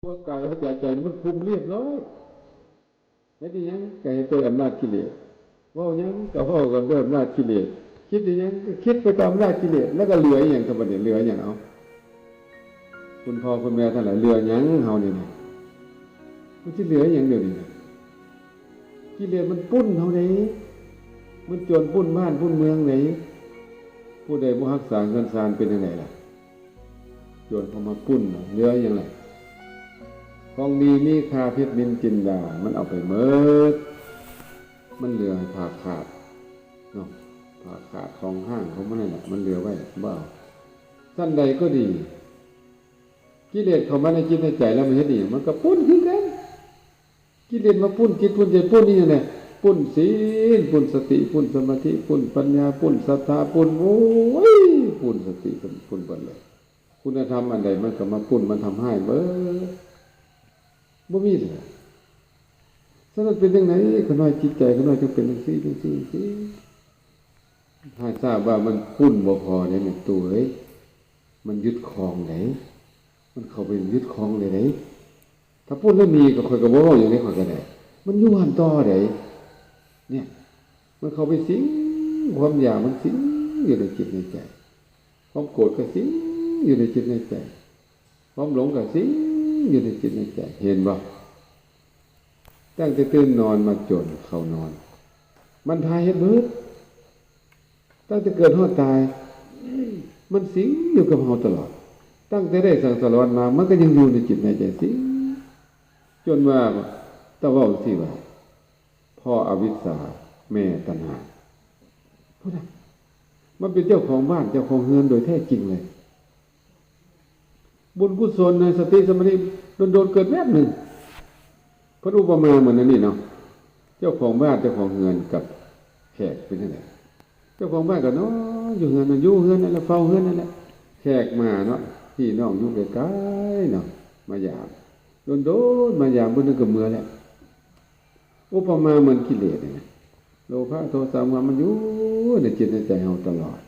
ຕົວກາຍ ຫົວໃຈ ໃຈ ມັນຄຸມລຽບຮ້ອຍ. ເຮັດອີ່ຫຍັງກໍເຮັດໂດຍອຳນາດກິເລດ, ເວົ້າຫຍັງກໍເວົ້າກັນໂດຍອຳນາດກິເລດ, ຄິດອີ່ຫຍັງກໍຄິດໄປຕາມອຳນາດກິເລດ, ແລ້ວກໍເຫຼືອອີ່ຫຍັງຊະບັດນີ້? ເຫຼືອຫຍັງເອົາ? ຄຸນພໍ່ຄຸນແມ່ທັງຫຼາຍ, ເຫຼືອຫຍັງເຮົານີ້ນະ? ມັນຊິເຫຼືອອີ່ຫຍັງດຽວນີ້ນະ? ກິເລດມັນປຸ້ນເຮົາເດ້, ມັນໂຈນປຸ້ນບ້ານປຸ້ນເມືອງເດ້. ຜູ້ໃດບໍ່ຮັກສາເຮືອນຊານເປັນຈັ່ງໃດລະ? ໂຈນເຂົ້າມາປຸ້ນນະ, ເຫຼືອອີ່ຫຍັງລະ? ຂອງດີມີຄ່າເພັດນິນຈິນດາ ມັນເອົາໄປໝົດ, ມັນເຫຼືອໃຫ້ຜ້າຂາດເນາະ, ຜ້າຂາດຂອງຫ້າງຂອງມັນນັ້ນແຫຼະ ມັນເຫຼືອໄວ້ ບໍ່ເອົາ. ສັນໃດກໍດີ ກິເລດເຂົ້າມາໃນຈິດໃນໃຈແລ້ວ ມັນເຮັດອີ່ຫຍັງ? ມັນກໍປຸ້ນຄືກັນ. ກິເລດມາປຸ້ນຈິດປຸ້ນໃຈ, ປຸ້ນອີ່ຫຍັງແດ່? ປຸ້ນສິນ, ປຸ້ນສະຕິ, ປຸ້ນສະມາທິ, ປຸ້ນປັນຍາ, ປຸ້ນສັດທາ, ປຸ້ນ ໂອ້ຍ ປຸ້ນສະຕິ, ປຸ້ນເບິດເລີຍ. ຄຸນນະທຳອັນໃດມັນກໍມາປຸ້ນ, ມັນທຳຮ້າຍເບິດ, ບໍ່ມີເຫຼືອ. ສະນັ້ນເປັນຈັ່ງໃດ ຂະນ້ອຍ, ຈິດໃຈຂະນ້ອຍຈຶ່ງເປັນຈັ່ງຊີ້ ຈັ່ງຊີ້ ຈັ່ງຊີ້? ຖ້າຊາບວ່າມັນປຸ້ນບໍ່ພໍເດ້ ແມ່ຕູ້ເອີຍ, ມັນຍຶດຄອງເດ້, ມັນເຂົ້າໄປຍຶດຄອງເດ້. ຖ້າປຸ້ນແລ້ວໜີ ກໍຂ້ອຍກໍບໍ່ເວົ້າຫຍັງເດ້, ຂ້ອຍກໍໄດ້ ມັນຢູ່ຫັ້ນຕໍ່ເດ້. ເນຍ ມັນເຂົ້າໄປສິງ, ຄວາມຢາກມັນສິງຢູ່ໃນຈິດໃນໃຈ, ຄວາມໂກດກໍສິງຢູ່ໃນຈິດໃນໃຈ, ຄວາມຫຼົງກໍສິງຢູ່ໃນຈິດໃນໃຈ. ເຫັນບໍ່? ຕັ້ງແຕ່ຕື່ນນອນມາຈົນເຂົ້ານອນ ມັນພາເຮັດເບິດ. ຕັ້ງແຕ່ເກີດຮອດຕາຍ ມັນສິງຢູ່ກັບເຮົາຕະຫຼອດ. ຕັ້ງແຕ່ໄດ້ສັງສາລະວັດມາ ມັນກໍຍັງຢູ່ໃນຈິດໃນໃຈສິງ, ຈົນວ່າ ຕາເວົ້າຈັ່ງຊີ້ວ່າ ພໍ່ອະວິຊຊາ ແມ່ຕັນຫາ ພຸ້ນນະ, ມັນເປັນເຈົ້າຂອງບ້ານເຈົ້າຂອງເຮືອນໂດຍແທ້ຈິງເລີຍ. ບຸນກຸສົນໃນສະຕິສະມາທິ ດົນໆເກີດແວບໜຶ່ງ. ເພິ່ນອຸປະມາເໝືອນອັນນີ້ເນາະ, ເຈົ້າຂອງບ້ານເຈົ້າຂອງເຮືອນກັບແຂກເປັນຈັ່ງໃດ? ເຈົ້າຂອງບ້ານກໍນອນຢູ່ເຮືອນນັ້ນ ຢູ່ເຮືອນນັ້ນແຫຼະ ເຝົ້າເຮືອນນັ້ນແຫຼະ. ແຂກມາເນາະ ພີ່ນ້ອງຢູ່ໄກໆເນາະ ມາຢາມ, ດົນໆມາຢາມ ມື້ໜຶ່ງກໍເມືອແລ້ວ. ອຸປະມາເໝືອນກິເລດນີ້ນະ, ໂລພະ ໂທສະ ໂມຫະ ມັນຢູ່ໃນຈິດໃນໃຈເຮົາຕະຫຼອດ.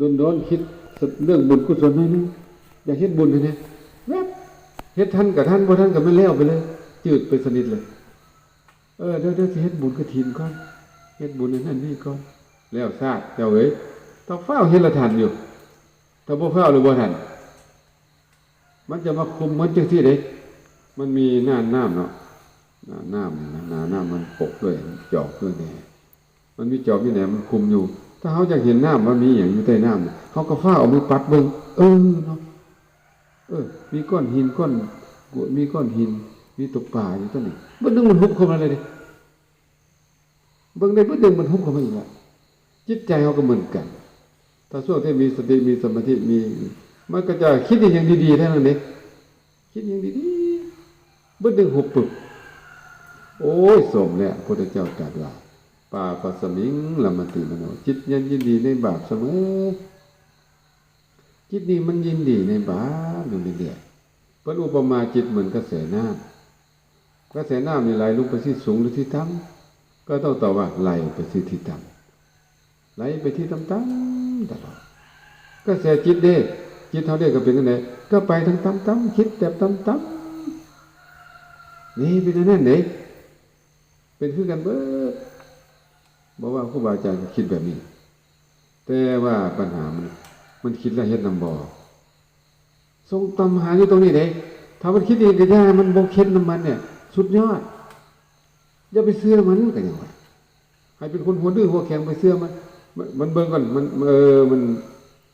ດົນໆຄິດເລື່ອງບຸນກຸສົນໜ້ອຍໜຶ່ງ, ຢາກເຮັດບຸນຫັ້ນນະ ແວບ ເຮັດທັນກໍທັນ ບໍ່ທັນກໍແມ່ນແລ້ວໄປເລີຍ, ຈືດໄປສະໜິດເລີຍ. ເອີ ດຽວ ດຽວຊິເຮັດບຸນກະຖິນກ່ອນ, ເຮັດບຸນອັນນັ້ນນີ້ກ່ອນ, ແລ້ວຊາດເຈົ້າເອີຍ. ຕ້ອງຟ້າວເຮັດລະທັນຢູ່, ຖ້າບໍ່ຟ້າວແລ້ວບໍ່ທັນ. ມັນຈະມາຄຸມເໝືອນຈັ່ງຊີ້ເດ້. ມັນມີໜ້ານ້ຳເນາະ, ໜ້ານ້ຳນີ້ນະ, ໜ້ານ້ຳມັນປົກດ້ວຍຈອກດ້ວຍແໜ, ມັນມີຈອກມີແໜມັນຄຸມຢູ່. ຖ້າເຮົາຢາກເຫັນນ້ຳວ່າມີຫຍັງຢູ່ໃຕ້ນ້ຳ, ເຮົາກໍຟ້າວເອົາມືປັດເບິ່ງ, ເອີເນາະ, ເອີ ມີກ້ອນຫີນ ກ້ອນກວດ ມີກ້ອນຫີນ ມີຕົວປາຢູ່ຕົວນີ້, ບາດໜຶ່ງມັນຫຸບເຂົ້າມາເລີຍເດ້. ເບິ່ງໄດ້ບາດໜຶ່ງມັນຫຸບເຂົ້າມາອີກລະ. ຈິດໃຈເຮົາກໍເໝືອນກັນ, ຖ້າຊ່ວງທີ່ມີສະຕິ ມີສະມາທິ ມີ ມັນກໍຈະຄິດອີ່ຫຍັງດີໆທັງນັ້ນເດ້, ຄິດອີ່ຫຍັງດີໆ ບາດໜຶ່ງຫຸບປຶບ. ໂອ້ຍ ສົມແລ້ວ ພຸດທະເຈົ້າຕັດວ່າ ປາປັດສະມິງ ລະມະຕິມະໂນ, ຈິດຍັງຍິນດີໃນບາບສະເໝີ. ຈິດນີ້ມັນຍິນດີໃນບາບຢູ່ເລື້ອຍໆ. ເພິ່ນອຸປະມາຈິດເໝືອນກະແສນ້ຳ, ກະແສນ້ຳນີ້ໄຫຼລົງໄປທີ່ສູງຫຼືທີ່ຕ່ຳ? ກໍຕ້ອງຕອບວ່າໄຫຼໄປທີ່ ທີ່ຕ່ຳ, ໄຫຼໄປທີ່ຕ່ຳໆຕະຫຼອດ. ກະແສຈິດເດ້, ຈິດເຮົາເດ້ກໍເປັນຈັ່ງໃດ? ກໍໄປທາງຕ່ຳໆ, ຄິດແບບຕ່ຳໆ. ນີ້ເປັນອັນນັ້ນເດ້. ເປັນຄືກັນເບິດ. ບໍ່ວ່າຄູບາອາຈານກໍຄິດແບບນີ້, ແຕ່ວ່າບັນຫາມັນ ມັນຄິດແລ້ວເຮັດນຳບໍ່? ສົ່ງຕຳຫາຢູ່ຕົງນີ້ເດ້. ຖ້າມັນຄິດອີ່ຫຍັງກໍຢ່າ, ມັນບໍ່ເຮັດນຳມັນເນຍ ສຸດຍອດ. ຢ່າໄປເຊື່ອມັນ ກໍຫຍັງວ່າ ໃຫ້ເປັນຄົນຫົວດື້ຫົວແຂງ ໄປເຊື່ອມັນ. ມັນ ມັນເບິ່ງກ່ອນ ມັນ ເອີ ມັນ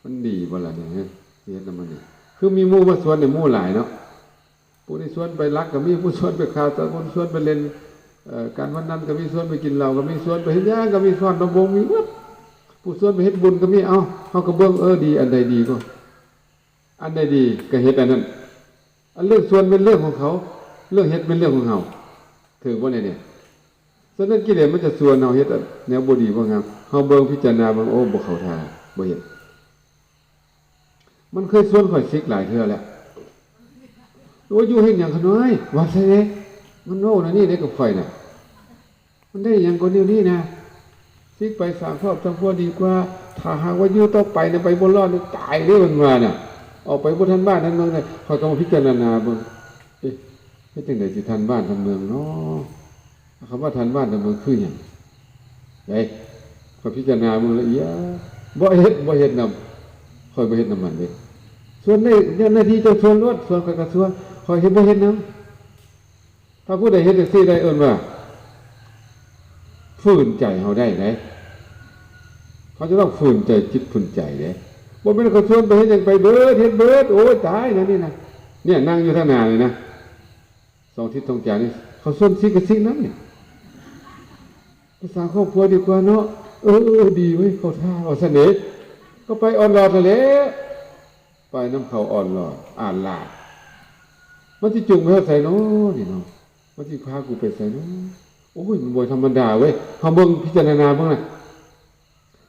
ມັນດີບໍ່ລະນີ້ ຮະ ຊິເຮັດນຳມັນນີ້. ຄືມີໝູ່ມາຊວນນີ້ ໝູ່ຫຼາຍເນາະ. ຜູ້ນີ້ຊວນໄປລັກກໍມີ, ຜູ້ຊວນໄປຄ້າສັດ, ຜູ້ຊວນໄປຫຼິ້ນ ເອີ ການພະນັນກໍມີ, ຊວນໄປກິນເຫຼົ້າກໍມີ, ຊວນໄປເຮັດຫຍັງກໍມີ, ຟ້ອນລຳວົງມີໝົດ. ຜູ້ຊວນໄປເຮັດບຸນກໍມີ. ເອົ້າ ເຮົາກໍເບິ່ງ ເອີ ດີ ອັນໃດດີກໍ ອັນໃດດີກໍເຮັດອັນນັ້ນ. ອັນເລື່ອງຊວນແມ່ນເລື່ອງຂອງເຂົາ, ເລື່ອງເຮັດແມ່ນເລື່ອງຂອງເຮົາ. ຖືກບໍ່ແນວນີ້? ສະນັ້ນ ກິເລດມັນຈະຊວນເຮົາເຮັດແນວບໍ່ດີບໍ່ງາມ, ເຮົາເບິ່ງພິຈາລະນາເບິ່ງ, ໂອ້ ບໍ່ເຂົ້າທ່າ, ບໍ່ເຮັດ. ມັນເຄີຍຊວນຂ້ອຍສິກຫຼາຍເທື່ອແລ້ວ. ໂອ້ຍ ຢູ່ເຮັດຫຍັງຂະນ້ອຍ ວ່າຊັ້ນເດ້. ມັນເວົ້າແນວນີ້ເດ້ກັບຂ້ອຍນະ. ມັນໄດ້ຫຍັງກວ່າແນວນີ້ນະ? ສິກໄປສ້າງຄອບສ້າງຄົວດີກວ່າ. ຖ້າຫາກວ່າຢູ່ຕໍ່ໄປນະ ໄປບໍ່ລອດນະ ຕາຍເດ້ ມັນວ່ານະ. ອອກໄປບໍ່ທັນບ້ານທັນເມືອງນະ. ຂ້ອຍກໍມາພິຈາລະນາເບິ່ງ. ເຮັດຈັ່ງໃດຊິທັນບ້ານທັນເມືອງເນາະ? ຄຳວ່າທັນບ້ານທັນເມືອງຄືຫຍັງ? ເດ້ ຂ້ອຍພິຈາລະນາເບິ່ງລະອຽດ ບໍ່ເຮັດ ບໍ່ເຮັດນຳ ຂ້ອຍບໍ່ເຮັດນຳມັນເດ້. ສ່ວນໃນ ໜ້າທີ່ເຈົ້າສ່ວນໂລດ ສ່ວນຂ້ອຍກໍສ່ວນ ຂ້ອຍເຮັດ ບໍ່ເຮັດນຳ. ຖ້າຜູ້ໃດເຮັດຈັ່ງຊີ້ໄດ້ ເອີ້ນວ່າຝືນໃຈເຮົາໄດ້ເດ້. ເຮົາຈະຕ້ອງຝືນໃຈ ຈິດຝືນໃຈເດ້. ບໍ່ແມ່ນເຂົາຊວນໄປເຮັດຫຍັງໄປເບີດ ເຮັດເບີດ ໂອ້ຍ ຕາຍແນວນີ້ນະ. ເນຍ ນັ່ງຢູ່ທາງໜ້ານີ້ນະ ສອງທິດສອງຈານນີ້ ເຂົາຊວນຊິກກໍຊິກນຳນີ້. ໄປສ້າງຄອບຄົວດີກວ່າເນາະ. ເອີ ດີເວີຍ ເຂົ້າທ່າ ວ່າຊັ້ນເດ້. ກໍໄປອອດລອດຫັ້ນແຫຼະ ໄປນຳເຂົາອອດລອດອາດລາດ. ມັນຊິຈູງໄປຮອດໃສເນາະນີ້ເນາະ? ມັນຊິພາກູໄປໃສເນາະ? ໂອ້ຍ ມັນບໍ່ທຳມະດາເວີຍ. ເຮົາເບິ່ງ ພິຈາລະນາເບິ່ງນະ.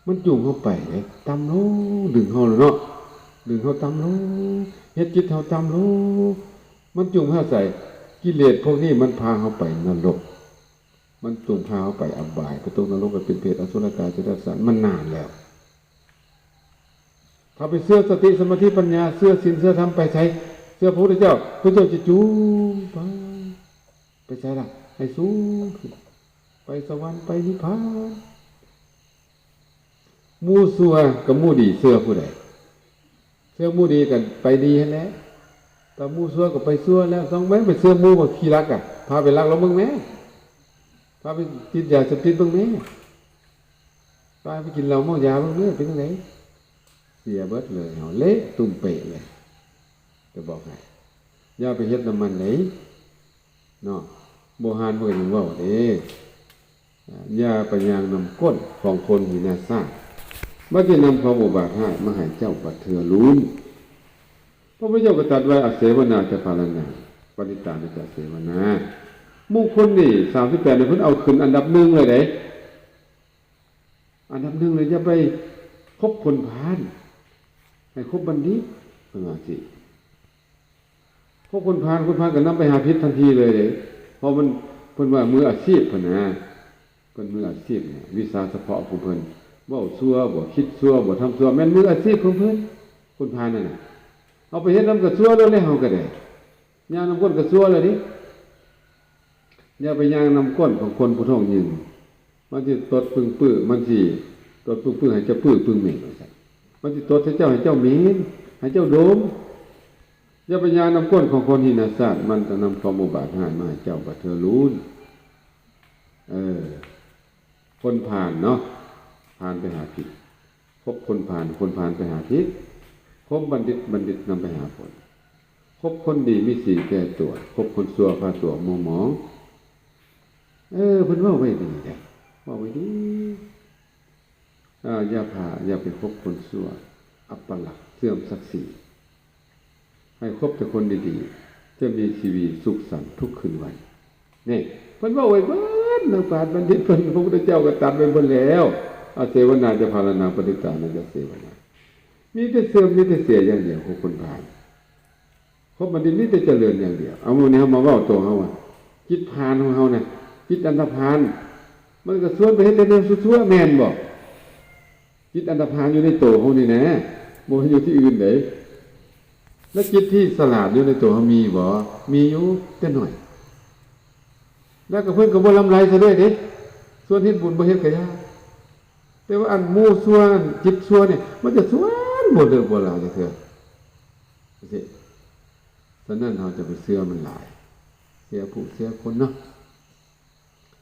ມັນຈູງເຮົາໄປເດ້ ຕ່ຳລົງ ດຶງເຮົາແລ້ວເນາະ ດຶງເຮົາຕ່ຳລົງ ເຮັດຈິດເຮົາຕ່ຳລົງ. ມັນຈູງເຮົາໃສ? ກິເລດພວກນີ້ມັນພາເຮົາໄປນະລົກ ມັນຈູງພາເຮົາໄປອະບາຍ ໄປຕົກນະລົກ ໄປເປັນເປດ ອະສຸລະກາຍ ເດດຕະສານ ມັນນານແລ້ວ. ຖ້າໄປເຊື່ອສະຕິ ສະມາທິ ປັນຍາ ເຊື່ອສິນ ເຊື່ອທຳ ໄປໃສ? ເຊື່ອພະພຸດທະເຈົ້າ ພະເຈົ້າຈະຈູງໄປ ໄປໃສລະ? ໃຫ້ສູງຂຶ້ນ ໄປສະຫວັນ ໄປນິບພານ. ໝູ່ຊົ່ວກັບໝູ່ດີ ເຊື່ອຜູ້ໃດ? ເຊື່ອໝູ່ດີກໍໄປດີຫັ້ນແຫຼະ ຖ້າໝູ່ຊົ່ວກໍໄປຊົ່ວແລ້ວ. ຕ້ອງແມ່ນໄປເຊື່ອໝູ່ບັກຂີ້ລັກອະ ພາໄປລັກລອງເບິ່ງແມ້ ພາໄປຕິດຢາເສບຕິດເບິ່ງແມ້ ພາໄປກິນເຫຼົ້າເມົາຢາເບິ່ງແມ້ ເປັນຈັ່ງໃດ? ເສຍເບິດເລີຍ ເຮົາເລະຕຸ່ມເປະເລີຍ ຈະບອກໃຫ້. ຢ່າໄປເຮັດນຳມັນເດ້ເນາະ. ໂບຮານເພິ່ນກໍຍັງເວົ້າເດ້ ຢ່າໄປຍ່າງນຳກົ້ນຂອງຄົນຫີນາສາດ ມັກຈະນຳຄວາມອຸບາດຮ້າຍມາໃຫ້ເຈົ້າບັດເທື່ອລູນ. ພະພຸດທະເຈົ້າກໍຕັດໄວ້ ອະເສວະນາ ຈະພາລະນັງ ປະຕິຕານະ ຈະເສວະນາ. ມຸງຄຸນນີ້ ສາມສິບແປດນີ້ ເພິ່ນເອົາຂຶ້ນອັນດັບໜຶ່ງເລີຍເດ້ ອັນດັບໜຶ່ງເລີຍ. ຢ່າໄປຄົບຄົນພານ ໃຫ້ຄົບບັນດິດ ເພິ່ນວ່າຊີ້. ພວກຄົນພານ ຄົນພານກໍນຳໄປຫາຜິດທັນທີເລີຍເດ້ ເພາະມັນ ເພິ່ນວ່າມືອາຊີບ ເພິ່ນນະ ເພິ່ນມືອາຊີບນະ ວິຊາສະເພາະຂອງເພິ່ນ ເວົ້າຊົ່ວບໍ ຄິດຊົ່ວບໍ ທຳຊົ່ວ ແມ່ນມືອາຊີບຂອງເພິ່ນ ຄົນພານນັ້ນນະ. ເຮົາໄປເຮັດນຳກໍຊົ່ວໂລດແຫຼະ ເຮົາກໍໄດ້ ຍ່າງນຳກົ້ນກໍຊົ່ວແລ້ວເດ້. ຢ່າໄປຍ່າງນຳກົ້ນຂອງຄົນຜູ້ທ້ອງຢືນ ມັນຊິຕົດປຶ້ງປຶ້ ມັນຊິຕົດປຶ້ງປຶ້ ໃຫ້ເຈົ້າປຶ້ງປຶ້ງເໝັນວ່າຊັ້ນ. ມັນຊິຕົດໃສ່ເຈົ້າ ໃຫ້ເຈົ້າເໝັນ ໃຫ້ເຈົ້າດົມ. ຢ່າໄປຍ່າງນຳກົ້ນຂອງຄົນຫີນາສາດ ມັນຈະນຳຄວາມອຸບາດຮ້າຍມາໃຫ້ເຈົ້າບັດເທື່ອລູນ. ເອີ ຄົນພານເນາະ ພານໄປຫາຜິດ ຄົບຄົນພານ ຄົນພານໄປຫາຜິດ ຄົບບັນດິດ ບັນດິດນຳໄປຫາຜົນ ຄົບຄົນດີມີສີແກ່ຕົວ ຄົບຄົນຊົ່ວພາຕົວມົວໝອງ. ເອີ ເພິ່ນເວົ້າໄວ້ດີເດ້ ເວົ້າໄວ້ດີ. ເອີ ຢ່າພາ ຢ່າໄປຄົບຄົນຊົ່ວ ອັບປະລັກ ເສື່ອມສັກສີ. ໃຫ້ຄົບແຕ່ຄົນດີໆ ຈະມີຊີວິດສຸກສັນທຸກຄືນວັນ. ນີ້ ເພິ່ນເວົ້າໄວ້ເບິດ ນັກປາດບັນດິດເພິ່ນ ພະພຸດທະເຈົ້າກໍຕັດໄວ້ເບິດແລ້ວ ອະເສວະນາ ຈະພາລະນັງ ປະຕິຕານະ ຈະເສວະນາ. ມີແຕ່ເສື່ອມ ມີແຕ່ເສຍຢ່າງດຽວ ຄົບຄົນພານ. ຄົບບັນດິດມີແຕ່ຈະເລີນຢ່າງດຽວ. ເອົາ ມື້ນີ້ເຮົາມາເວົ້າໂຕເຮົາວ່າ ຈິດພານຂອງເຮົານະ ຈິດອັນທະພານ ມັນກໍຊວນໄປເຮັດແຕ່ແນວຊົ່ວໆ ແມ່ນບໍ່? ຈິດອັນທະພານຢູ່ໃນໂຕເຮົານີ້ນະ ບໍ່ແມ່ນຢູ່ທີ່ອື່ນເດ້. ແລະ ຈິດທີ່ສະຫຼາດຢູ່ໃນໂຕເຮົາມີບໍ່? ມີຢູ່ ແຕ່ໜ້ອຍ. ແລ້ວກໍເພິ່ນກໍບໍ່ລຳໄລຊະດ້ວຍເດ້ ຊວນເຮັດບຸນບໍ່ເຮັດກໍຢ່າ. ແຕ່ວ່າອັນໝູ່ຊົ່ວ ອັນຈິດຊົ່ວນີ້ ມັນຈະຊວນບໍ່ເລີກບໍ່ລາຈັກເທື່ອ. ຈັ່ງຊີ້ ສະນັ້ນເຮົາຈະໄປເຊື່ອມັນຫຼາຍ ເຊື່ອຜູ້ເຊື່ອຄົນເນາະ.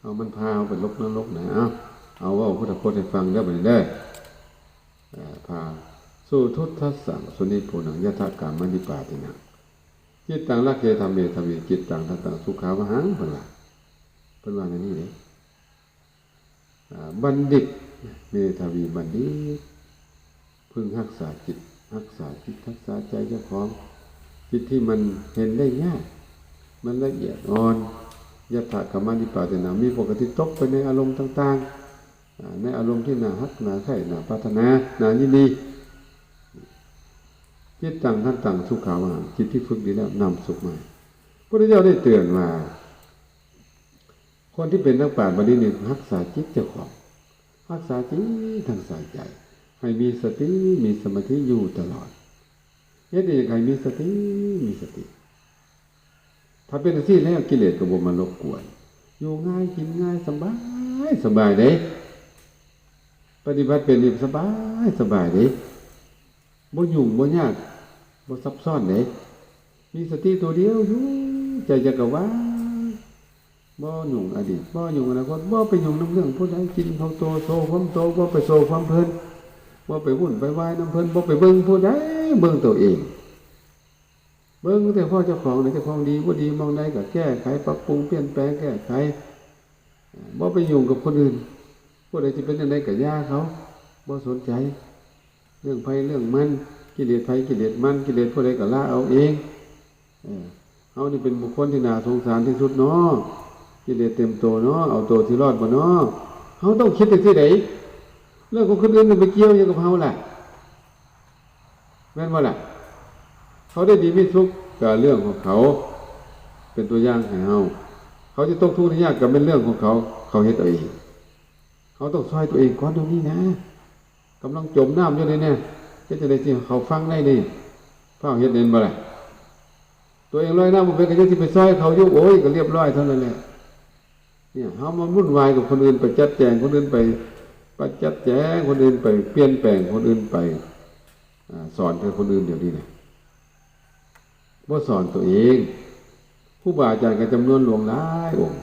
ເອົາ ມັນພາເຮົາໄປລົງນະລົກນະ. ເອົາ ເອົາເວົ້າພຸດທະພົດໃຫ້ຟັງເດີ ບັດນີ້ເດີ. ເອີ ພາ ສຸທຸດທັດສັງ ສຸນິພຸນນັງ ຍັດຖະກຳມະນິປາຕິນັງ ຈິດຕັງລັກເຄທຳເມທະວີ ຈິດຕັງທັດຕັງສຸຂາວະຫັງ ເພິ່ນວ່າ ເພິ່ນວ່າແນວນີ້ເດ້. ອາ ບັນດິດ ເມທາວີບັນດິດ ເພິ່ງຮັກສາຈິດ ຮັກສາຈິດ ຮັກສາໃຈເຈົ້າຂອງ ຈິດທີ່ມັນເຫັນໄດ້ຍາກ ມັນລະອຽດອ່ອນ ຍັດຖະກຳມະນິປາຕິນັງ ມີປົກກະຕິຕົກໄປໃນອາລົມຕ່າງໆ ອາ ໃນອາລົມທີ່ໜ້າຮັກ ໜ້າໃຄ່ ໜ້າປາດຖະໜາ ໜ້າຍິນດີ ຈິດຕັງທັດຕັງສຸຂາວະຫັງ ຈິດທີ່ຝຶກດີແລ້ວນຳສຸກມາ. ພະພຸດທະເຈົ້າໄດ້ເຕືອນວ່າ ຄົນທີ່ເປັນນັກປາດບັນດິດນີ້ ຮັກສາຈິດເຈົ້າຂອງ ຮັກສາຈິດທັງສາຍໃຈ ໃຫ້ມີສະຕິ ມີສະມາທິຢູ່ຕະຫຼອດ. ເຮັດອີ່ຫຍັງໃຫ້ມີສະຕິ ມີສະຕິ. ທ ຖ້າເປັນຈັ່ງຊີ້ແລ້ວ ກິເລດກໍບໍ່ມາລົບກວນ, ຢູ່ງ່າຍກິນງ່າຍ ສະບາຍສະບາຍເດ້. ປະຕິບັດເປັນນີ້ສະບາຍສະບາຍເດ້, ບໍ່ຫຍຸ້ງບໍ່ຍາກ ບໍ່ຊັບຊ້ອນເດ້. ມີສະຕິໂຕດຽວຢູ່, ໃຈຈັກກະວານ, ບໍ່ຫຍຸ້ງອະດີດ ບໍ່ຫຍຸ້ງອະນາຄົດ, ບໍ່ໄປຫຍຸ້ງນຳເລື່ອງຜູ້ໃດ, ກິນເຂົ້າໂຕ ໂຊຄວາມໂຕ, ບໍ່ໄປໂຊຄວາມເພິ່ນ, ບໍ່ໄປວຸ່ນໄປວາຍນຳເພິ່ນ, ບໍ່ໄປເບິ່ງຜູ້ໃດ, ເບິ່ງໂຕເອງ. ເບິ່ງແຕ່ພໍເຈົ້າຂອງນີ້ ເຈົ້າຂອງດີບໍ່ດີໝ່ອງໃດກໍແກ້ໄຂ ປັບປຸງ ປ່ຽນແປງ ແກ້ໄຂ, ບໍ່ໄປຫຍຸ້ງກັບຄົນອື່ນ. ຜູ້ໃດຊິເປັນຈັ່ງໃດກໍຢ່າເຂົາ, ບໍ່ສົນໃຈເລື່ອງໃຜເລື່ອງມັນ, ກິເລດໃຜກິເລດມັນ, ກິເລດຜູ້ໃດກໍລາເອົາເອງ. ເອີ ເຮົານີ້ເປັນບຸກຄົນທີ່ໜ້າສົງສານທີ່ສຸດເນາະ, ກິເລດເຕັມໂຕເນາະ, ເອົາໂຕຊິລອດບໍ່ເນາະ? ເຮົາຕ້ອງຄິດຈັ່ງຊີ້ເດ້. ເລື່ອງຂອງຄົນອື່ນມັນໄປກ່ຽວຫຍັງກັບເຮົາລະ? ແມ່ນບໍ່ລະ? ເຂົາໄດ້ດີມີສຸກກໍເລື່ອງຂອງເຂົາ, ເປັນຕົວຢ່າງໃຫ້ເຮົາ. ເຂົາຈະຕົກທຸກໄດ້ຍາກກໍແມ່ນເລື່ອງຂອງເຂົາ, ເຂົາເຮັດເອົາເອງ. ເຮົາຕ້ອງຊ່ອຍຕົວເອງກ່ອນດຽວນີ້ນະ, ກຳລັງຈົມນ້ຳຢູ່ນີ້ນະ, ເຮັດຈັ່ງໃດຊິໃຫ້ເຂົາຟັງໄດ້ນີ້? ຟ້າວເຮັດແມ່ນບໍ່ລະ? ຕົວເອງລອຍນ້ຳບໍ່ເປັນ ກໍຍັງຊິໄປຊ່ອຍເຂົາຢູ່, ໂອ້ຍ ກໍລຽບລ້ອຍເທົ່ານັ້ນແຫຼະ. ເນຍ ເຮົາມາວຸ່ນວາຍກັບຄົນອື່ນ, ໄປຈັດແຈງຄົນອື່ນ, ໄປ ໄປຈັດແຈງຄົນອື່ນ, ໄປປ່ຽນແປງຄົນອື່ນ, ໄປ ອາ ສອນໃຫ້ຄົນອື່ນດຽວນີ້ນະ, ບໍ່ສອນຕົວເອງ. ຄູບາອາຈານກໍຈຳນວນຫຼວງຫຼາຍອົງ,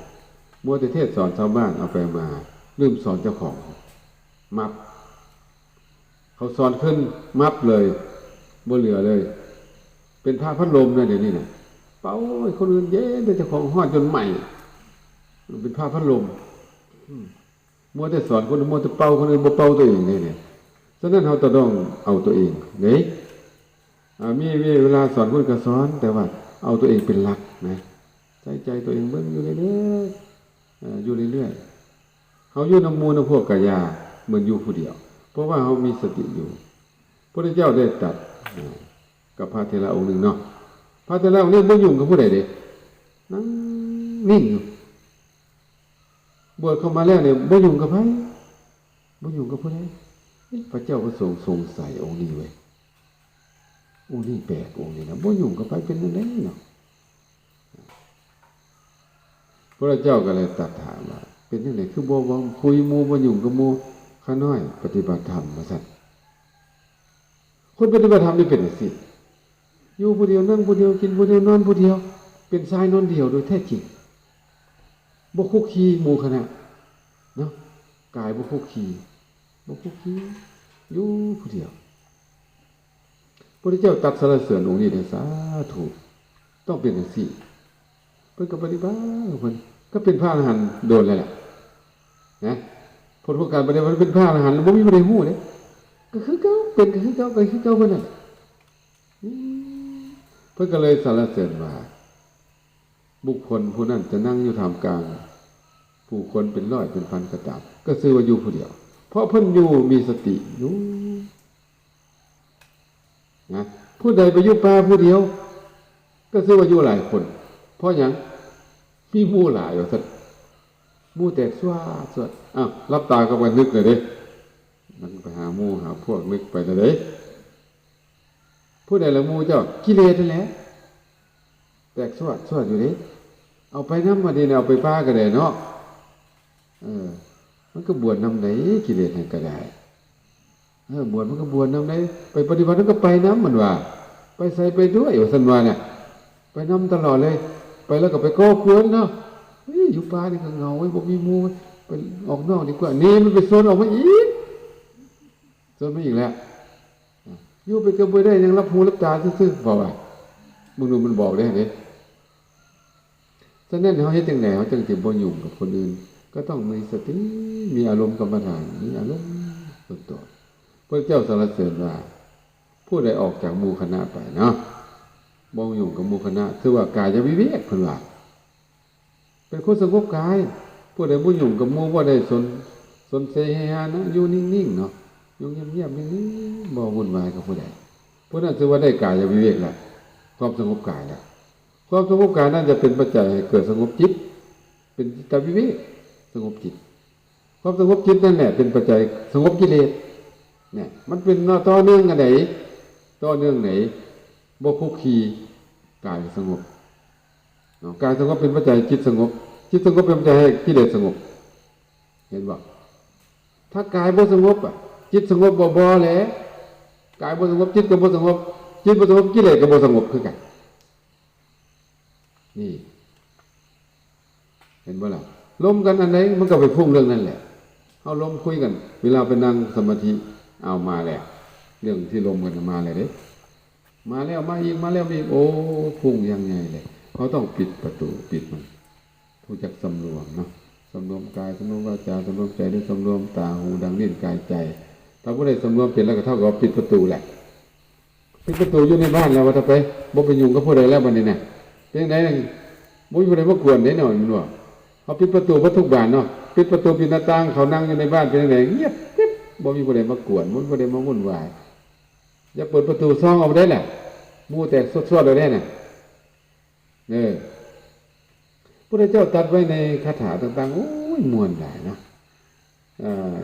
ມົວແຕ່ເທດສອນຊາວບ້ານ, ເອົາໄປເອົາມາລືມສອນເຈົ້າຂອງ, ມັບ. ເຂົາສອນຂຶ້ນ ມັບເລີຍ, ບໍ່ເຫຼືອເລີຍ. ເປັນພະພັດລົມນະ ດຽວນີ້ນະ, ເປົ່າໃຫ້ຄົນອື່ນເຢັນ ແຕ່ເຈົ້າຂອງຮ້ອນຈົນໄໝ້, ເປັນພະພັດລົມ. ອືມ ມັວແຕ່ສອນຄົນ, ມັວແຕ່ເປົ່າຄົນອື່ນ, ບໍ່ເປົ່າຕົວເອງເດ້. ສະນັ້ນ ເຮົາຕ້ອງເອົາຕົວເອງເດ້. ອາ ມີເວລາສອນຄົນກໍສອນ, ແຕ່ວ່າເອົາຕົວເອງເປັນຫຼັກນະ, ໃສ່ໃຈຕົວເອງເບິ່ງຢູ່ເລື້ອຍໆ, ເອີ ຢູ່ເລື້ອຍໆ. ເຮົາຢູ່ນຳໝູ່ນຳພວກກະຢ່າ ເໝືອນຢູ່ຜູ້ດຽວ, ເພາະວ່າເຮົາມີສະຕິຢູ່. ພະພຸດທະເຈົ້າໄດ້ຕັດ ເອີ ກັບພະເຖລະອົງໜຶ່ງເນາະ, ພະເຖລະອົງນີ້ບໍ່ຫຍຸ້ງກັບຜູ້ໃດເດ້, ນັ່ງນິ່ງຢູ່. ບວດເຂົ້າມາແລ້ວນີ້ບໍ່ຫຍຸ້ງກັບໃຜ, ບໍ່ຫຍຸ້ງກັບຜູ້ໃດ. ເອະ ພະເຈົ້າພະສົງສົງໄສອົງນີ້ເວີຍ, ອົງນີ້ແປກ, ອົງນີ້ນະ ບໍ່ຫຍຸ້ງກັບໃຜ ເປັນຈັ່ງໃດເນາະ? ພະເຈົ້າກໍເລີຍຕັດຖາມວ່າ ເປັນຈັ່ງໃດຄືບໍ່ເວົ້າຄຸຍໝູ່ ບໍ່ຫຍຸ້ງກັບໝູ່? ຂ້ານ້ອຍປະຕິບັດທຳ ວ່າຊັ້ນ. ຄົນປະຕິບັດທຳນີ້ເປັນຈັ່ງຊີ້, ຢູ່ຜູ້ດຽວ, ນັ່ງຜູ້ດຽວ, ກິນຜູ້ດຽວ, ນອນຜູ້ດຽວ, ເປັນຊາຍນອນດຽວໂດຍແທ້ຈິງ, ບໍ່ຄຸກຄີໝູ່ຄະນະເນາະ, ກາຍບໍ່ຄຸກຄີ, ບໍ່ຄຸກຄີ, ຢູ່ຜູ້ດຽວ. ພະພຸດທະເຈົ້າຕັດສັນລະເສີນອົງນີ້ເດ້, ສາທຸ, ຕ້ອງເປັນຈັ່ງຊີ້. ເພິ່ນກໍປະຕິບັດຂອງເພິ່ນ, ກໍເປັນພະອະລະຫັນໂດນແລ້ວລະນະ. ຜົນຂອງການປະຕິບັດເປັນພະອະລະຫັນ ບໍ່ມີຜູ້ໃດຮູ້ເດ້, ກໍຄືເກົ່າ, ເປັນກໍຄືເກົ່າ, ກໍຄືເກົ່າເພິ່ນນັ້ນ. ອືມ ເພິ່ນກໍເລີຍສັນລະເສີນວ່າ ບຸກຄົນຜູ້ນັ້ນຈະນັ່ງຢູ່ທ່າມກາງຜູ້ຄົນເປັນຮ້ອຍເປັນພັນກໍຕາມ, ກໍຊື່ວ່າຢູ່ຜູ້ດຽວ, ເພາະເພິ່ນຢູ່ມີສະຕິຢູ່ນະ. ຜູ້ໃດໄປຢູ່ປ່າຜູ້ດຽວ ກໍຊື່ວ່າຢູ່ຫຼາຍຄົນ. ເພາະຫຍັງ? ມີໝູ່ຫຼາຍ ວ່າຊັ້ນ, ໝູ່ແຕກຊວດຊວດ. ອ້າວ ຫຼັບຕາກໍໄປນຶກແລ້ວເດ້, ນັ່ງໄປຫາໝູ່ຫາພວກ, ນຶກໄປແລ້ວເດ້. ຜູ້ໃດລະໝູ່ເຈົ້າ? ກິເລດຫັ້ນແຫຼະ, ແຕກຊວດຊວດຢູ່ເດ້. ເອົາໄປນຳ ບາດນີ້ນະ, ເອົາໄປປ່າກໍໄດ້ເນາະ. ເອີ ມັນກໍບວດນຳໄດ້ ກິເລດຫັ້ນກໍໄດ້. ເອີ ບວດມັນກໍບວດນຳໄດ້, ໄປປະຕິບັດມັນກໍໄປນຳ, ມັນວ່າ ໄປໃສໄປດ້ວຍ ວ່າຊັ້ນວ່ານະ, ໄປນຳຕະຫຼອດເລີຍ. ໄປແລ້ວກໍໄປກໍ່ກວນເນາະ, ເອີ ຢູ່ປ່ານີ້ກໍເຫງົາເວີຍ, ບໍ່ມີໝູ່ເວີຍ, ໄປອອກນອກດີກວ່າ. ນີ້ມັນໄປຊວນອອກມາອີກ, ຊວນມາອີກແລ້ວ. ຢູ່ໄປກໍບໍ່ໄດ້ຫຍັງ, ຫຼັບຫູຫຼັບຕາຊື່ໆ ເວົ້າວ່າ, ເບິ່ງດູມັນບອກເດ້ຫັ້ນເດ້. ສະນັ້ນ ເຮົາເຮັດຈັ່ງໃດ ເຮົາຈຶ່ງຊິບໍ່ຫຍຸ້ງກັບຄົນອື່ນ? ກໍຕ້ອງມີສະຕິ, ມີອາລົມກຳມະຖານ, ມີອາລົມສ່ວນຕົວ. ພະເຈົ້າສັນລະເສີນວ່າ ຜູ້ໃດອອກຈາກໝູ່ຄະນະໄປເນາະ, ບໍ່ຫຍຸ້ງກັບໝູ່ຄະນະ, ຖືວ່າກາຍະວິເວກ, ເພິ່ນວ່າ ເປັນຄົນສະຫງົບກາຍ. ຜູ້ໃດບໍ່ຫຍຸ້ງກັບໝູ່, ບໍ່ໄດ້ສົນ, ສົນເສເຮຮານະ, ຢູ່ນິ່ງໆເນາະ, ຢູ່ງຽບໆ ນິ່ງໆ, ບໍ່ວຸ່ນວາຍກັບຜູ້ໃດ, ຜູ້ນັ້ນຖືວ່າໄດ້ກາຍະວິເວກແລ້ວ, ຄວາມສະຫງົບກາຍແລ້ວ. ຄວາມສະຫງົບກາຍນັ້ນຈະເປັນປັດໄຈໃຫ້ເກີດສະຫງົບຈິດ, ເປັນຈິດຕະວິເວກ, ສະຫງົບຈິດ. ຄວາມສະຫງົບຈິດນັ້ນແຫຼະເປັນປັດໄຈສະຫງົບກິເລດ. ເນຍ ມັນເປັນຕໍ່ເນື່ອງອັນໃດ? ຕໍ່ເນື່ອງໃດ? ບໍ່ຄຸກຄີ, ກາຍສະຫງົບ. ເນາະ ກາຍສະຫງົບເປັນປັດໄຈໃຫ້ຈິດສະຫງົບ, ຈິດສະຫງົບເປັນປັດໄຈໃຫ້ກິເລດສະຫງົບ. ເຫັນບໍ່? ຖ້າກາຍບໍ່ສະຫງົບອະ ຈິດສະຫງົບບໍ່? ບໍ່ແຫຼະ. ກາຍບໍ່ສະຫງົບ ຈິດກໍບໍ່ສະຫງົບ, ຈິດບໍ່ສະຫງົບ ກິເລດກໍບໍ່ສະຫງົບຄືກັນ. ນີ້ ເຫັນບໍ່ລະ? ລົມກັນອັນໃດ ມັນກໍໄປຟຸ້ງເລື່ອງນັ້ນແຫຼະ. ເຮົາລົມຄຸຍກັນ ເວລາໄປນັ່ງສະມາທິ ເອົາມາແລ້ວ, ເລື່ອງທີ່ລົມກັນມາແລ້ວເດ້. ມາແລ້ວມາອີກ ມາແລ້ວມາອີກ ໂອ້ ຟຸ້ງຢ່າງໃຫຍ່ເລີຍ. ເຮົາຕ້ອງປິດປະຕູ ປິດມັນ. ຮູ້ຈັກສຳລວມເນາະ, ສຳລວມກາຍ ສຳລວມວາຈາ ສຳລວມໃຈ ຫຼື ສຳລວມຕາ ຫູ ດັງ ລີ້ນ ກາຍ ໃຈ. ຖ້າຜູ້ໃດສຳລວມເປັນແລ້ວ ກໍເທົ່າກັບປິດປະຕູແຫຼະ. ປິດປະຕູຢູ່ໃນບ້ານແລ້ວ ວ່າຖ້າໄປ ບໍ່ໄປຫຍຸ້ງກັບຜູ້ໃດແລ້ວ ບັດນີ້ນະ. ເປັນຈັ່ງໃດ? ບໍ່ມີຜູ້ໃດມາກວນເດ້ເນາະ ແມ່ນບໍ່? ເຮົາປິດປະຕູເບິດທຸກບານເນາະ, ປິດປະຕູ ປິດໜ້າຕ່າງ ເຂົ້ານັ່ງຢູ່ໃນບ້ານ ເປັນຈັ່ງໃດ? ງຽບກຣິບ, ບໍ່ມີຜູ້ໃດມາກວນ, ບໍ່ມີຜູ້ໃດມາວຸ່ນວາຍ. ຢ່າເປີດປະຕູຊ່ອງອອກໄດ້ລະ, ໝູ່ແຕກຊວດໆແລ້ວເດ້ນະ. ເອີ ພຸດທະເຈົ້າຕັດໄວ້ໃນຄາຖາຕ່າງໆ ໂອ້ຍ ມ່ວນຫຼາຍເນາະ. ອາ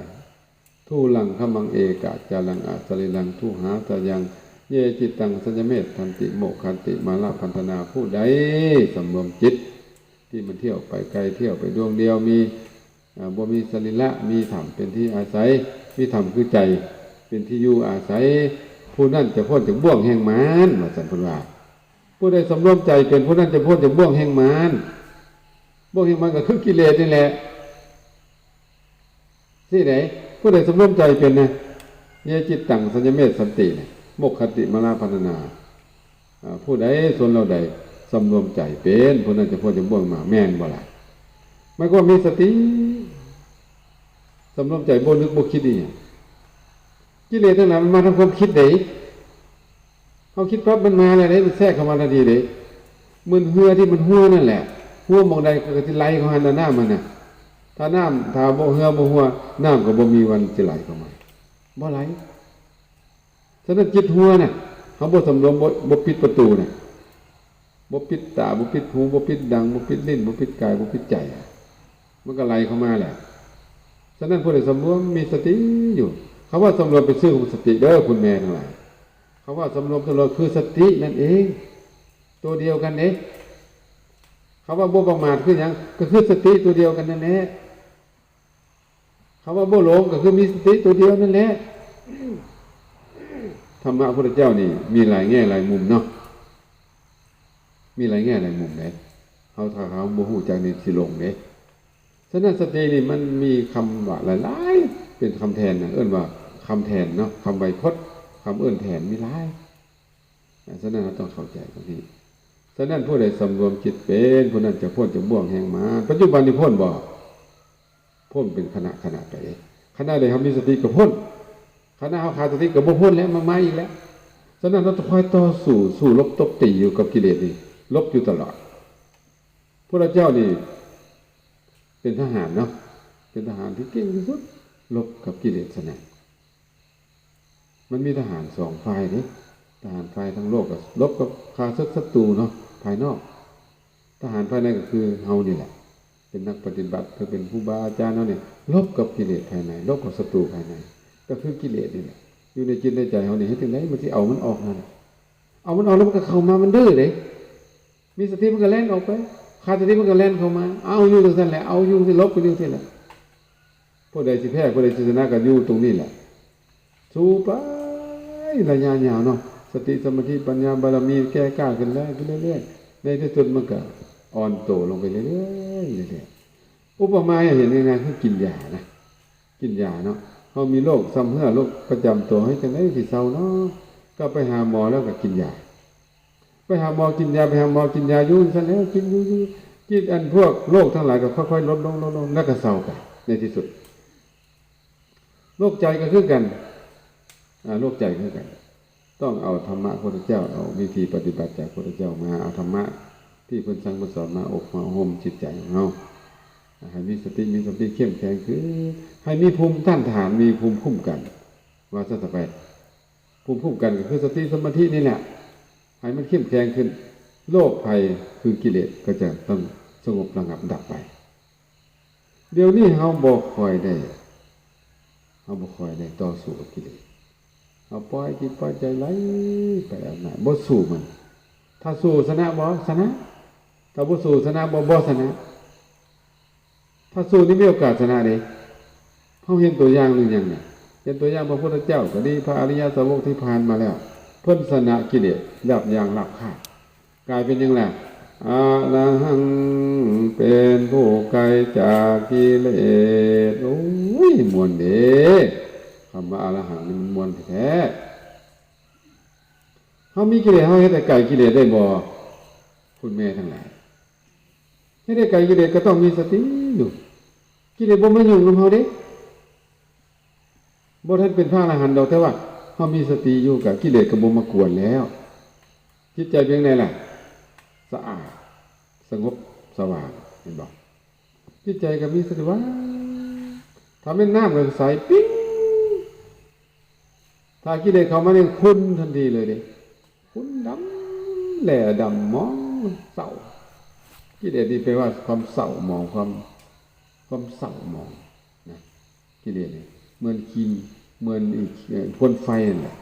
ທຸລັງຄະມັງເອກະຈາລັງອະສະລີລັງ ທຸຫາສະຍັງ ເຍຈິດຕັງສັນຍະເມທັນຕິ ໂມກຂັນຕິມາລະພັນທະນາ. ຜູ້ໃດສຳລວມຈິດທີ່ມັນທ່ຽວໄປໄກ ທ່ຽວໄປດວງດຽວ ມີ ອາ ບໍ່ມີສະລີລະ ມີຖ້ຳເປັນທີ່ອາໄສ ມີຖ້ຳຄືໃຈເປັນທີ່ຢູ່ອາໄສ ຜູ້ນັ້ນຈະພົ້ນຈາກບ່ວງແຫ່ງມານ ວ່າຊັ້ນເພິ່ນວ່າ. ຜູ້ໃດສຳລວມໃຈເປັນ ຜູ້ນັ້ນຈະພົ້ນຈາກບ່ວງແຫ່ງມານ. ບ່ວງແຫ່ງມານກໍຄືກິເລດນີ້ແຫຼະ. ຊີ້ໃດ ຜູ້ໃດສຳລວມໃຈເປັນນະ ເຍຈິດຕັງສັນຍະເມທັນຕິ ໂມກຂັນຕິມາລະພັນທະນາ. ອາ ຜູ້ໃດ ຊົນເຫຼົ່າໃດສຳລວມໃຈເປັນ ຜູ້ນັ້ນຈະພົ້ນຈາກບ່ວງມານ. ແມ່ນບໍ່ລະ? ໝາຍຄວາມມີສະຕິ ສຳລວມໃຈ ບໍ່ນຶກບໍ່ຄິດອີ່ຫຍັງ. ກິເລດທັງຫຼາຍມັນມາທາງຄວາມຄິດເດ້. ເຮົາຄິດປັບມັນມາແລ້ວເດ້, ມັນແຊກເຂົ້າມາທັນທີເດ້. ເໝືອນເຮືອທີ່ມັນຮົ່ວນັ້ນແຫຼະ, ຮົ່ວໝ່ອງໃດກໍຊິໄຫຼເຂົ້າຫັ້ນລະ ນ້ຳຫັ້ນນະ. ຖ້ານ້ຳ ຖ້າບໍ່ ເຮືອບໍ່ຮົ່ວ, ນ້ຳກໍບໍ່ມີວັນຊິໄຫຼເຂົ້າມາ, ບໍ່ໄຫຼ. ສະນັ້ນ ຈິດຮົ່ວນະ, ເຮົາບໍ່ສຳລວມ, ບໍ່ ບໍ່ປິດປະຕູນະ, ບໍ່ປິດຕາ, ບໍ່ປິດຫູ, ບໍ່ປິດດັງ, ບໍ່ປິດລີ້ນ, ບໍ່ປິດກາຍ, ບໍ່ປິດໃຈ, ມັນກໍໄຫຼເຂົ້າມາແຫຼະ. ສະນັ້ນ ຜູ້ໃດສຳລວມ ມີສະຕິຢູ່, ຄຳວ່າສຳລວມເປັນຊື່ຂອງສະຕິເດີ ຄຸນແມ່ທັງຫຼາຍ. ຄຳວ່າສຳລວມ ສຳລວມຄືສະຕິນັ້ນເອງ, ຕົວດຽວກັນເດ້. ຄຳວ່າບໍ່ປະໝາດຄືຫຍັງ? ກໍຄືສະຕິຕົວດຽວກັນນັ້ນແຫຼະ. ຄຳວ່າບໍ່ຫຼົງກໍຄືມີສະຕິຕົວດຽວນັ້ນແຫຼະ. ທຳມະພຸດທະເຈົ້ານີ້ມີຫຼາຍແງ່ຫຼາຍມຸມເນາະ, ມີຫຼາຍແງ່ຫຼາຍມຸມເດ້. ເຮົາ ຖ້າເຮົາບໍ່ຮູ້ຈັກນີ້ ຊິຫຼົງເດ້. ສະນັ້ນ ສະຕິນີ້ມັນມີຄຳວ່າຫຼາຍໆ ເປັນຄຳແທນນະ, ເອີ້ນວ່າຄຳແທນເນາະ, ຄຳໄວໂພດ, ຄຳເອີ້ນແທນມີຫຼາຍ. ສະນັ້ນ ເຮົາຕ້ອງເຂົ້າໃຈຕົງນີ້. ສະນັ້ນ ຜູ້ໃດສຳລວມຈິດເປັນ, ຜູ້ນັ້ນຈະພົ້ນຈາກບ່ວງແຫ່ງມານ. ປັດຈຸບັນນີ້ພົ້ນບໍ່? ພົ້ນເປັນຂະນະຂະນະໄປເດ້. ຂະນະໃດເຮົາມີສະຕິກໍພົ້ນ, ຂະນະເຮົາຂາດສະຕິກໍບໍ່ພົ້ນແລ້ວ, ມາ ມາອີກແລ້ວ. ສະນັ້ນ ເຮົາຕ້ອງຄອຍຕໍ່ສູ້, ສູ້ລົບຕົບຕີຢູ່ກັບກິເລດນີ້, ລົບຢູ່ຕະຫຼອດ. ພະພຸດທະເຈົ້ານີ້ເປັນທະຫານເນາະ, ເປັນທະຫານທີ່ເກັ່ງທີ່ສຸດ, ລົບກັບກິເລດຊະນະ. ມັນມີທະຫານສອງຝ່າຍເດ້. ທະຫານຝ່າຍທາງໂລກກໍລົບກັບຂ້າເສິກສັດຕູເນາະ, ພາຍນອກ. ທະຫານພາຍໃນກໍຄືເຮົານີ້ແຫຼະ, ເປັນນັກປະຕິບັດ ຄືເປັນຄູບາອາຈານເຮົານີ້, ລົບກັບກິເລດພາຍໃນ, ລົບກັບສັດຕູພາຍໃນ, ກໍຄືກິເລດນີ້ແຫຼະ. ຢູ່ໃນຈິດໃນໃຈເຮົານີ້, ເຮັດຈັ່ງໃດມັນຊິເອົາມັນອອກນັ້ນ? ເອົາມັນອອກແລ້ວມັນກໍເຂົ້າມາ, ມັນດື້ເດ້. ມີສະຕິມັນກໍແລ່ນອອກໄປ, ຂາດສະຕິມັນກໍແລ່ນເຂົ້າມາ. ເອົາຢູ່ຈັ່ງຊັ້ນແຫຼະ, ເອົາຢູ່, ຊິຫຼົບກັນຢູ່ຊີ້ແຫຼະ. ຜູ້ໃດຊິແພ້, ຜູ້ໃດຊິຊະນະ ກໍຢູ່ຕົງນີ້ແຫຼະ. ສູ້ໄປໄລຍະຍາວເນາະ, ສະຕິ ສະມາທິ ປັນຍາ ບາລະມີ ແກ່ກ້າຂຶ້ນເລື້ອຍໆ, ໃນທີ່ສຸດມັນກໍອ່ອນໂຕລົງໄປເລື້ອຍໆ, ເລື້ອຍໆ. ອຸປະມາໃຫ້ເຫັນງ່າຍໆ ຄືກິນຢານະ, ກິນຢາເນາະ. ເຮົາມີໂລກຊຳເຮື້ອ, ໂລກປະຈຳຕົວ, ເຮັດຈັ່ງໃດຊິເຊົາເນາະ? ກໍໄປຫາໝໍແລ້ວກໍກິນຢາ. ໄປຫາໝໍກິນຢາ, ໄປຫາໝໍກິນຢາ, ຢູ່ຊັ້ນແຫຼະ, ກິນຢູ່, ຢູ່, ກິນ, ອັນພວກໂລກທັງຫຼາຍກໍຄ່ອຍໆ ລົດລົງ, ລົດລົງ, ແລ້ວກໍເຊົາໄປໃນທີ່ສຸດ. ໂລກໃຈກໍຄືກັນ, ອາ, ໂລກໃຈຄືກັນ. ຕ້ອງເອົາທຳມະຂອງພະພຸດທະເຈົ້າ, ເອົາວິທີປະຕິບັດຈາກພະພຸດທະເຈົ້າມາ, ເອົາທຳມະທີ່ເພິ່ນສັ່ງເພິ່ນສອນມາອົບມາໂຮມຈິດໃຈຂອງເຮົາ, ໃຫ້ມີສະຕິ, ມີສະຕິເຂັ້ມແຂງຂຶ້ນ, ໃຫ້ມີພູມຕ້ານທານ, ມີພູມຄຸ້ມກັນ, ວ່າຊັ້ນຊະໄປ. ພູມຄຸ້ມກັນກໍຄືສະຕິສະມາທິນີ້ແຫຼະ, ໃຫ້ມັນເຂັ້ມແຂງຂຶ້ນ, ໂລກໄພຄືກິເລດກໍຈະຕ້ອງສະຫງົບລະງັບດັບໄປ. ດຽວນີ້ເຮົາບໍ່ຄ່ອຍໄດ້, ເຮົາບໍ່ຄ່ອຍໄດ້ຕໍ່ສູ້ກັບກິເລດ. ເຮົາປ່ອຍຈິດປ່ອຍໃຈໄຫຼໄປອຳນາດ, ບໍ່ສູ້ມັນ. ຖ້າສູ້ຊະນະບໍ່? ຊະນະ. ຖ້າບໍ່ສູ້ຊະນະບໍ່ ບໍ່ຊະນະ. ຖ້າສູ້ນີ້ມີໂອກາດຊະນະເດ້. ເຮົາເຫັນຕົວຢ່າງຫຼືຍັງນະ? ເຫັນຕົວຢ່າງພະພຸດທະເຈົ້າກໍດີ, ພະອະລິຍະສາວົກທີ່ຜ່ານມາແລ້ວ ເພິ່ນຊະນະກິເລດລາບຢ່າງລາບຄາບ. ກາຍເປັນຫຍັງລະ? ອະລະຫັງ ເປັນຜູ້ໄກຈາກກິເລດ. ໂອ້ຍ ມ່ວນເດ້. ຄຳວ່າອະລະຫັງນີ້ມັນມ່ວນແທ້ໆ. ເຮົາມີກິເລດ ເຮົາເຮັດໃຫ້ໄກກິເລດໄດ້ບໍ່? ຄຸນແມ່ທັງຫຼາຍ ເຮັດໃຫ້ໄກກິເລດກໍຕ້ອງມີສະຕິຢູ່. ກິເລດບໍ່ມາຫຍຸ້ງນຳເຮົາເດ້. ບໍ່ທັນເປັນພະອະລະຫັນດອກ, ແຕ່ວ່າເຮົາມີສະຕິຢູ່ ກະກິເລດກໍບໍ່ມາກວນແລ້ວ. ຈິດໃຈເປັນຈັ່ງໃດລະ? ສະອາດ, ສະຫງົບ, ສະຫວ່າງ, ເຫັນບໍ່? ຈິດໃຈກໍມີສະຕິວ່າງ. ຖ້າແມ່ນນ້ຳກໍໃສປິ້ງ. ຖ້າກິເລດເຂົ້າມານີ້ຂຸ່ນທັນທີເລີຍເດ້. ຂຸ່ນດຳແຫຼດຳໝອງເສົ້າ. ກິເລດນີ້ແປວ່າຄວາມເສົ້າໝອງ, ຄວາມ, ຄວາມເສົ້າໝອງນະ. ກິເລດນີ້ເໝືອນຄີນ, ເໝືອນອີກ, ເອີ່, ຄວັນໄຟນັ້ນແຫຼະ.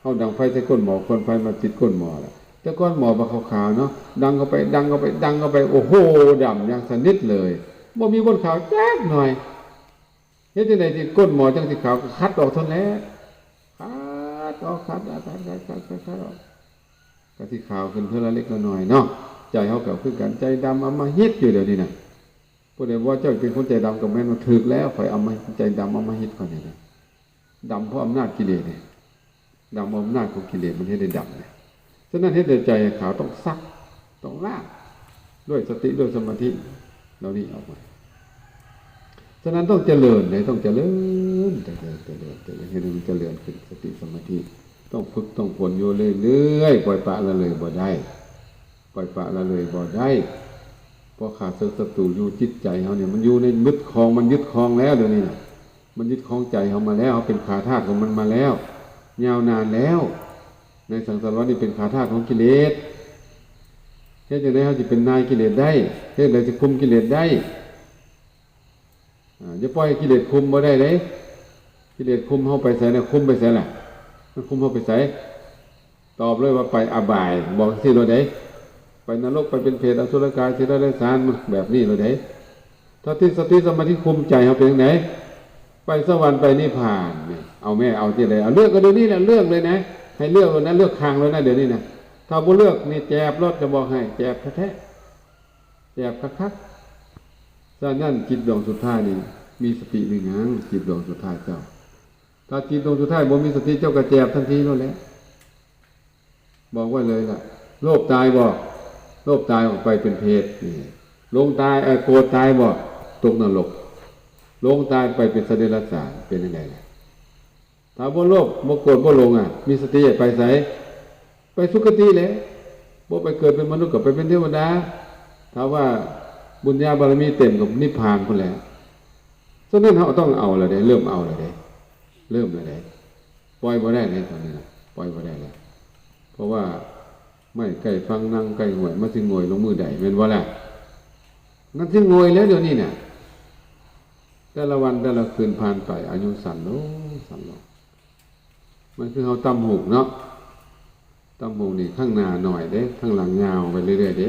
ເຮົາດັງໄຟໃສ່ກົ້ນໝໍ, ຄວັນໄຟມາຕິດກົ້ນໝໍລະ. ແຕ່ກ່ອນໝໍບໍ່ຂາວໆເນາະ, ດັງເຂົ້າໄປ, ດັງເຂົ້າໄປ, ດັງເຂົ້າໄປ, ໂອ້ໂຫ, ດຳຢ່າງສະໜິດເລີຍ. ບໍ່ມີບ່ອນຂາວຈັກໜ່ອຍ. ເຮັດຈັ່ງໃດທີ່ກົ້ນໝໍຈັ່ງຊິຂາວ? ກໍຂັດອອກເທົ່ານັ້ນແຫຼະ. ຂັດອອກ, ຂັດ, ຂັດ, ຂັດ, ຂັດ, ຂັດ, ຂັດອອກ. ກໍຊິຂາວຂຶ້ນເທື່ອລະເລັກລະນ້ອຍເນາະ. ໃຈເຮົາກໍຄືກັນ, ໃຈດຳອຳມະຫິດຢູ່ດຽວນີ້ນະ. ຜູ້ໃດວ່າເຈົ້າເປັນຄົນໃຈດຳ ກໍແມ່ນວ່າຖືກແລ້ວ, ຂ້ອຍອຳມະ, ໃຈດຳອຳມະຫິດຂ້ອຍນີ້ນະ. ດຳເພາະອຳນາດກິເລດນີ້. ດຳເພາະອຳນາດຂອງກິເລດ ມັນເຮັດໃຫ້ດຳນີ້. ສະນັ້ນ ເຮັດໃຫ້ໃຈຂາວຕ້ອງຊັກ, ຕ້ອງລ້າງ ດ້ວຍສະຕິ, ດ້ວຍສະມາທິເຫຼົ່ານີ້ອອກມາ. ສະນັ້ນ ຕ້ອງຈະເລີນເດ້, ຕ້ອງຈະເລີນ, ຈະເລີນ, ຈະເລີນ, ຈະເລີນ, ເຮັດໃຫ້ມັນຈະເລີນຂຶ້ນ ສະຕິສະມາທິ. ຕ້ອງຝຶກ, ຕ້ອງຝົນຢູ່ເລື້ອຍໆ, ປ່ອຍປະລະເລີຍບໍ່ໄດ້. ປ່ອຍປະລະເລີຍບໍ່ໄດ້. ເພາະຂ້າເສິກສັດຕູຢູ່ຈິດໃຈເຮົານີ້ ມັນຢູ່ໃນຍຶດຄອງ, ມັນຍຶດຄອງແລ້ວດຽວນີ້ນະ. ມັນຍຶດຄອງໃຈເຮົາມາແລ້ວ, ເຮົາເປັນຂ້າທາດຂອງມັນມາແລ້ວ, ຍາວນານແລ້ວ. ໃນສັງສາລະວັດນີ້ເປັນຂ້າທາດຂອງກິເລດ. ເຮັດຈັ່ງໃດເຮົາຊິເປັນນາຍກິເລດໄດ້? ເຮັດຈັ່ງໃດຊິຄຸມກິເລດໄດ້? ອາ, ຢ່າປ່ອຍໃຫ້ກິເລດຄຸມ, ບໍ່ໄດ້ເດ້. ກິເລດຄຸມເຮົາໄປໃສນະ? ຄຸມໄປໃສລະ? ມັນຄຸມເຮົາໄປໃສ? ຕອບເລີຍວ່າໄປອະບາຍ, ບອກຈັ່ງຊີ້ໂລດເດ້. ໄປນະລົກ, ໄປເປັນເປດ, ອະສຸລະກາຍ, ເດດະຊານ, ແບບນີ້ໂລດເດ້. ຖ້າຕິດສະຕິສະມາທິຄຸມໃຈເຮົາເປັນຈັ່ງໃດ? ໄປສະຫວັນ, ໄປນິບພານ. ເອົາແມ້, ເອົາຈັ່ງໃດ? ເອົາ, ເລືອກເອົາດຽວນີ້ແຫຼະ, ເລືອກເລີຍນະ. ໃຫ້ເລືອກໂລດນະ, ເລືອກຂ້າງໂລດນະ ດຽວນີ້ນະ. ຖ້າບໍ່ເລືອກນີ້ ເຈັບໂລດ, ຈະບອກໃຫ້, ເຈັບແທ້ໆ. ແຈບຄັກໆ. ສະນັ້ນ ຈິດດວງສຸດທ້າຍນີ້ມີສະຕິຫຼືຍັງ? ຈິດດວງສຸດທ້າຍເຈົ້າ. ຖ້າຈິດດວງສຸດທ້າຍບໍ່ມີສະຕິ, ເຈົ້າກໍແຈບທັນທີໂລດແຫຼະ. ບອກໄວ້ເລີຍລະ. ໂລບຕາຍບໍ່? ໂລບຕາຍອອກໄປເປັນເປດ. ຫຼົງຕາຍ, ເອີ, ໂກດຕາຍບໍ່? ຕົກນະລົກ. ຫຼົງຕາຍໄປເປັນສັດເດຍລະສານ. ເປັນຈັ່ງໃດລະ? ຖ້າບໍ່ໂລບ, ບໍ່ໂກດ, ບໍ່ຫຼົງອະ, ມີສະຕິໄປໃສ? ໄປສຸຄະຕິແຫຼະ. ບໍ່ໄປເກີດເປັນມະນຸດ, ກໍໄປເປັນເທວະດາ. ຖ້າວ່າບຸນຍາບາລະມີເຕັມ, ກໍນິບພານພຸ້ນແຫຼະ. ສະນັ້ນ ເຮົາຕ້ອງເອົາແລ້ວເດ້, ເລີ່ມເອົາແລ້ວເດ້, ເລີ່ມແລ້ວເດ້. ປ່ອຍບໍ່ໄດ້ເດ້ ຕອນນີ້ນະ, ປ່ອຍບໍ່ໄດ້ແລ້ວ. ເພາະວ່າໄມ້ໃກ້ຝັ່ງ, ນາງໃກ້ຫ້ວຍ, ມັນຊິໂງ່ຍລົງມື້ໃດ, ແມ່ນບໍ່ລະ? ມັນຊິໂງ່ຍແລ້ວ ດຽວນີ້ນະ. ແຕ່ລະວັນແຕ່ລະຄືນຜ່ານໄປ, ອາຍຸສັ້ນລົງ, ສັ້ນລົງ. ມັນຄືເຮົາຕ່ຳຫູກເນາະ, ຕ່ຳຫູກນີ້ຂ້າງໜ້າໜ້ອຍເດ້, ຂ້າງຫຼັງຍາວໄປເລື້ອຍໆເດ້.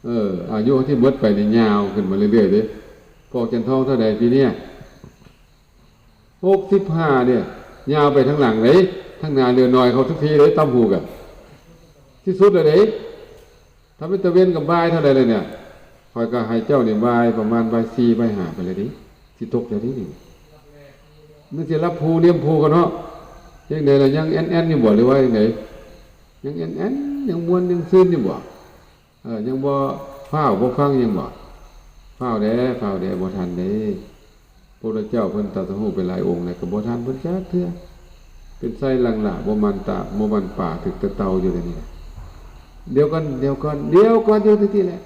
ເອີ, ອາຍຸທີ່ໝົດໄປນີ້ຍາວຂຶ້ນມາເລື້ອຍໆເດ້. ພວກຈັນທອງເທົ່າໃດປີນີ້? ຫົກສິບຫ້າເດ້. ຍາວໄປທາງຫຼັງເດ້, ທາງໜ້າເຫຼືອໜ້ອຍເຂົ້າທຸກທີເດ້, ຕ່ຳຫູກອະ. ທີ່ສຸດແລ້ວເດ້. ຖ້າເປັນຕາເວັນກໍບ່າຍເທົ່າໃດແລ້ວນີ້? ຂ້ອຍກໍໃຫ້ເຈົ້ານີ້ບ່າຍປະມານບ່າຍສີ່ ບ່າຍຫ້າໄປແລ້ວເດ້, ຊິຕົກແລ້ວເດ້ນີ້. ມັນຊິຫຼັບຜູ້ນຽມຜູ້ກັນເນາະ. ຈັ່ງໃດລະ, ຍັງແອ່ນໆຢູ່ບໍ່ ຫຼືວ່າຈັ່ງໃດ? ຍັງແອ່ນໆ, ຍັງມ່ວນ, ຍັງຊືນຢູ່ບໍ່? ເອີ, ຍັງບໍ່ຟ້າວ, ບໍ່ຟັງຍັງບໍ່? ຟ້າວແດ່, ຟ້າວແດ່, ບໍ່ທັນເດ້. ພະພຸດທະເຈົ້າເພິ່ນຕັດສະຮູ້ໄປຫຼາຍອົງແລ້ວ ກໍບໍ່ທັນເພິ່ນຈັກເທື່ອ. ເປັນໄຊຫຼັງຫຼ້າ, ບໍ່ໝັ່ນຕາ, ບໍ່ໝັ່ນປາ, ຖືກແຕ່ເຕົ່າຢູ່ດຽວນີ້ນະ. ດຽວກ່ອນ, ດຽວກ່ອນ, ດຽວກ່ອນ, ຢູ່ທີ່ແຫຼະ.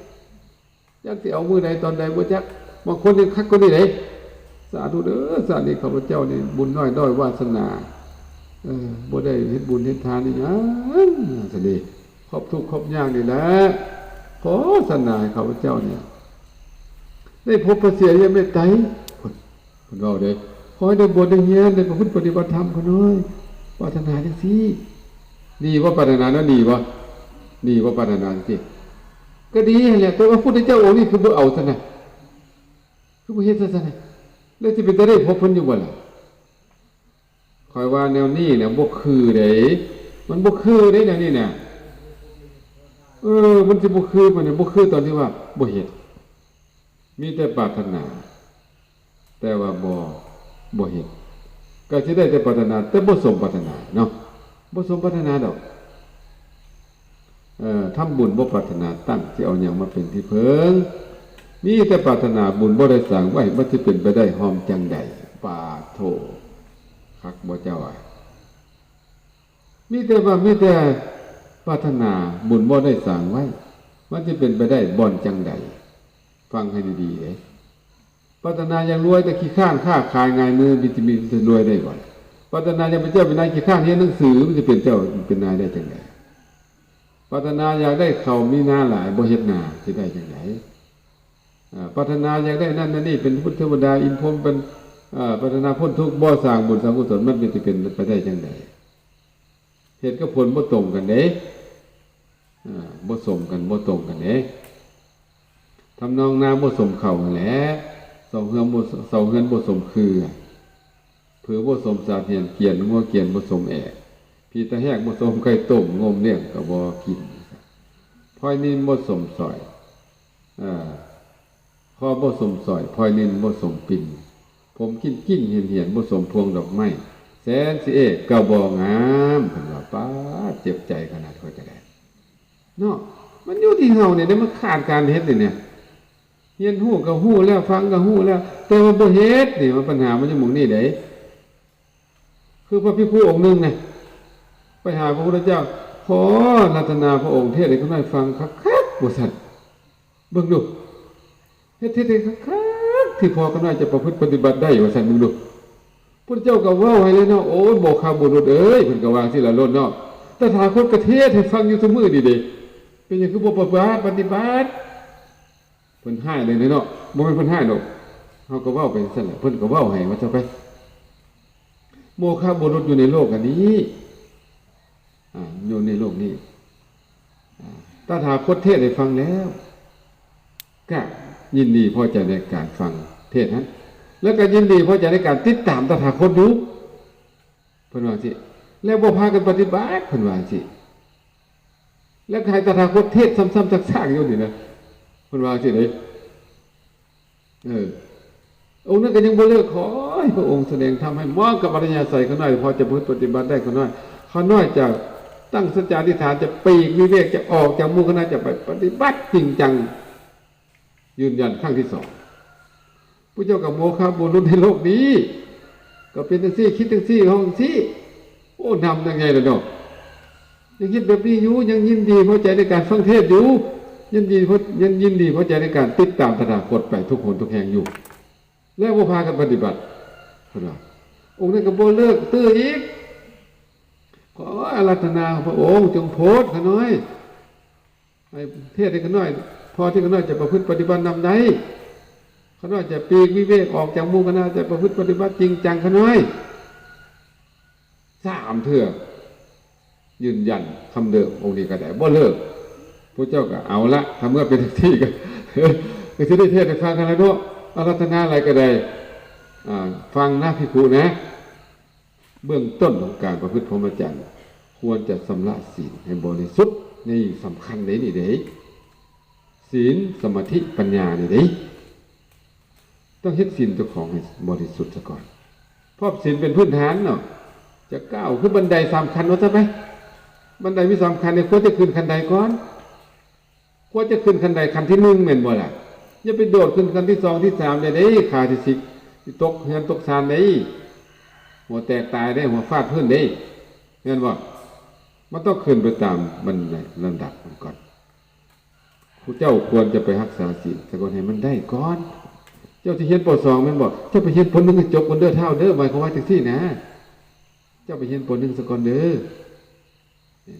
ຈັກຊິເອົາມື້ໃດຕອນໃດບໍ່ຈັກ. ບາງຄົນຍັງຄັກກວ່ານີ້ເດ້. ສາທຸເດີ, ຊາດນີ້ຂ້າພະເຈົ້ານີ້ບຸນນ້ອຍດ້ອຍວາສະໜາ, ເອີ, ບໍ່ໄດ້ເຮັດບຸນເຮັດທານອີ່ຫຍັງ, ຊາດນີ້ຄວາມທຸກຄວາມຍາກນີ້ແຫຼະ. ຂໍສະໜາໃຫ້ຂ້າພະເຈົ້ານີ້ ໄດ້ພົບພະສີອະລິຍະເມດໄຕ ເພິ່ນ, ເພິ່ນເວົ້າເດ້. ຂໍໃຫ້ໄດ້ບວດໄດ້ຮຽນ, ໄດ້ປະພຶດປະຕິບັດທຳຂ້ານ້ອຍ, ປາດຖະໜາຈັ່ງຊີ້. ດີບໍ່ປາດຖະໜາແນວນີ້ບໍ່? ດີບໍ່ປາດຖະໜາຈັ່ງຊີ້? ກໍດີຫັ້ນແຫຼະ ແຕ່ວ່າພຸດທະເຈົ້າອົງນີ້ຄືບໍ່ເອົາຊັ້ນນະ ຄືບໍ່ເຮັດຊັ້ນນະ ແລ້ວຊິເປັນຕາໄດ້ພົບເພິ່ນຢູ່ບໍ່ລະ? ຂ້ອຍວ່າແນວນີ້ນະບໍ່ຄືເດ້ ມັນບໍ່ຄືເດ້ແນວນີ້ນະ ເອີ ມັນຊິບໍ່ຄືປານໃດ ບໍ່ຄືຕອນທີ່ວ່າບໍ່ເຮັດ ມີແຕ່ປາດຖະໜາ ແຕ່ວ່າບໍ່ ບໍ່ເຮັດ ກໍຊິໄດ້ແຕ່ປາດຖະໜາ ແຕ່ບໍ່ສົມປາດຖະໜາເນາະ ບໍ່ສົມປາດຖະໜາດອກ. ເອີ ທຳບຸນບໍ່ປາດຖະໜາຕັ້ງ ຊິເອົາຫຍັງມາເປັນທີ່ເພິ່ງ? ມີແຕ່ປາດຖະໜາບຸນບໍ່ໄດ້ສ້າງໄວ້ ມັນຊິເປັນໄປໄດ້ຮ່ອມຈັ່ງໃດ? ປາດໂທ້ ຄັກບໍ່ເຈົ້າອະ? ມີແຕ່ວ່າ ມີແຕ່ປາດຖະໜາບຸນບໍ່ໄດ້ສ້າງໄວ້ ມັນຊິເປັນໄປໄດ້ບ່ອນຈັ່ງໃດ? ຟັງໃຫ້ດີໆເດ້. ປາດຖະໜາຢາກລວຍ ແຕ່ຂີ້ຄ້ານຄ້າຂາຍຫງາຍມື ມັນຈະມີ ມັນຈະລວຍໄດ້ບໍ່ລະ? ປາດຖະໜາຢາກເປັນເຈົ້າເປັນນາຍ ຂີ້ຄ້ານຮຽນໜັງສື ມັນຈະເປັນເຈົ້າເປັນນາຍໄດ້ຈັ່ງໃດ? ປາດຖະໜາຢາກໄດ້ເຂົ້າມີນາຫຼາຍ ບໍ່ເຮັດນາ ຊິໄດ້ຈັ່ງໃດ? ອາ ປາດຖະໜາຢາກໄດ້ນັ້ນໄດ້ນີ້ ເປັນເທວະດາອິນພົມ ເປັນ ອາ ປາດຖະໜາພົ້ນທຸກ ບໍ່ສ້າງບຸນສ້າງກຸສົນ ມັນຈະເປັນໄປໄດ້ຈັ່ງໃດ? ເຫດກັບຜົນບໍ່ຕົງກັນເດ້ ອາ ບໍ່ສົມກັນ ບໍ່ຕົງກັນເດ້. ທຳນອງນາບໍ່ສົມເຂົ້າຫັ້ນແຫຼະ ເສົາເຮືອນບໍ່ ເສົາເຮືອນບໍ່ສົມຄື ຜືບໍ່ສົມສາດຫຽນ ກຽນງົວກຽນບໍ່ສົມແອກ ຜີຕາແຮກບໍ່ສົມໄກ່ຕົ້ມ ງົມລ້ຽງກໍບໍ່ກິນ ພອຍນິນບໍ່ສົມສອຍ ເອີ ຄໍບໍ່ສົມສອຍ ພອຍນິນບໍ່ສົມປິນ ຜົມກິນກິນຫຽນຫຽນ ບໍ່ສົມພວງດອກໄມ້ ແສນຊິເອກກໍບໍ່ງາມ ເພິ່ນວ່າ. ປາດ ເຈັບໃຈຂະໜາດຂ້ອຍກໍໄດ້ເນາະ ມັນຢູ່ທີ່ເຮົານີ້ແຫຼະ ມັນຂາດການເຮັດນີ້ນະ ຮຽນຮູ້ກໍຮູ້ແລ້ວ ຟັງກໍຮູ້ແລ້ວ ແຕ່ວ່າບໍ່ເຮັດນີ້ ມັນ ບັນຫາມັນຢູ່ໝ່ອງນີ້ເດ້. ຄືພະພິກຂຸອົງໜຶ່ງນະ ໄປຫາພະພຸດທະເຈົ້າ ຂໍອາລາທະນາພະອົງເທດໃຫ້ຂ້ານ້ອຍຟັງຄັກໆ ວ່າຊັ້ນ ເບິ່ງດູ ເຮັດ ເຮັດໃຫ້ຄັກໆ ທີ່ພໍ່ຂ້ານ້ອຍຈະປະພຶດປະຕິບັດໄດ້ ວ່າຊັ້ນ ເບິ່ງດູ. ພຸດທະເຈົ້າກໍເວົ້າໃຫ້ເລີຍເນາະ ໂອ້ຍ ໂມຄະບຸລຸດເອີຍ ເພິ່ນກໍວ່າຈັ່ງຊີ້ລະໂລດເນາະ ຕະຖາຄົດກໍເທດໃຫ້ຟັງຢູ່ຊຸມື້ນີ້ເດ້ ເປັນຫຍັງຄືບໍ່ປະຕິບັດ ປະຕິບັດ? ເພິ່ນຮ້າຍເລີຍເນາະ ບໍ່ແມ່ນເພິ່ນຮ້າຍດອກ ເຮົາກໍເວົ້າໄປຈັ່ງຊັ້ນແຫຼະ ເພິ່ນກໍເວົ້າໃຫ້ວ່າຊະໄປ. ໂມຄະບຸລຸດຢູ່ໃນໂລກອັນນີ້ ອາ ຢູ່ໃນໂລກນີ້ ອາ ຕະຖາຄົດເທດໃຫ້ຟັງແລ້ວ ກະຍິນດີພໍໃຈໃນການຟັງເທດຫັ້ນ ແລ້ວກະຍິນດີພໍໃຈໃນການຕິດຕາມຕະຖາຄົດຢູ່ ເພິ່ນວ່າຈັ່ງຊີ້ ແລ້ວບໍ່ພາກັນປະຕິບັດ ເພິ່ນວ່າຈັ່ງຊີ້ ແລ້ວກໍໃຫ້ຕະຖາຄົດເທດຊ້ຳໆຊາກໆຢູ່ນີ້ນະ ເພິ່ນວ່າຈັ່ງຊີ້ເດ້. ເອີ ອົງນັ້ນກໍຍັງບໍ່ເລີກ ຂໍໃຫ້ພະອົງສະແດງທຳໃຫ້ເໝາະກັບອັດທະຍາໄສຂ້ານ້ອຍ ພໍຈະປະພຶດປະຕິບັດໄດ້ ຂ້ານ້ອຍ ຂ້ານ້ອຍຈະຕັ້ງສັດຈາທິຖານ ຈະປີກວິເວກ ຈະອອກຈາກໝູ່ຄະນະ ຈະໄປປະຕິບັດຈິງຈັງ ຢືນຢັນຄັ້ງທີສອງ ຜູ້ເຈົ້າກໍໂມຄະບຸລຸດໃນໂລກນີ້ ກໍເປັນຈັ່ງຊີ້ ຄິດຈັ່ງຊີ້ ເວົ້າຈັ່ງຊີ້ ໂອ້ ນຳຍັງໄງລະເນາະ ຍັງເຮັດແບບນີ້ຢູ່ ຍັງຍິນດີພໍໃຈໃນການຟັງເທດຢູ່ ຍິນດີພໍ ຍັງຍິນດີພໍໃຈໃນການຕິດຕາມຕະຖາຄົດໄປທຸກຫົນທຸກແຫ່ງຢູ່ ແລ້ວບໍ່ພາກັນປະຕິບັດ ເພິ່ນວ່າ ອົງນັ້ນກໍບໍ່ເລີກ ຕື້ອີກ ຂໍອາລາທະນາພະອົງຈົ່ງໂຜດຂ້ານ້ອຍ ໃຫ້ເທດໃຫ້ຂ້ານ້ອຍ ພໍທີ່ຂ້ານ້ອຍຈະປະພຶດປະຕິບັດນຳໄດ້ ຂ້ານ້ອຍຈະປີກວິເວກອອກຈາກໝູ່ຄະນະ ຈະປະພຶດປະຕິບັດຈິງຈັງ ຂ້ານ້ອຍ ສາມເທື່ອ ຢືນຢັນຄຳເດີມ ອົງນີ້ກໍໄດ້ ບໍ່ເລີກ ພວກເຈົ້າກໍເອົາລະ ຖ້າເມື່ອເປັນຈັ່ງຊີ້ກໍ ກໍຊິໄດ້ເທດໃຫ້ຟັງຫັ້ນລະເນາະ ອາລາທະນາຫຼາຍກໍໄດ້ ອາ ຟັງນະພິກຂຸນະ. ເບື້ອງຕົ້ນຂອງການປະພຶດພົມມະຈັນ ຄວນຈະຊຳລະສີນໃຫ້ບໍລິສຸດ ນີ້ສຳຄັນເດ້ນີ້ເດ້ ສີນ ສະມາທິ ປັນຍານີ້ເດ້ ຕ້ອງເຮັດສີນເຈົ້າຂອງໃຫ້ບໍລິສຸດສາກ່ອນ ເພາະສີນເປັນພື້ນຖານເນາະ ຈະກ້າວຄືບັນໄດສາມຂັ້ນວ່າຊະໄປ ບັນໄດມີສາມຂັ້ນນີ້ ຄວນຈະຂຶ້ນຂັ້ນໃດກ່ອນ? ກວ່າຈະຂຶ້ນຂັ້ນໃດ ຂັ້ນທີໜຶ່ງແມ່ນບໍ່ລະ? ຢ່າໄປໂດດຂຶ້ນຂັ້ນທີສອງທີສາມໄດ້ເດ້ ຂາຊິຊິ ຊິຕົກເຮືອນຕົກຊານເດ້ ຫົວແຕກຕາຍເດ້ ຫົວຟາດພື້ນເດ້ ແມ່ນບໍ່? ມັນຕ້ອງຂຶ້ນໄປຕາມບັນໄດລຳດັບມັນກ່ອນ ຜູ້ເຈົ້າຄວນຈະໄປຮັກສາສີນສາກ່ອນ ໃຫ້ມັນໄດ້ກ່ອນ ເຈົ້າຊິຮຽນ ປໍສອງ ແມ່ນບໍ່? ເຈົ້າໄປຮຽນ ປໍໜຶ່ງ ໃຫ້ຈົບກ່ອນເດີທ້າວເດີ ໝາຍຄວາມວ່າຈັ່ງຊີ້ນະ ເຈົ້າໄປຮຽນ ປໍໜຶ່ງ ສາກ່ອນເດີ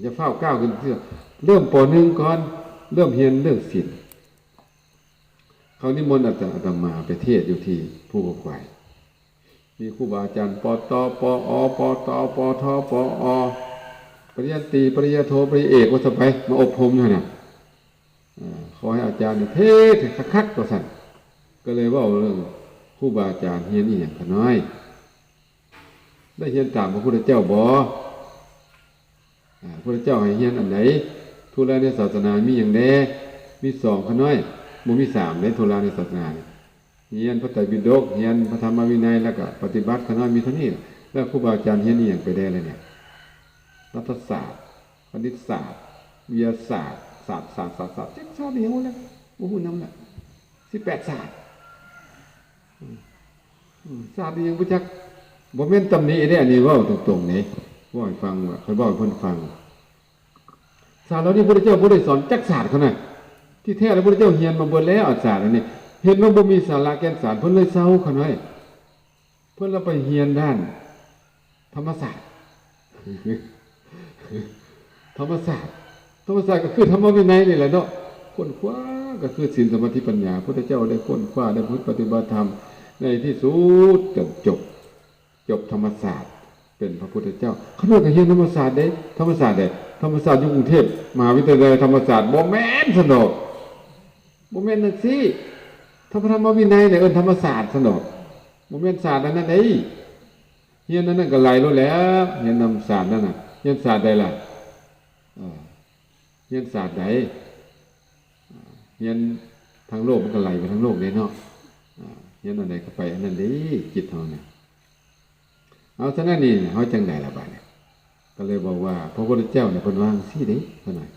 ຢ່າຟ້າວກ້າວຂຶ້ນເທື່ອ ເລີ່ມ ປໍໜຶ່ງ ກ່ອນ ເລີ່ມຮຽນເລື່ອງສິນ ເຂົານິມົນອາດ ອາດຕະມາໄປເທດຢູ່ທີ່ພູກະຄວາຍ ມີຄູບາອາຈານ ປຕ ປອ ປຕ ປທ ປອ ປະລິຍາຕີ ປະລິຍາໂທ ປະລິຍາເອກ ວ່າຊະໄປ ມາອົບຮົມຢູ່ຫັ້ນນະ ເອີ ຂໍໃຫ້ອາຈານນີ້ເທດໃຫ້ຄັກໆ ວ່າຊັ້ນ. ກໍເລີຍເວົ້າເລື່ອງຄູບາອາຈານຮຽນອີ່ຫຍັງຂະນ້ອຍ? ໄດ້ຮຽນຕາມພະພຸດທະເຈົ້າບໍ່? ອາ ພະພຸດທະເຈົ້າໃຫ້ຮຽນອັນໃດ? ທຸລະໃນສາສະໜາມີຫຍັງແດ່? ມີສອງຂະນ້ອຍ, ບໍ່ມີສາມເດ້ ທຸລະໃນສາສະໜານີ້. ຮຽນພະໄຕປິດົກ, ຮຽນພະທຳມະວິໄນ ແລ້ວກໍປະຕິບັດຂະນ້ອຍມີເທົ່ານີ້. ແລ້ວຄູບາອາຈານຮຽນອີ່ຫຍັງໄປແດ່ລະນີ້? ລັດຖະສາດ, ຄະນິດສາດ, ວິທະຍາສາດ, ສາດ, ສາດ, ສາດ, ສາດ, ຈັກສາດອີ່ຫຍັງແຫຼະ ບໍ່ຮູ້ນຳລະ ສິບແປດສາດ. ອືມ ອືມ ສາດອີ່ຫຍັງບໍ່ຈັກ. ບໍ່ແມ່ນຕຳໜິເດ້ ອັນນີ້ເວົ້າຕົງໆເດ້ ເວົ້າໃຫ້ຟັງ ວ່າຂ້ອຍເວົ້າໃຫ້ເພິ່ນຟັງ. ສາດເຫຼົ່ານີ້ພະພຸດທະເຈົ້າບໍ່ໄດ້ສອນຈັກສາດຂະນ້ອຍ. ທີ່ແທ້ແລ້ວພະພຸດທະເຈົ້າຮຽນມາເບິດແລ້ວ ອາ ສາດອັນນີ້. ເຫັນວ່າບໍ່ມີສາລະແກ່ນສານ ເພິ່ນເລີຍເຊົາຂະນ້ອຍ. ເພິ່ນລະໄປຮຽນດ້ານທຳມະສາດ. ທຳມະສາດ, ທຳມະສາດກໍຄືທຳມະວິໄນນີ້ແຫຼະເນາະ. ຄົ້ນຄວ້າກໍຄືສິນ ສະມາທິ ປັນຍາ. ພຸດທະເຈົ້າໄດ້ຄົ້ນຄວ້າ ໄດ້ປະພຶດປະຕິບັດທຳ ໃນທີ່ສຸດກໍຈົບ, ຈົບທຳມະສາດ ເປັນພະພຸດທະເຈົ້າ. ຂະນ້ອຍກໍຮຽນທຳມະສາດເດ້. ທຳມະສາດໃດ? ທຳມະສາດຢູ່ກຸງເທບ ມະຫາວິທະຍາໄລທຳມະສາດ. ບໍ່ແມ່ນຊັ້ນດອກ, ບໍ່ແມ່ນຈັ່ງຊີ້. ທຳມະ ທຳມະວິໄນແຫຼະເອີ້ນທຳມະສາດຊັ້ນດອກ, ບໍ່ແມ່ນສາດອັນນັ້ນເດ້. ຮຽນອັນນັ້ນກໍໄຫຼໂລດແລ້ວ, ຮຽນນຳສາດນັ້ນນະ. ຮຽນສາດໃດລະ? ເອີ ຮຽນສາດໃດ? ຮຽນທາງໂລກມັນກໍໄຫຼໄປທາງໂລກເດ້ເນາະ, ຮຽນອັນໃດກໍໄປອັນນັ້ນເດ້ ຈິດເຮົານະ. ເອົາ ສະນັ້ນນີ້ເຮົາຈັ່ງໃດລະບາດນີ້? ກໍເລີຍບອກວ່າ ພະພຸດທະເຈົ້ານີ້ເພິ່ນວ່າຈັ່ງຊີ້ເດ້ ເພິ່ນວ່າ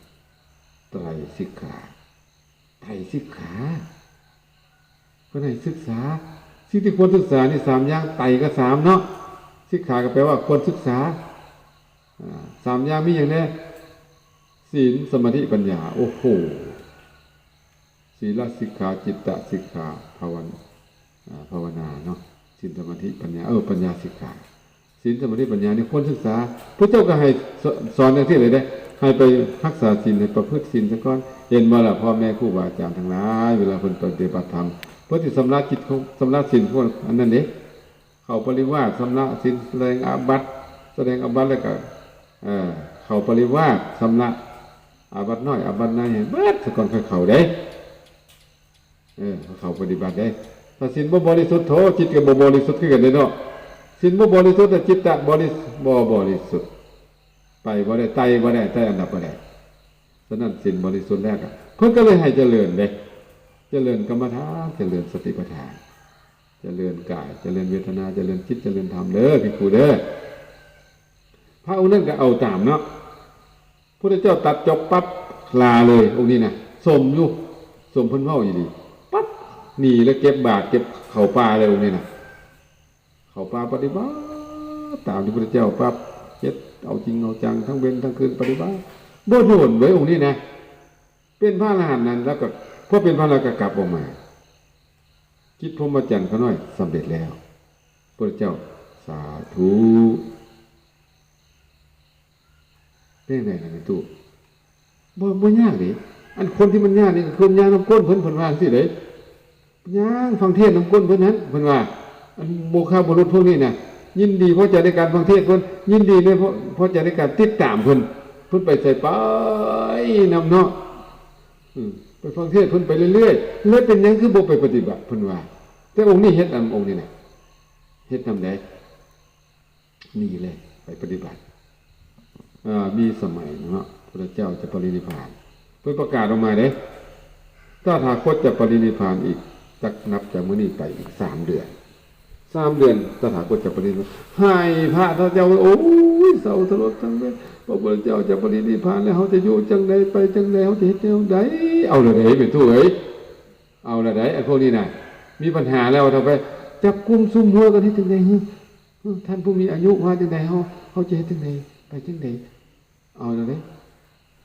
ໄຕຣສິກຂາ, ໄຕຣສິກຂາ. ເພິ່ນໃຫ້ສຶກສາສິ່ງທີ່ຄວນສຶກສານີ້ສາມຢ່າງ, ໄຕກໍສາມເນາະ, ສິກຂາກໍແປວ່າຄວນສຶກສາ. ອາ ສາມຢ່າງມີຫຍັງແດ່? ສິນ, ສະມາທິ, ປັນຍາ. ໂອ້ໂຫ! ສີລະສິກຂາ, ຈິດຕະສິກຂາ, ພາວະນາ, ອາ ພາວະນາເນາະ, ສິນ, ສະມາທິ, ປັນຍາ, ເອີ ປັນຍາສິກຂາ. ສິນ, ສະມາທິ, ປັນຍານີ້ຄວນສຶກສາ. ພະເຈົ້າກໍໃຫ້ສອນ ສອນຈັ່ງຊີ້ເລີຍເດ້, ໃຫ້ໄປຮັກສາສິນ, ໃຫ້ປະພຶດສິນຊະກ່ອນ. ເຫັນບໍ່ລະ ພໍ່ແມ່ຄູບາອາຈານທັງຫຼາຍ, ເວລາເພິ່ນປະຕິບັດທຳ ເພິ່ນຊິຊຳລະຈິດຂອງ, ຊຳລະສິນຂອງອັນນັ້ນເດ້. ເຂົ້າປະລິວາດ ຊຳລະສິນ, ສະແດງອາບັດ, ສະແດງອາບັດແລ້ວກໍ ເອີ ເຂົ້າປະລິວາດ ຊຳລະອາບັດນ້ອຍອາບັດໃຫຍ່ໃຫ້ເບິດສາກ່ອນ ຄ່ອຍເຂົ້າເດ້. ເອີ ເຂົ້າປະຕິບັດເດ້. ຖ້າສິນບໍ່ບໍລິສຸດ ໂທ ຈິດກໍບໍ່ບໍລິສຸດຄືກັນເດ້ເນາະ. ສິນບໍ່ບໍລິສຸດ ແລະ ຈິດຕະບໍລິ ບໍ່ບໍລິສຸດ. ໄປບໍ່ໄດ້, ໄຕ່ບໍ່ໄດ້, ໄຕ່ອັນດັບບໍ່ໄດ້. ສະນັ້ນສິນບໍລິສຸດແລ້ວກໍ ເພິ່ນກໍເລີຍໃຫ້ຈະເລີນເດ້, ຈະເລີນກຳມະຖານ, ຈະເລີນສະຕິປະທານ, ຈະເລີນກາຍ, ຈະເລີນເວທະນາ, ຈະເລີນຈິດ, ຈະເລີນທຳເດີ ພິກຂຸເດີ. ພະອົງນັ້ນກໍເອົາຕາມເນາະ. ພຸດທະເຈົ້າຕັດຈົບປັບ ລາເລີຍອົງນີ້ນະ. ສົມຢູ່, ສົມເພິ່ນເວົ້າອີ່ຫຼີ. ປັບ ໜີແລ້ວ ເກັບບາດ ເກັບເຂົ້າປ່າເລີຍອົງນີ້ນະ. ເຂົ້າປ່າປະຕິບັດຕາມທີ່ພຸດທະເຈົ້າປັບ, ເຮັດເອົາຈິງເອົາຈັງ ທັງເວັນທັງຄືນປະຕິບັດ. ບໍ່ໂດນເວີຍອົງນີ້ນະ ເປັນພະອະລະຫັນນັ້ນ ແລ້ວກໍ ພໍເປັນພະອະລະຫັນກໍກັບອອກມາ. ກິດພົມມະຈັນຂະນ້ອຍສຳເລັດແລ້ວ. ພຸດທະເຈົ້າ ສາທຸ. ເປັນຈັ່ງໃດລະແມ່ຕູ້? ບໍ່, ບໍ່ຍາກເດ້. ອັນຄົນທີ່ມັນຍາກນີ້ ຄືຄົນຍ່າງນຳກົ້ນເພິ່ນ, ເພິ່ນວ່າຈັ່ງຊີ້ເດ້. ຍ່າງຟັງເທດນຳກົ້ນເພິ່ນຫັ້ນ, ເພິ່ນວ່າ ອັນໂມຄະບຸລຸດພວກນີ້ນະ ຍິນດີພໍໃຈໃນການຟັງເທດເພິ່ນ, ຍິນດີໃນພໍ, ພໍໃຈໃນການຕິດຕາມເພິ່ນ. ເພິ່ນໄປໃສໄປນຳເນາະ. ອືມ ໄປຟັງເທດເພິ່ນໄປເລື້ອຍໆ. ແລ້ວເປັນຫຍັງຄືບໍ່ໄປປະຕິບັດ? ເພິ່ນວ່າ. ແຕ່ອົງນີ້ເຮັດນຳ, ອົງນີ້ນະ ເຮັດນຳໃດ? ນີ້ແຫຼະ ໄປປະຕິບັດ. ເອີ ມີສະໄໝເນາະ ພຸດທະເຈົ້າຈະປະລິນິບພານ ເພິ່ນປະກາດອອກມາເດ້ ຕະຖາຄົດຈະປະລິນິບພານອີກ ຈັກນັບຈາກມື້ນີ້ໄປອີກສາມເດືອນ. ສາມເດືອນ ຕະຖາຄົດຈະປະລິນິບພານ. ໃຫ້ພະເຈົ້າ ໂອ້ຍ ເສົ້າສະຫຼົດທັງເວນ. ພະພຸດທະເຈົ້າຈະປະລິນິບພານແລ້ວ ເຮົາຈະຢູ່ຈັ່ງໃດ ໄປຈັ່ງໃດ ເຮົາຈະເຮັດແນວໃດ? ເອົາລະເດ້ ແມ່ຕູ້ເອີຍ. ເອົາລະໄດ໋ ອັນພວກນີ້ນະ ມີບັນຫາແລ້ວ. ເອົາໄປຈັບກຸມສຸມຫົວກັນເຮັດຈັ່ງໃດ? ເອີ ທ່ານຜູ້ມີອາຍຸວ່າຈັ່ງໃດ? ເຮົາ, ເຮົາຈະເຮັດຈັ່ງໃດ? ໄປຈັ່ງໃດ? ເອົາລະເດ້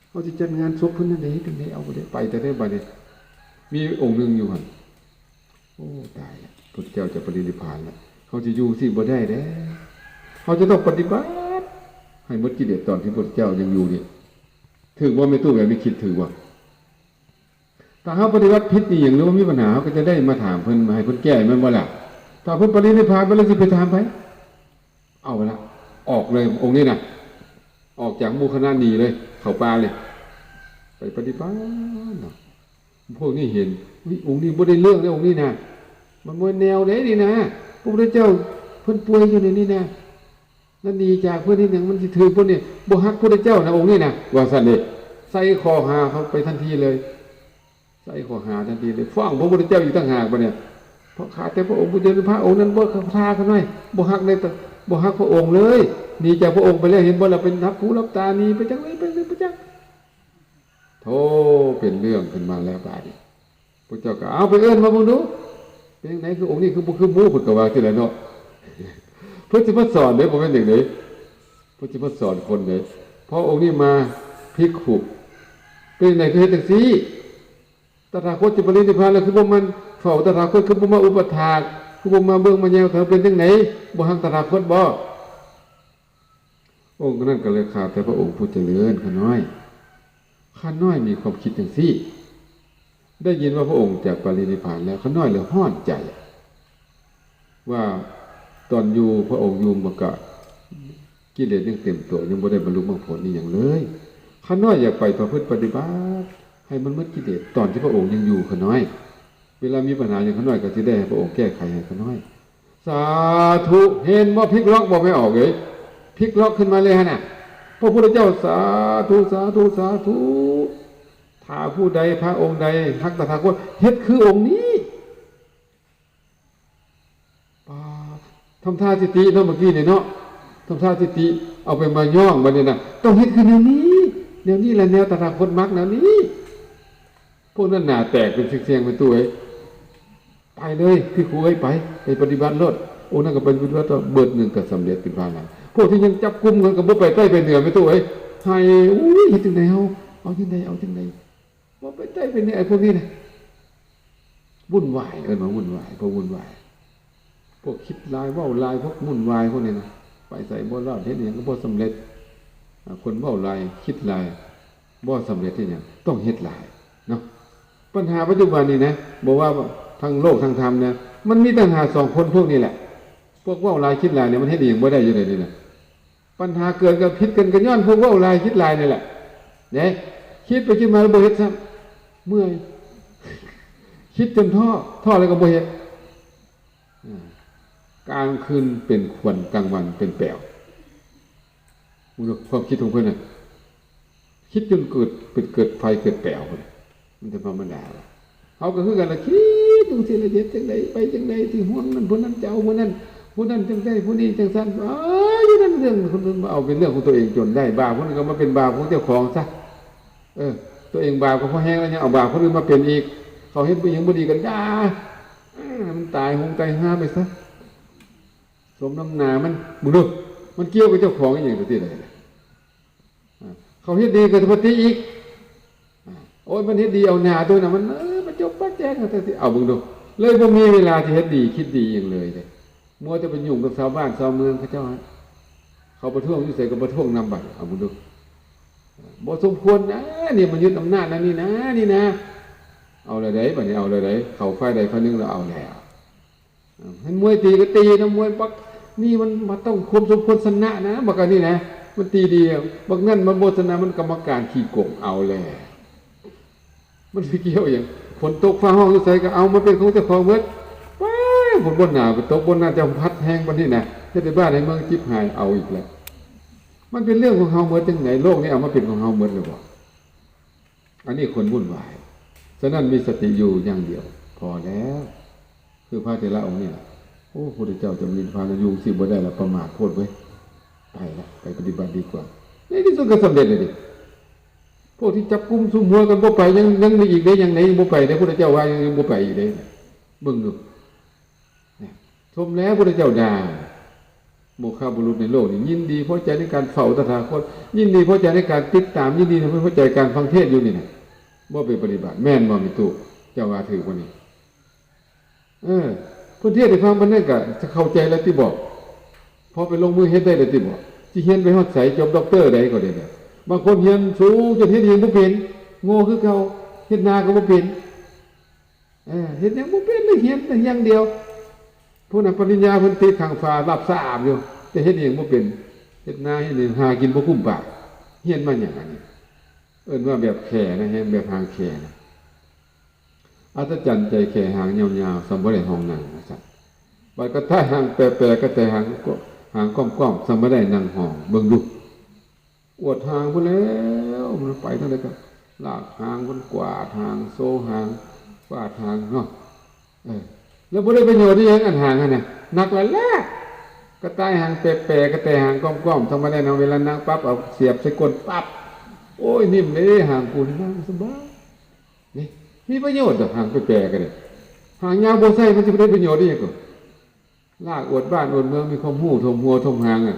ເຮົາຈະຈັດງານສົບເພິ່ນແນວໃດ? ເຮັດຈັ່ງໃດ? ເອົາລະເດ້ ໄປແຕ່ໃດບາດນີ້. ມີອົງໜຶ່ງຢູ່ຫັ້ນ ໂອ້ ຕາຍລະ ພຸດທະເຈົ້າຈະປະລິນິບພານລະ ເຮົາຈະຢູ່ຊີ້ບໍ່ໄດ້ແລ້ວ. ເຮົາຈະຕ້ອງປະຕິບັດໃຫ້ໝົດກິເລດຕອນທີ່ພຸດທະເຈົ້າຍັງຢູ່ນີ້. ຖືກບໍ່ແມ່ຕູ້? ແບບນີ້ຄິດຖືກບໍ່? ຖ້າເຮົາປະຕິບັດຜິດອີ່ຫຍັງ ຫຼືວ່າມີບັນຫາ ເຮົາກໍຈະໄດ້ມາຖາມເພິ່ນ ມາໃຫ້ເພິ່ນແກ້ ແມ່ນບໍ່ລະ? ຖ້າເພິ່ນປະລິນິບພານໄປແລ້ວ ຊິໄປຖາມໃຜ? ເອົາລະ ອອກເລີຍ ອົງນີ້ນະ ອອກຈາກໝູ່ຄະນະ ໜີເລີຍ ເຂົ້າປ່າເລີຍ ໄປປະຕິບັດເນາະ. ພວກນີ້ເຫັນ ອຸ້ຍ ອົງນີ້ບໍ່ໄດ້ເລື່ອງເດ້ ອົງນີ້ນະ ມັນບໍ່ແນວໃດນີ້ນະ ພະພຸດທະເຈົ້າເພິ່ນປ່ວຍຢູ່ໃນນີ້ນະ ແລ້ວໜີຈາກເພິ່ນເຮັດຫຍັງ ມັນຊິຖືກບໍ່ນີ້ ບໍ່ຮັກພະພຸດທະເຈົ້ານະ ອົງນີ້ນະ ວ່າຊັ້ນເດ້ ໃສ່ຂໍ້ຫາເຂົາໄປທັນທີເລີຍ ໃສ່ຂໍ້ຫາທັນທີເລີຍ ຟ້ອງພະພຸດທະເຈົ້າອີກຕ່າງຫາກບັດນີ້ ເພາະຂ້າແຕ່ພະອົງຜູ້ດຽວ ພະອົງນັ້ນບໍ່ເຂົ້າທ່າຂ້ານ້ອຍ ບໍ່ຮັກໃນ ບໍ່ຮັກພະອົງເລີຍ ໜີຈາກພະອົງໄປແລ້ວ ເຫັນບໍ່ລະ ໄປຫຼັບຫູຫຼັບຕາໜີໄປຈັກໃດໄປເລີຍ ໄປຈັກ ໂທ ເປັນເລື່ອງຂຶ້ນມາແລ້ວບາດນີ້ ພວກເຈົ້າກໍເອົາໄປເອີ້ນມາເບິ່ງດູ ເປັນຈັ່ງໃດ ຄືອົງນີ້ຄືບໍ່ຄືໝູ່ ເພິ່ນກໍວ່າຊີ້ແຫຼະເນາະ ເພິ່ນຊິມາສອນເດ້ ບໍ່ແມ່ນຫຍັງເດ້ ເພິ່ນຊິມາສອນຄົນເດ້ ເພາະອົງນີ້ມາພິກຂຸ ເປັນຈັ່ງໃດຄືເຮັດຈັ່ງຊີ້ ຕະຖາຄົດຈະປະລິນິບພານແລ້ວ ຄືບໍ່ມາເຝົ້າຕະຖາຄົດ ຄືບໍ່ມາອຸປະຖາກ ຄືບໍ່ມາເບິ່ງມາແຍງ ເຂົາເປັນຈັ່ງໃດ ບໍ່ຮັກຕະຖາຄົດບໍ? ອົງນັ້ນກໍເລີຍ ຂ້າແຕ່ພະອົງຜູ້ຈະເລີນ ຂ້ານ້ອຍ ຂ້ານ້ອຍມີຄວາມຄິດຈັ່ງຊີ້ ໄດ້ຍິນວ່າພະອົງຈະປະລິນິບພານແລ້ວ ຂ້ານ້ອຍເລີຍຮ້ອນໃຈ ວ່າຕອນຢູ່ພະອົງຢູ່ມັນກະກິເລດຍັງເຕັມຕົວ ຍັງບໍ່ໄດ້ບັນລຸມັກຜົນອີ່ຫຍັງເລີຍ ຂ້ານ້ອຍຢາກໄປປະພຶດປະຕິບັດໃຫ້ມັນໝົດກິເລດ ຕອນທີ່ພະອົງຍັງຢູ່ ຂ້ານ້ອຍ ເວລາມີບັນຫາຫຍັງ ຂ້ານ້ອຍກໍຊິໄດ້ໃຫ້ພະອົງແກ້ໄຂໃຫ້ຂ້ານ້ອຍ ສາທຸ ເຫັນບໍ່ ພິກລັອກບໍ່ ແມ່ອອກເອີຍ ພິກລັອກຂຶ້ນມາເລີຍຫັ້ນນະ ພະພຸດທະເຈົ້າ ສາທຸ ສາທຸ ສາທຸ ຖ້າຜູ້ໃດ ພະອົງໃດຮັກຕະຖາຄົດ ເຮັດຄືອົງນີ້ ປາດ ທຳທ່າຊິຕິເນາະ ເມື່ອກີ້ນີ້ເນາະ ທຳທ່າຊິຕິ ເອົາໄປມາຍ້ອງບັດນີ້ນະ ຕ້ອງເຮັດຄືແນວນີ້ ແນວນີ້ລະແນວຕະຖາຄົດມັກ ແນວນີ້ ພວກນັ້ນໜ້າແຕກເປັນສ່ຽງໆ ແມ່ຕູ້ເອີຍ ໄປເລີຍ ພິກຂຸເອີຍ ໄປ ໄປປະຕິບັດໂລດ ອົງນັ້ນກໍໄປປະຕິບັດໂລດ ເບີດໜຶ່ງກໍສຳເລັດເປັນພະອະລະຫັນ ພວກທີ່ຍັງຈັບກຸມກັນກໍບໍ່ໄປໃຕ້ໄປເໜືອ ແມ່ຕູ້ເອີຍ ໄຫ້ ໂອ້ຍ ເຮັດຈັ່ງໃດເຮົາ ເອົາຈັ່ງໃດ ເອົາຈັ່ງໃດ ບໍ່ໄປໃຕ້ໄປເໜືອ ໄອ້ພວກນີ້ນະ ວຸ່ນວາຍ ເອີ້ນວ່າວຸ່ນວາຍ ພວກວຸ່ນວາຍ ພວກຄິດຫຼາຍ ເວົ້າຫຼາຍ ພວກວຸ່ນວາຍພວກນີ້ນະ ໄປໃສບໍ່ລອດ ເຮັດຫຍັງກໍບໍ່ສຳເລັດ ອາ ຄົນເວົ້າຫຼາຍ ຄິດຫຼາຍ ບໍ່ສຳເລັດເຮັດຫຍັງ ຕ້ອງເຮັດຫຼາຍເນາະ ບັນຫາປັດຈຸບັນນີ້ນະ ບໍ່ວ່າທາງໂລກທາງທຳນະ ມັນມີຕັນຫາສອງຄົນພວກນີ້ແຫຼະ ພວກເວົ້າຫຼາຍຄິດຫຼາຍນີ້ ມັນເຮັດອີ່ຫຍັງບໍ່ໄດ້ຢູ່ໃດນີ້ນະ ບັນຫາເກີດກັບຜິດກັນກໍຍ້ອນພວກເວົ້າຫຼາຍຄິດຫຼາຍນີ້ແຫຼະ ເດ້ ຄິດໄປຄິດມາແລ້ວບໍ່ເຮັດຊ້ຳ ເມື່ອຍ ຄິດຈົນທໍ້ ທໍ້ແລ້ວກໍບໍ່ເຮັດ ອາ ກາງຄືນເປັນຄວັນ ກາງວັນເປັນແປວ ເບິ່ງດູຄວາມຄິດຂອງເພິ່ນນະ ຄິດຈົນເກີດ ເປັນເກີດໄຟເກີດແປວພຸ້ນ ມັນຈະທຳມະດາວະ ເຮົາກໍຄືກັນລະ ຄິດຈັ່ງຊີ້ລະ ເຮັດຈັ່ງໃດ ໄປຈັ່ງໃດ ຊິຮ່ວມນັ້ນ ຜູ້ນັ້ນຈະເອົາຜູ້ນັ້ນ ຜູ້ນັ້ນຈັ່ງໃດ ຜູ້ນີ້ຈັ່ງຊັ້ນ ເອີ ຢູ່ນັ້ນ ເລື່ອງຄົນອື່ນມາເອົາເປັນເລື່ອງຂອງຕົວເອງຈົນໄດ້ ບາບຄົນອື່ນກໍມາເປັນບາບຂອງເຈົ້າຂອງຊະ ເອີ ຕົວເອງບາບກໍພໍແຮງແລ້ວ ຍັງເອົາບາບຄົນອື່ນມາເປັນອີກ ເຂົາເຮັດອີ່ຫຍັງບໍ່ດີກໍດ່າ ເອີ ມັນຕາຍໂຫງຕາຍຫາໄປຊະ ສົມນ້ຳໜ້າມັນ ເບິ່ງດູ ມັນກ່ຽວກັບເຈົ້າຂອງອີ່ຫຍັງຈັ່ງຊີ້ລະ? ອາ ເຂົາເຮັດດີກໍປະຕິອີກ ອາ ໂອ້ຍ ມັນເຮັດດີເອົາໜ້າຕົວນະ ມັນ ເອີ ປະຈົບປະແຈງ ເອົາເບິ່ງດູ ເລີຍບໍ່ມີເວລາທີ່ເຮັດດີຄິດດີຫຍັງເລີຍເດ້ ມົວແຕ່ໄປຫຍຸ້ງກັບຊາວບ້ານຊາວເມືອງເຂົາເຈົ້າ ເຂົາປະທ້ວງຢູ່ໃສກໍປະທ້ວງນຳບັດ ເອົາເບິ່ງດູ ບໍ່ສົມຄວນນະ ນີ້ມາຍຶດອຳນາດນະ ນີ້ນະ ນີ້ນະ ເອົາແລ້ວໃດ໋ ບັດນີ້ເອົາແລ້ວໃດ໋ ເຂົ້າຝ່າຍໃດຝ່າຍໜຶ່ງແລ້ວ ເອົາແລ້ວ ເຫັນມວຍຕີກໍຕີນຳມວຍ ບັກນີ້ມັນ ມັນຕ້ອງຄວາມສົມຄວນຊະນະນະ ບັກອັນນີ້ນະ ມັນຕີດີ ບັກນັ້ນມັນບໍ່ຊະນະ ມັນກຳມະການຂີ້ໂກງ ເອົາແລ້ວ ມັນຊິກ່ຽວຫຍັງ ຝົນຕົກຟ້າຮ້ອງຢູ່ໃສກໍເອົາມາເປັນຂອງເຈົ້າຂອງເບິດ ໄປ ຝົນບໍ່ໜາວກໍຕົກບໍ່ໜາວ ເຈົ້າພັດແຮງປານນີ້ນະ ເຮັດໃຫ້ບ້ານໃຫ້ເມືອງຈິບຫາຍ ເອົາອີກແລ້ວ ມັນເປັນເລື່ອງຂອງເຮົາເບິດຈັ່ງໃດ ໂລກນີ້ເອົາມາເປັນຂອງເຮົາເບິດແລ້ວບໍ່? ອັນນີ້ຄົນວຸ່ນວາຍ ສະນັ້ນມີສະຕິຢູ່ຢ່າງດຽວ ພໍແລ້ວ ຄືພະເຖລະອົງນີ້ລະ ໂອ້ ພຸດທະເຈົ້າຈະມີພານະຍຸງຊິບໍ່ໄດ້ລະ ປະໝາດໂພດເວີຍ ໄປລະ ໄປປະຕິບັດດີກວ່າ ໃນທີ່ສຸດກໍສຳເລັດແລ້ວເດ້ ພວກທີ່ຈັບກຸມສຸມຫົວກັນບໍ່ໄປ ຍັງ ຍັງມີອີກເດ້ ຍັງໃນຍັງບໍ່ໄປເດ້ ພຸດທະເຈົ້າວ່າຍັງ ຍັງບໍ່ໄປອີກເດ້ ເບິ່ງດູ ສົມແລ້ວພຸດທະເຈົ້າດ່າ ໂມຄະບຸລຸດໃນໂລກນີ້ ຍິນດີພໍໃຈໃນການເຝົ້າຕະຖາຄົດ ຍິນດີພໍໃຈໃນການຕິດຕາມ ຍິນດີພໍໃຈການຟັງເທດຢູ່ນີ້ນະ ບໍ່ໄປປະຕິບັດ ແມ່ນບໍ່ແມ່ຕູ້? ເຈົ້າວ່າຖືກບໍ່ນີ້? ເອີ ເພິ່ນເທດໃຫ້ຟັງປານນັ້ນກະເຂົ້າໃຈແລ້ວຕິບໍ? ພໍໄປລົງມືເຮັດໄດ້ແລ້ວຕິບໍ? ຊິຮຽນໄປຮອດໃສ ຈົບດັອກເຕີໃດກໍໄດ້ແລ້ວ ບາງຄົນຮຽນສູງຈົນເຮັດຫຍັງບໍ່ເປັນ ໂງ່ຄືເກົ່າ ເຮັດນາກໍບໍ່ເປັນ. ເອີ ເຮັດຫຍັງບໍ່ເປັນ ໄດ້ຮຽນແຕ່ຢ່າງດຽວ ຜູ້ນັ້ນປະລິນຍາເພິ່ນຕິດຂ້າງຝາ ລາບສະອາບຢູ່ ແຕ່ເຮັດຫຍັງບໍ່ເປັນ ເຮັດນາເຮັດຫຍັງ ຫາກິນບໍ່ກຸ້ມປາກ ຮຽນມາຫຍັງອັນນີ້ ເອີ້ນວ່າແບບແຂ້ນະ ແຮງແບບຫາງແຂ້ນະ ອັດສະຈັນໃຈແຄ່ຫາງຍາວໆ ສ່ຳບໍ່ໄດ້ຫ້ອງນັ່ງວ່າຊັ້ນ. ບັດກະຕ່າຍຫາງແປໆ ກະແຕຫາງ ຫາງກ້ອມໆ ສ່ຳບໍ່ໄດ້ນັ່ງຫ້ອງ. ເບິ່ງດູ ອວດຫາງພຸ້ນແລ້ວ ມັນໄປທາງໃດກະລາກຫາງ ມັນກວາດຫາງ ໂຊຫາງ ກວາດຫາງເນາະ. ເອີ ແລ້ວບໍ່ໄດ້ປະໂຫຍດອີ່ຫຍັງ ອັນຫາງຫັ້ນນະ ໜັກຫຼາຍແຫຼະ. ກະຕ່າຍຫາງແປໆ ກະແຕຫາງກ້ອມໆ ທຳມະດາເນາະ ເວລານັ່ງປັບ ເອົາສຽບໃສ່ກົ້ນປັບ ໂອ້ຍ ນິ້ມເດ້ ຫາງກູນີ້ນັ່ງສະບາຍ. ນີ້ ມີປະໂຫຍດດອກ ຫາງແປໆ ກະໄດ້. ຫາງຍາວບໍ່ໃສ່ ມັນຊິໄດ້ປະໂຫຍດອີ່ຫຍັງກະ? ລາກອວດບ້ານອວດເມືອງ ມີຄວາມຮູ້ຖົມຫົວຖົມຫາງ ອ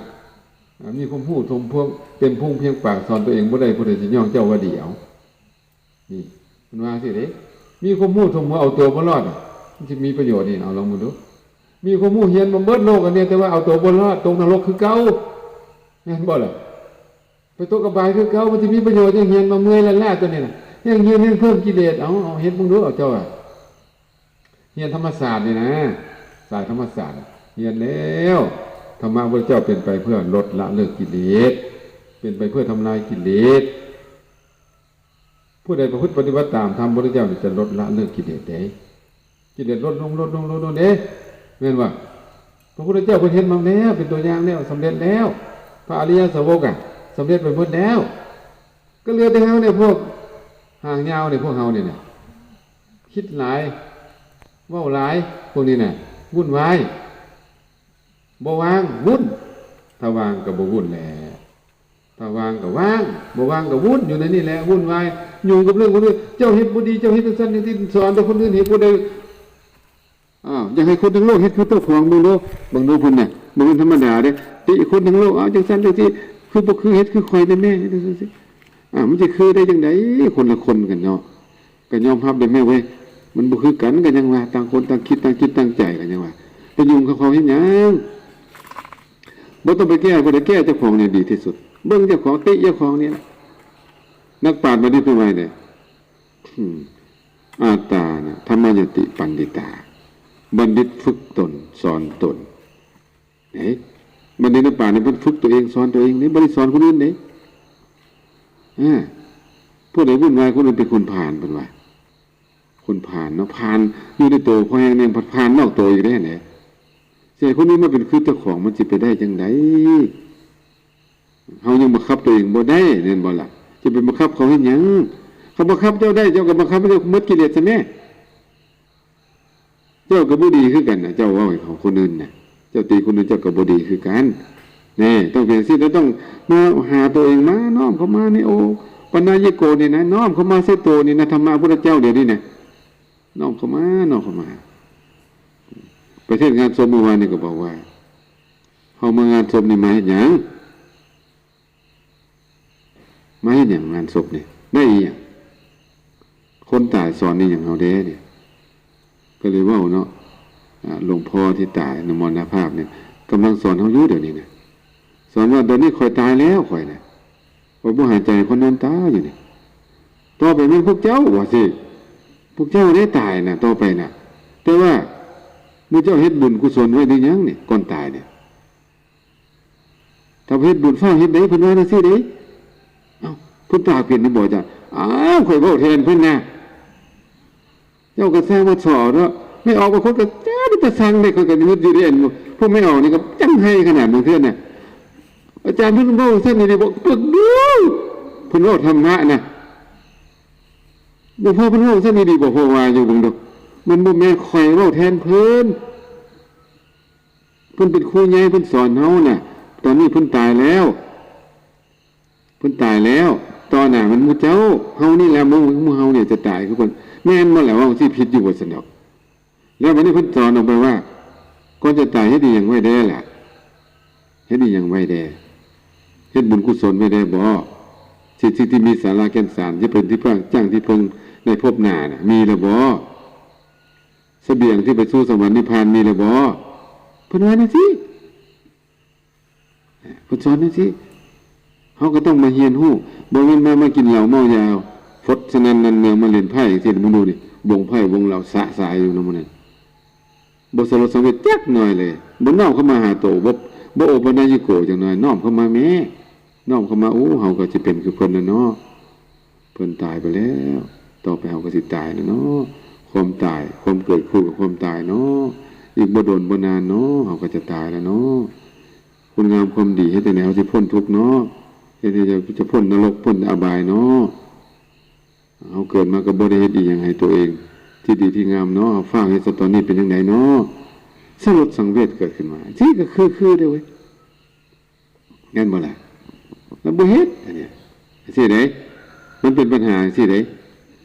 າ ມີຄວາມຮູ້ຖົມພວງ ເຕັມພຸງພຽງປາກ ສອນຕົວເອງບໍ່ໄດ້ ຜູ້ໃດຊິຍ້ອງເຈົ້າວ່າດີ ເອົາ. ນີ້ ເພິ່ນວ່າຈັ່ງຊີ້ເດ້. ມີຄວາມຮູ້ຖົມຫົວ ເອົາຕົວບໍ່ລອດ ມັນຊິມີປະໂຫຍດນີ້ ເອົາ ລອງເບິ່ງດູ. ມີຄວາມຮູ້ ຮຽນມາເບິດໂລກອັນນີ້ ແຕ່ວ່າເອົາຕົວບໍ່ລອດ ຕົກນະລົກຄືເກົ່າ ແມ່ນບໍ່ລະ? ໄປຕົກອະບາຍຄືເກົ່າ. ມັນຊິມີປະໂຫຍດຫຍັງ? ຮຽນມາເມື່ອຍລ້າໆ ຕົວນີ້ນະ ແຮ່ງຮຽນແຮ່ງເພີ່ມກິເລດ. ເອົາ ເອົາ ເຮັດເບິ່ງດູ ເອົາ ເຈົ້າວ່າ ຮຽນທຳມະສາດນີ້ນະ ສາຍທຳມະສາດ ຮຽນແລ້ວ. ທຳມະພະພຸດທະເຈົ້າເປັນໄປເພື່ອລົດລະເລີກກິເລດ ເປັນໄປເພື່ອທຳລາຍກິເລດ. ຜູ້ໃດປະພຶດປະຕິບັດຕາມທຳພະພຸດທະເຈົ້ານີ້ ຈະລົດລະເລີກກິເລດເດ້. ກິເລດລົດລົງ ລົດລົງ ລົດລົງເດ້ ແມ່ນບໍ່? ພະພຸດທະເຈົ້າເພິ່ນເຮັດມາແລ້ວ ເປັນຕົວຢ່າງແລ້ວ ສຳເລັດແລ້ວ. ພະອະລິຍະສາວົກກະສຳເລັດໄປໝົດແລ້ວ. ກະເຫຼືອແຕ່ເຮົານີ້ ພວກຫາງຍາວນີ້ ພວກເຮົານີ້ນະ ຄິດຫຼາຍ ເວົ້າຫຼາຍ ພວກນີ້ນະ ວຸ່ນວາຍ ບໍ່ວ່າງ ວຸ່ນ. ຖ້າວ່າງກະບໍ່ວຸ່ນແຫຼະ ຖ້າວ່າງກະວ່າງ ບໍ່ວ່າງກະວຸ່ນ ຢູ່ໃນນີ້ແຫຼະ ວຸ່ນວາຍ ຫຍຸ້ງກັບເລື່ອງຄົນອື່ນ. ເຈົ້າເຮັດບໍ່ດີ ເຈົ້າເຮັດຈັ່ງຊັ້ນຈັ່ງຊີ້ ສອນແຕ່ຄົນອື່ນເຮັດບໍ່ໄດ້. ອ້າວ ຢາກໃຫ້ຄົນທັງໂລກເຮັດຄືເຈົ້າຂອງເບິ່ງດູ ເບິ່ງດູພຸ້ນນະ. ບໍ່ແມ່ນທຳມະດາເດ້ ຕິຄົນທັງໂລກ ເອົາ ຈັ່ງຊັ້ນຈັ່ງຊີ້ ຄືບໍ່ຄື ເຮັດຄືຂ້ອຍແດ່ແມ່ ຈັ່ງຊັ້ນຈັ່ງຊີ້. ອ້າວ ມັນຊິຄືໄດ້ຈັ່ງໃດ ຄົນລະຄົນກັນເນາະ. ກະຍອມຮັບໄດ້ແມ່ເວີຍ ມັນບໍ່ຄືກັນ ກະຍັງວ່າ ຕ່າງຄົນຕ່າງຄິດ ຕ່າງຈິດຕ່າງໃຈ ກະຍັງວ່າ ໄປຫຍຸ້ງກັບເຂົາເຮັດຫຍັງ? ບໍ່ຕ້ອງໄປແກ້ໃຫ້ຜູ້ໃດ ແກ້ເຈົ້າຂອງນີ້ດີທີ່ສຸດ. ເບິ່ງເຈົ້າຂອງ ຕິເຈົ້າຂອງນີ້ລະ. ນັກປາດບັນດິດເພິ່ນວ່າແນວໃດ? ອືມ ອັດຕານະ ທຳມະຍະຕິ ບັນດິຕາ ບັນດິດຝຶກຕົນ ສອນຕົນ. ເອີ ບັນດິດນັກປາດນີ້ ເພິ່ນຝຶກຕົວເອງ ສອນຕົວເອງເດ້ ບໍ່ໄດ້ສອນຄົນອື່ນເດ້. ອາ ຜູ້ໃດວຸ່ນວາຍ ຄົນນັ້ນເປັນຄົນພານ ເພິ່ນວ່າ ຄົນພານເນາະ ພານຢູ່ໃນໂຕ ພໍແຮງໜຶ່ງພັດພານນອກໂຕອີກເດ້ຫັ້ນແຫຼະ. ຊິໃຫ້ຄົນອື່ນມາເປັນຄືເຈົ້າຂອງ ມັນຊິໄປໄດ້ຈັ່ງໃດ? ເຮົາຍັງບັງຄັບຕົວເອງບໍ່ໄດ້ ແມ່ນບໍ່ລະ? ຈະໄປບັງຄັບເຂົາເຮັດຫຍັງ? ເຂົາບັງຄັບເຈົ້າໄດ້ ເຈົ້າກະບັງຄັບໃຫ້ເຈົ້າໝົດກິເລດຊະແມ້. ເຈົ້າກະບໍ່ດີຄືກັນນະ ເຈົ້າເວົ້າໃຫ້ເຂົາ ຄົນອື່ນນະ ເຈົ້າຕິຄົນອື່ນ ເຈົ້າກະບໍ່ດີຄືກັນ. ແນ່ ຕ້ອງເປັນຈັ່ງຊີ້ ລະຕ້ອງມາຫາໂຕເອງ ມານ້ອມເຂົ້າມາໃນໂອປະນະຍິໂກນີ້ນະ ນ້ອມເຂົ້າມາໃສ່ໂຕນີ້ນະ ທຳມະພຸດທະເຈົ້າດຽວນີ້ນະ ນ້ອມເຂົ້າມາ ນ້ອມເຂົ້າມາ. ໄປເທດງານສົບມື້ວານນີ້ກະບອກວ່າ ເຮົາມາງານສົບນີ້ມາເຮັດຫຍັງ? ມາເຮັດຫຍັງງານສົບນີ້ ໄດ້ອີ່ຫຍັງ? ຄົນຕາຍສອນອີ່ຫຍັງເຮົາແດ່ນີ້? ກະເລີຍເວົ້າເນາະ ອາ ຫຼວງພໍ່ທີ່ຕາຍ ມະລະນະພາບນີ້ ກຳລັງສອນເຮົາຢູ່ດຽວນີ້ນະ ສອນວ່າ ດຽວນີ້ຂ້ອຍຕາຍແລ້ວ ຂ້ອຍນະ ຂ້ອຍບໍ່ຫາຍໃຈ ຂ້ອຍນອນຕາຍຢູ່ນີ້. ຕໍ່ໄປແມ່ນພວກເຈົ້າວ່າຊີ້ ພວກເຈົ້າໄດ້ຕາຍນະ ຕໍ່ໄປນະ ແຕ່ວ່າໝູ່ເຈົ້າເຮັດບຸນກຸສົນໄວ້ຫຼືຍັງນີ້ ກ່ອນຕາຍນີ້? ຖ້າບໍ່ເຮັດບຸນ ຟ້າວເຮັດໃດ ເພິ່ນວ່າຈັ່ງຊີ້ເດ້. ເອົ້າ ເພິ່ນຕາຍເປັນຢູ່ບໍ່ເຈົ້າ? ອ້າວ ຂ້ອຍເວົ້າແທນເພິ່ນນະ ເຈົ້າກະຊ່າງມາສໍ້ເນາະ. ແມ່ອອກບາງຄົນກະ ເປັນຕາຊັງເດ້ ຂ້ອຍກະງຶດຢູ່ເດ້. ອັນພວກແມ່ອອກນີ້ກະຈັ່ງໄຫ້ຂະໜາດບາງເທື່ອນະ. ອາຈານເພິ່ນເວົ້າຊັ້ນອີ່ຫຼີບໍ່? ເບິ່ງດູ ເພິ່ນເວົ້າທຳມະນະ ຫຼວງພໍ່ເພິ່ນເວົ້າຊັ້ນອີ່ຫຼີບໍ່? ພໍ່ວ່າຢູ່ເບິ່ງດູ ມັນບໍ່ແມ່ນຂ້ອຍເວົ້າແທນເພິ່ນ. ເພິ່ນເປັນຄູໃຫຍ່ ເພິ່ນສອນເຮົານະ. ຕອນນີ້ເພິ່ນຕາຍແລ້ວ ເພິ່ນຕາຍແລ້ວ ຕໍ່ໜ້າແມ່ນໝູ່ເຈົ້າ ເຮົານີ້ແຫຼະ ໝູ່ ໝູ່ເຮົານີ້ຈະຕາຍຄືເພິ່ນ ແມ່ນບໍ່ລະ? ເວົ້າຈັ່ງຊີ້ຜິດຢູ່ບໍ່ຊັ້ນດອກ? ແລ້ວບາດນີ້ເພິ່ນສອນອອກໄປວ່າ ກ່ອນຈະຕາຍເຮັດອີ່ຫຍັງໄວ້ແດ່ລະ? ເຮັດອີ່ຫຍັງໄວ້ແດ່? ເຮັດບຸນກຸສົນໄວ້ແດ່ບໍ່? ສິ່ງທີ່ມີສາລະແກ່ນສານ ຈະເປັນທີ່ເພິ່ງ ຈ້າງທີ່ເພິ່ງໃນພົບໜ້ານະ ມີແລ້ວບໍ່? ສະບຽງທີ່ໄປສູ່ສະຫວັນນິບພານມີແລ້ວບໍ່? ເພິ່ນວ່າຈັ່ງຊີ້ ເພິ່ນສອນຈັ່ງຊີ້ ເຮົາກະຕ້ອງມາຮຽນຮູ້ ບໍ່ແມ່ນມາ ມາກິນເຫຼົ້າເມົາຢາ ຟົດສະນັ້ນນັ້ນເມືອງ ມາຫຼິ້ນໄພ້ຈັ່ງຊີ້. ເບິ່ງດູນີ້ ວົງໄພ້ວົງເຫຼົ້າ ສະສາຍຢູ່ນຳໝູ່ນັ້ນ ບໍ່ສະຫຼົດສັງເວດຈັກໜ້ອຍເລີຍ ບໍ່ນ້ອມເຂົ້າມາຫາໂຕ ບໍ່ ບໍ່ໂອປະນະຍິໂກຈັກໜ້ອຍ. ນ້ອມເຂົ້າມາແມ້ ນ້ອມເຂົ້າມາ ໂອ້ ເຮົາກະຊິເປັນຄືເພິ່ນແຫຼະເນາະ. ເພິ່ນຕາຍໄປແລ້ວ ຕໍ່ໄປເຮົາກະຊິຕາຍແລ້ວເນາະ. ຄ ຄວາມຕາຍ ຄວາມເກີດຄູ່ກັບຄວາມຕາຍເນາະ. ອີກບໍ່ດົນບໍ່ນານເນາະ ເຮົາກໍຈະຕາຍແລ້ວເນາະ. ຄຸນງາມຄວາມດີເຮັດຈັ່ງໃດເຮົາຊິພົ້ນທຸກເນາະ? ເຮັດໃດເຮົາຈະພົ້ນນະລົກ ພົ້ນອະບາຍເນາະ? ເຮົາເກີດມາກໍບໍ່ໄດ້ເຮັດອີ່ຫຍັງໃຫ້ຕົວເອງທີ່ດີທີ່ງາມເນາະ. ເຮົາຟ້າວເຮັດຊະ ຕອນນີ້ເປັນຈັ່ງໃດເນາະ? ສະຫຼົດສັງເວດເກີດຂຶ້ນມາ ຊີ້ກໍຄືໆເດ້ເວີຍ. ແມ່ນບໍ່ລະ? ລະບໍ່ເຮັດ ອັນນີ້ ຈັ່ງຊີ້ເດ້ ມັນເປັນບັນຫາຈັ່ງຊີ້ເດ້.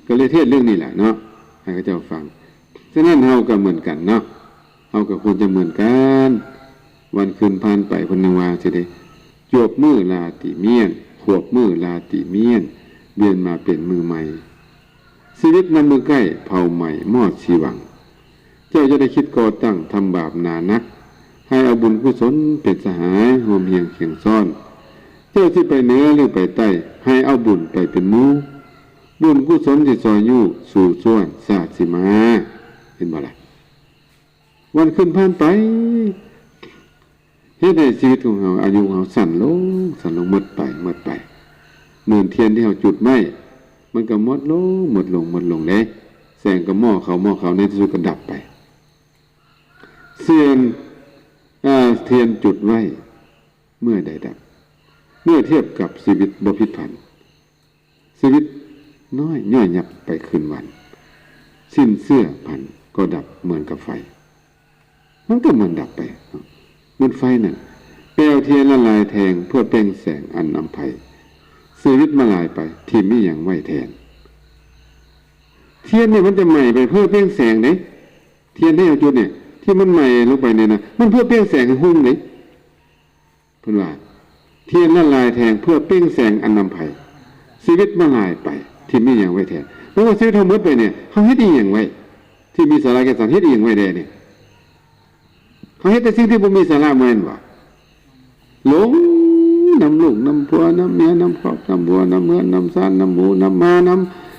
ກໍເລີຍເທດເລື່ອງນີ້ແຫຼະເນາະ ໃຫ້ເຂົາເຈົ້າຟັງ. ສະນັ້ນເຮົາກໍເໝືອນກັນເນາະ ເຮົາກໍຄວນຈະເໝືອນກັນ. ວັນຄືນຜ່ານໄປ ເພິ່ນຍັງວ່າຈັ່ງຊີ້ເດ້ ຈວບມື້ລາຕີມ້ຽນ ຂວບມື້ລາຕີມ້ຽນ ປ່ຽນມາເປັນມື້ໃໝ່. ຊີວິດນັບມື້ໃກ້ ເຜົາໄໝ້ມອດຊີວັງ. ເຈົ້າຈະໄດ້ຄິດກໍ່ຕັ້ງ ທຳບາບໜາໜັກ ໃຫ້ເອົາບຸນກຸສົນເປັນສະຫາຍ ຮ່ວມຮຽງຄຽງຊ້ອນ. ເຈົ້າຊິໄປເໜືອຫຼືໄປໃຕ້ ໃຫ້ເອົາບຸນໄປເປັນໝູ່. ບຸນກຸສົນຊິຊອຍຍູ້ສູ່ສ່ວນຊາດຊິມາ. ເຫັນບໍ່ລະ? ວັນຄືນຜ່ານໄປ ເຮັດໃຫ້ຊີວິດຂອງເຮົາ ອາຍຸຂອງເຮົາສັ້ນລົງ ສັ້ນລົງ ໝົດໄປ ໝົດໄປ. ເໝືອນທຽນທີ່ເຮົາຈຸດໄວ້ ມັນກໍໝົດລົງ ໝົດລົງ ໝົດລົງເດ້. ແສງກໍໝໍ້ເຂົ້າ ໝໍ້ເຂົ້າ ໃນທີ່ສຸດກໍດັບໄປ. ເຊັ່ນ ເອີ ທຽນຈຸດໄວ້ ເມື່ອໃດດັບ ເມື່ອທຽບກັບຊີວິດບໍ່ຜິດຜັນ. ຊີວິດນ້ອຍຍ່ອຍຍັບໄປຄືນວັນ ສິ້ນເຊື້ອພັນກໍດັບເໝືອນກັບໄຟ. ມັນກໍເໝືອນດັບໄປເນາະ ເໝືອນໄຟນັ້ນ ແປວທຽນລະລາຍແທງ ເພື່ອເປັ່ງແສງອັນອຳໄພ ຊີວິດມາລາຍໄປ ຖິ້ມອີ່ຫຍັງໄວ້ແທນ? ທຽນນີ້ມັນຈະໄໝ້ໄປເພື່ອເປັ່ງແສງເດ້. ທຽນທີ່ເຮົາຈຸດນີ້ ທີ່ມັນໄໝ້ລົງໄປນີ້ນະ ມັນເພື່ອເປັ່ງແສງໃຫ້ຮຸ່ງເດ້. ເພິ່ນວ່າ ທຽນລະລາຍແທງເພື່ອເປັ່ງແສງອັນນຳໄພ ຊີວິດມາລາຍໄປ ທີ່ມີຫຍັງໄວ້ແທນ? ແປວ່າຊີວິດເຮົາໝົດໄປນີ້ ເຮົາເຮັດອີ່ຫຍັງໄວ້ ທີ່ມີສາລະແກ່ສັນ? ເຮັດອີ່ຫຍັງໄວ້ແດ່ນີ້? ເຮົາເຮັດແຕ່ສິ່ງທີ່ບໍ່ມີສາລະແມ່ນບໍ່? ຫຼົງນຳລູກນຳຜົວນຳເມຍນຳຄອບນຳຄົວນຳເຮືອນນຳຊານນຳໝູນຳໝານຳ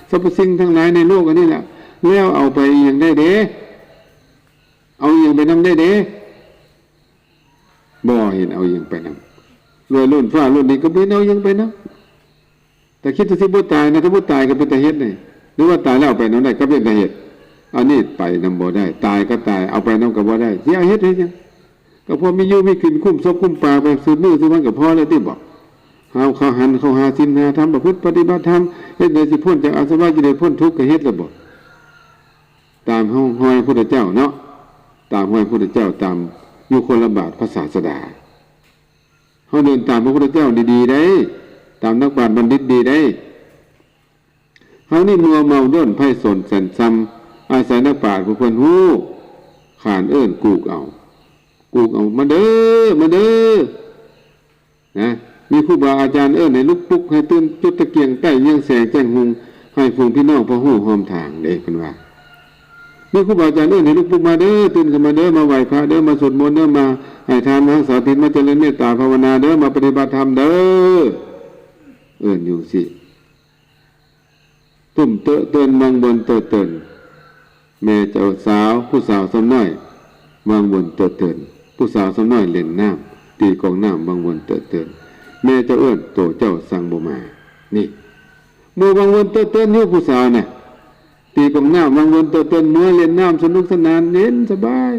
ສັບພະສິ່ງທັງຫຼາຍໃນໂລກອັນນີ້ແຫຼະ ແລ້ວເອົາໄປອີ່ຫຍັງໄດ້ເດ? ເອົາອີ່ຫຍັງໄປນຳໄດ້ເດ? ບໍ່ເຫັນເອົາຫຍັງໄປນຳ. ລວຍລົ້ນຟ້າລົ້ນດິນກໍບໍ່ເຫັນເອົາຫຍັງໄປນຳ. ແຕ່ຄິດວ່າຊິບໍ່ຕາຍນະ, ຖ້າບໍ່ຕາຍກໍເປັນຕາເຮັດນີ້. ຫຼືວ່າຕາຍແລ້ວເອົາໄປນຳໄດ້ກໍເປັນຕາເຮັດ. ອັນນີ້ໄປນຳບໍ່ໄດ້. ຕາຍກໍຕາຍ, ເອົາໄປນຳກໍບໍ່ໄດ້. ຊິເອົາເຮັດເຮັດຫຍັງ? ກໍພໍມີຢູ່ມີກິນ, ກຸ້ມສົບກຸ້ມປາໄປ ສືບມື້ສືບວັນກໍພໍແລ້ວຕິບໍ? ຫາເຂົ້າຫັນເຂົ້າຫາສິນຫາທຳ, ປະພຶດປະຕິບັດທຳ, ເຮັດໃດຊິພົ້ນຈາກອາສະວະກິເລດ, ພົ້ນທຸກກໍເຮັດແລ້ວບໍ? ຕາມຮອຍພະພຸດທະເຈົ້າເນາະ, ຕາມຮອຍພະພຸດທະເຈົ້າ, ຕາມຢູ່ຄົນລະບາດພະສາສະດາ. ເຮົາເດີນຕາມພະພຸດທະເຈົ້າດີໆໄດ໋, ຕາມນັກປາດບັນດິດດີໄດ໋. ເຮົານີ້ມົວເມົາດ້ອນໄພສົນແສນຊຳ, ອາໄສນັກປາດຜູ້ເພິ່ນຮູ້, ຂານເອີ້ນກູກເອົາ, ກູກເອົາ, ມາເດີ, ມາເດີ. ນະ, ມີຄູບາອາຈານເອີ້ນໃຫ້ລຸກປຸກໃຫ້ຕື່ນ, ຈຸດຕະກຽງໃຕ້ເຍືອງແສງແຈ້ງຮຸ່ງ ໃຫ້ຝູງພີ່ນ້ອງພໍຮູ້ຮ່ວມທາງເດ້ ເພິ່ນວ່າ. ມີຄູບາອາຈານເອີ້ນໃຫ້ລຸກປຸກມາເດີ, ຕື່ນຂຶ້ນມາເດີ, ມາໄຫວ້ພະເດີ, ມາສວດມົນເດີ, ມາໃຫ້ທານ, ມາຮັກສາສິນ, ມາຈະເລີນເມດຕາພາວະນາເດີ, ມາປະຕິບັດທຳເດີ, ເອີ້ນຢູ່ຊີ້. ຕຸ້ມເຕີເຕີນວັງວົນເຕີເຕີນ, ແມ່ເຈົ້າສາວ, ຜູ້ສາວຊຳນ້ອຍວັງວົນເຕີເຕີນ, ຜູ້ສາວຊຳນ້ອຍຫຼິ້ນນ້ຳ, ຕີກອງນ້ຳວັງວົນເຕີເຕີນ, ແມ່ເຈົ້າເອີ້ນ, ໂຕເຈົ້າສັ່ງບໍ່ມາ. ນີ້ ໝູ່ວັງວົນເຕີເຕີນຢູ່, ຜູ້ສາວນະ ຕີກອງນ້ຳວັງວົນເຕີເຕີນ, ມົວຫຼິ້ນນ້ຳສະໜຸກສະໜານເຢັນສະບາຍ.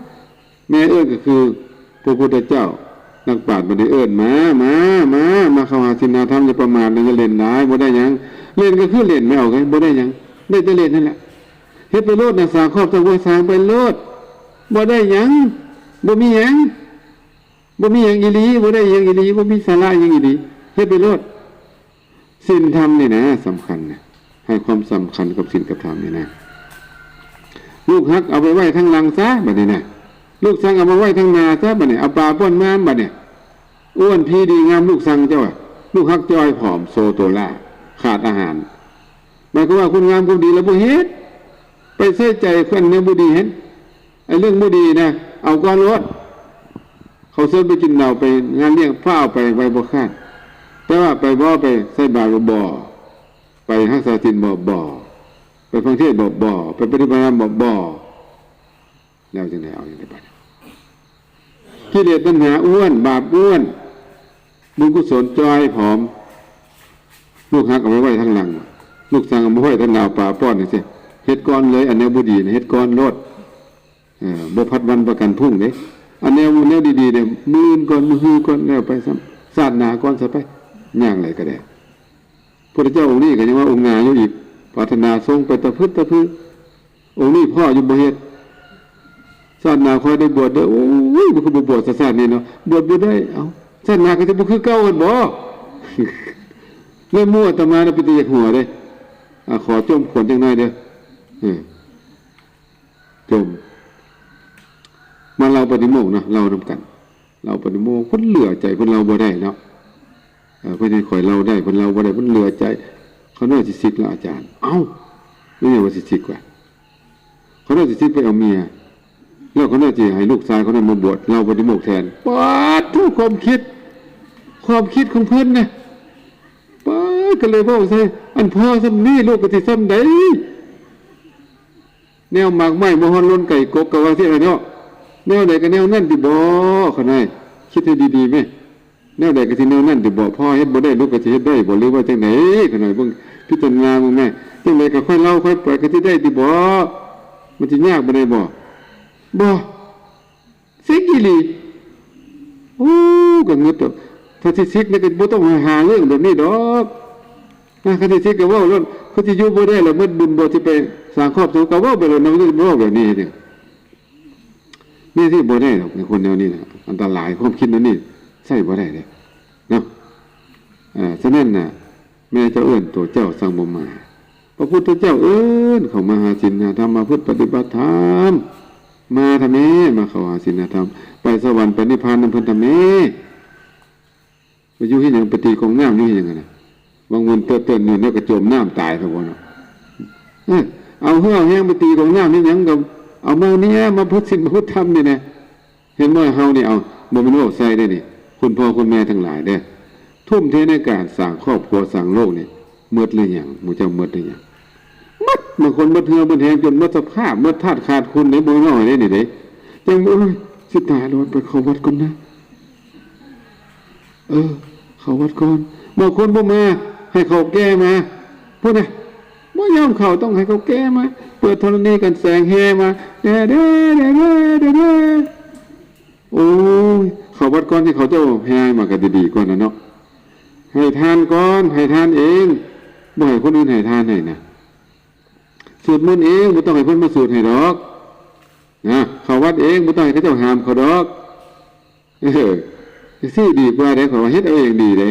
ແມ່ເອີ້ນກໍຄືພະພຸດທະເຈົ້າ, ນັກປາດບໍ່ໄດ້ເອີ້ນມາ, ມາ, ມາ, ມາເຂົ້າຫາສິນຫາທຳ, ຢ່າປະໝາດ, ຢ່າຫຼິ້ນຫຼາຍ, ບໍ່ໄດ້ຫຍັງ. ຫຼິ້ນກໍຄືຫຼິ້ນ, ແມ່ເອົາກໍບໍ່ໄດ້ຫຍັງ, ໄດ້ແຕ່ຫຼິ້ນນັ້ນແຫຼະ. ເຮັດໄປໂລດນະ, ສ້າງຄອບສ້າງຄົວ, ສ້າງໄປໂລດ, ບໍ່ໄດ້ຫຍັງ, ບໍ່ມີຫຍັງ, ບໍ່ມີຫຍັງອີ່ຫຼີ, ບໍ່ໄດ້ຫຍັງອີ່ຫຼີ, ບໍ່ມີສາລະຫຍັງອີ່ຫຼີ, ເຮັດໄປໂລດ. ສິນທຳນີ້ນະສຳຄັນນະ, ໃຫ້ຄວາມສຳຄັນກັບສິນກັບທຳນີ້ນະ. ລູກຮັກເອົາໄປໄວ້ທາງຫຼັງຊະ ບັດນີ້ນະ, ລູກຊັງເອົາມາໄວ້ທາງໜ້າຊະ ບັດນີ້, ເອົາປາປ້ອນມາ ບັດນີ້. ອ້ວນພີດີງາມລູກຊັງເຈົ້າ, ລູກຮັກຈ່ອຍຜອມໂຊໂຕລາ, ຂາດອາຫານ. ໝາຍຄວາມວ່າຄຸນງາມຄວາມດີລະບໍ່ເຮັດ, ໄປໃສ່ໃຈຄົນແນວບໍ່ດີຫັ້ນ. ໄອ້ເລື່ອງບໍ່ດີນະ ເອົາກ່ອນໂລດ. ເຂົາເຊີນໄປກິນເຫຼົ້າ ໄປງານລ້ຽງ ຟ້າວໄປໄວບໍ່ຄາດ. ແຕ່ວ່າໄປບໍ່ ໄປໃສ່ບາດບໍ່? ບໍ່. ໄປຮັກສາສິນບໍ່? ບໍ່. ໄປຟັງເທດບໍ່? ບໍ່. ໄປປະຕິບັດທຳບໍ່? ບໍ່. ແລ້ວຈັ່ງໃດເອົາຈັ່ງໃດບັດ? ກິເລດຕັນຫາອ້ວນ, ບາບອ້ວນ, ບຸນກຸສົນຈ່ອຍຜອມ. ລູກຮັກເອົາໄປໄວ້ທາງຫຼັງ, ລູກຊັງເອົາມາໄວ້ທາງໜ້າ, ເອົາປາປ້ອນຈັ່ງຊີ້. ເຮັດກ່ອນເລີຍ ອັນແນວບໍ່ດີນະ ເຮັດກ່ອນໂລດ. ເອີ ບໍ່ພັດວັນປະກັນພຸ້ງເດ້. ອັນແນວ ແນວດີໆເດ້ ມື້ອື່ນກ່ອນ ມື້ຮືກ່ອນ ແລ້ວໄປຊ້ຳ ຊາດໜ້າກ່ອນຊະໄປ ຢ່າງໃດກໍໄດ້. ພຸດທະເຈົ້າອົງນີ້ກໍຍັງວ່າອົງໜ້າຢູ່ອີກ ປາດຖະໜາສົ່ງໄປຕະພຶດຕະພຶ. ອົງນີ້ພໍຢູ່ບໍ່ເຮັດ ຊາດໜ້າຄ່ອຍໄດ້ບວດເດີ. ໂອ້ຍ ມັນຄືບໍ່ບວດຊາດນີ້ເນາະ ບວດບໍ່ໄດ້. ເອົ້າ ຊາດໜ້າກໍຊິບໍ່ຄືເກົ່າຫັ້ນບໍ? ແລ້ວໝູ່ອາດຕະມານະ ເປັນຕາຢາກຫົວເດ້. ອາ ຂໍຈົ່ມຂວັນຈັກໜ້ອຍເດີ. ເອີ ຈົ່ມ ມາເລົ່າປາຕິໂມກເນາະ ເລົ່ານຳກັນ ເລົ່າປາຕິໂມກ. ເພິ່ນເຫຼືອໃຈ ເພິ່ນເລົ່າບໍ່ໄດ້ເນາະ. ເອີ ເພິ່ນໃຫ້ຂ້ອຍເລົ່າໄດ້ ເພິ່ນເລົ່າບໍ່ໄດ້ ເພິ່ນເຫຼືອໃຈ. ຂ້ານ້ອຍຊິສິກແລ້ວອາຈານ. ເອົ້າ ແມ່ນຫຍັງວ່າຊິສິກວະ? ຂ້ານ້ອຍຊິສິກໄປເອົາເມຍ ແລ້ວຂ້ານ້ອຍຊິໃຫ້ລູກຊາຍຂ້ານ້ອຍມາບວດ ເລົ່າປາຕິໂມກແທນ. ປາດໂທ້ ຄວາມຄິດ ຄວາມຄິດຂອງເພິ່ນນະ ປາດ ກໍເລີຍເວົ້າໃສ່ ອັນພໍ່ສ່ຳນີ້ ລູກກໍຊິສ່ຳໃດ? ແນວໝາກໄມ້ບໍ່ຮອດລົ້ນໄກ່ກົກ ກໍວ່າຊີ້ລະເນາະ. ແນວໃດກໍແນວນັ້ນຕິບໍ? ຂ້ານ້ອຍ ຄິດໃຫ້ດີໆແມ້. ແນວໃດກໍຊິແນວນັ້ນຕິບໍ? ພໍ່ເຮັດບໍ່ໄດ້ ລູກກໍຊິເຮັດໄດ້ບໍ ຫຼືວ່າຈັ່ງໃດ? ຂ້ານ້ອຍເບິ່ງ ພິຈາລະນາເບິ່ງແມ້. ຈັ່ງໃດກໍຄ່ອຍເລົ່າຄ່ອຍໄປ ກໍຊິໄດ້ຕິບໍ? ມັນຊິຍາກປານໃດບໍ? ບໍ່ ສິກອີ່ຫຼີ. ໂອ້ ກໍງຶດດອກ ຖ້າຊິສິກນີ້ກໍບໍ່ຕ້ອງຫາເລື່ອງແບບນີ້ດອກ. ນະ ຄັນຊິສິກກໍເວົ້າໂລດ ຄືຊິຢູ່ບໍ່ໄດ້ລະ ໝົດບຸນບໍ່ ຊິໄປສ້າງຄອບຄົວ ກໍເວົ້າໄປໂລດນະ. ມັນຊິເວົ້າແບບນີ້ເຮັດຫຍັງ? ແນວທີ່ບໍ່ໄດ້ດອກ ໃນຄົນແນວນີ້ນະ ອັນຕະລາຍ. ຄວາມຄິດແນວນີ້ໃຊ້ບໍ່ໄດ້ເດ້ເນາະ. ເອີ ສະນັ້ນນະ ແມ່ເຈົ້າເອີ້ນໂຕເຈົ້າ ສັງບໍ່ມາ. ພະພຸດທະເຈົ້າເອີ້ນເຂົ້າມາຫາສິນຫາທຳ ມາປະພຶດປະຕິບັດທຳ. ມາທຳແມ້ ມາເຂົ້າຫາສິນຫາທຳ ໄປສະຫວັນໄປນິບພານນຳເພິ່ນທຳແມ້. ໄປຢູ່ເຮັດຫຍັງ? ໄປຕີກອງນ້ຳຢູ່ເຮັດຫຍັງຫັ້ນນະ? ບາງມື້ເຕີນໆຢູ່ແລ້ວກໍຈົມນ້ຳຕາຍໄປບໍ່ເນາະ. ເອີ ເອົາເຫື່ອເອົາແຮງໄປຕີກອງນ້ຳເຮັດຫຍັງ? ກໍເອົາມານີ້ ມາປະພຶດສິນປະພຶດທຳນີ້ນະ. ເຫັນບໍ່? ເຮົານີ້ ເອົາ ບໍ່ແມ່ນເວົ້າໃສ່ເດ້ນີ້ ຄຸນພໍ່ຄຸນແມ່ທັງຫຼາຍເດ້ ທຸ່ມເທໃນການສ້າງຄອບຄົວສ້າງໂລກນີ້ ໝົດຫຼືຍັງ? ໝູ່ເຈົ້າໝົດຫຼືຍັງ? ໝົດ. ບາງຄົນໝົດເຫື່ອໝົດແຮງ ຈົນໝົດສະພາບ ໝົດທາດຂາດຄຸນເດ້ ບໍ່ນ້ອຍເດ້ນີ້ເດ້. ຈັ່ງ ໂອ້ຍ ຊິຕາຍແລ້ວ ໄປເຂົ້າວັດກ່ອນນະ. ເອີ ເຂົ້າວັດກ່ອນ. ບາງຄົນບໍ່ມາ ໃຫ້ເຖົ້າແກ່ມາ ພຸ້ນນະ ບໍ່ຍອມເຂົ້າ ຕ້ອງໃຫ້ເຖົ້າແກ່ມາ ເປີດທໍລະນີກັນແສງແຫ່ມາ ແດ່ໆ ໂອ້ຍ ເຂົ້າວັດກ່ອນ ທີ່ເຂົາເຈົ້າແຫ່ມາກໍຈະດີກວ່ານັ້ນເນາະ. ໃຫ້ທານກ່ອນ ໃຫ້ທານເອງ ບໍ່ໃຫ້ຄົນອື່ນໃຫ້ທານໃຫ້ນະ. ສວດມົນເອງ ບໍ່ຕ້ອງໃຫ້ເພິ່ນມາສວດໃຫ້ດອກນະ. ເຂົ້າວັດເອງ ບໍ່ຕ້ອງໃຫ້ເຂົາເຈົ້າຫາມເຂົ້າດອກ. ເອີ ຈັ່ງຊີ້ດີກວ່າເດ້ ຂ້ອຍວ່າເຮັດເອົາເອງດີເດ້.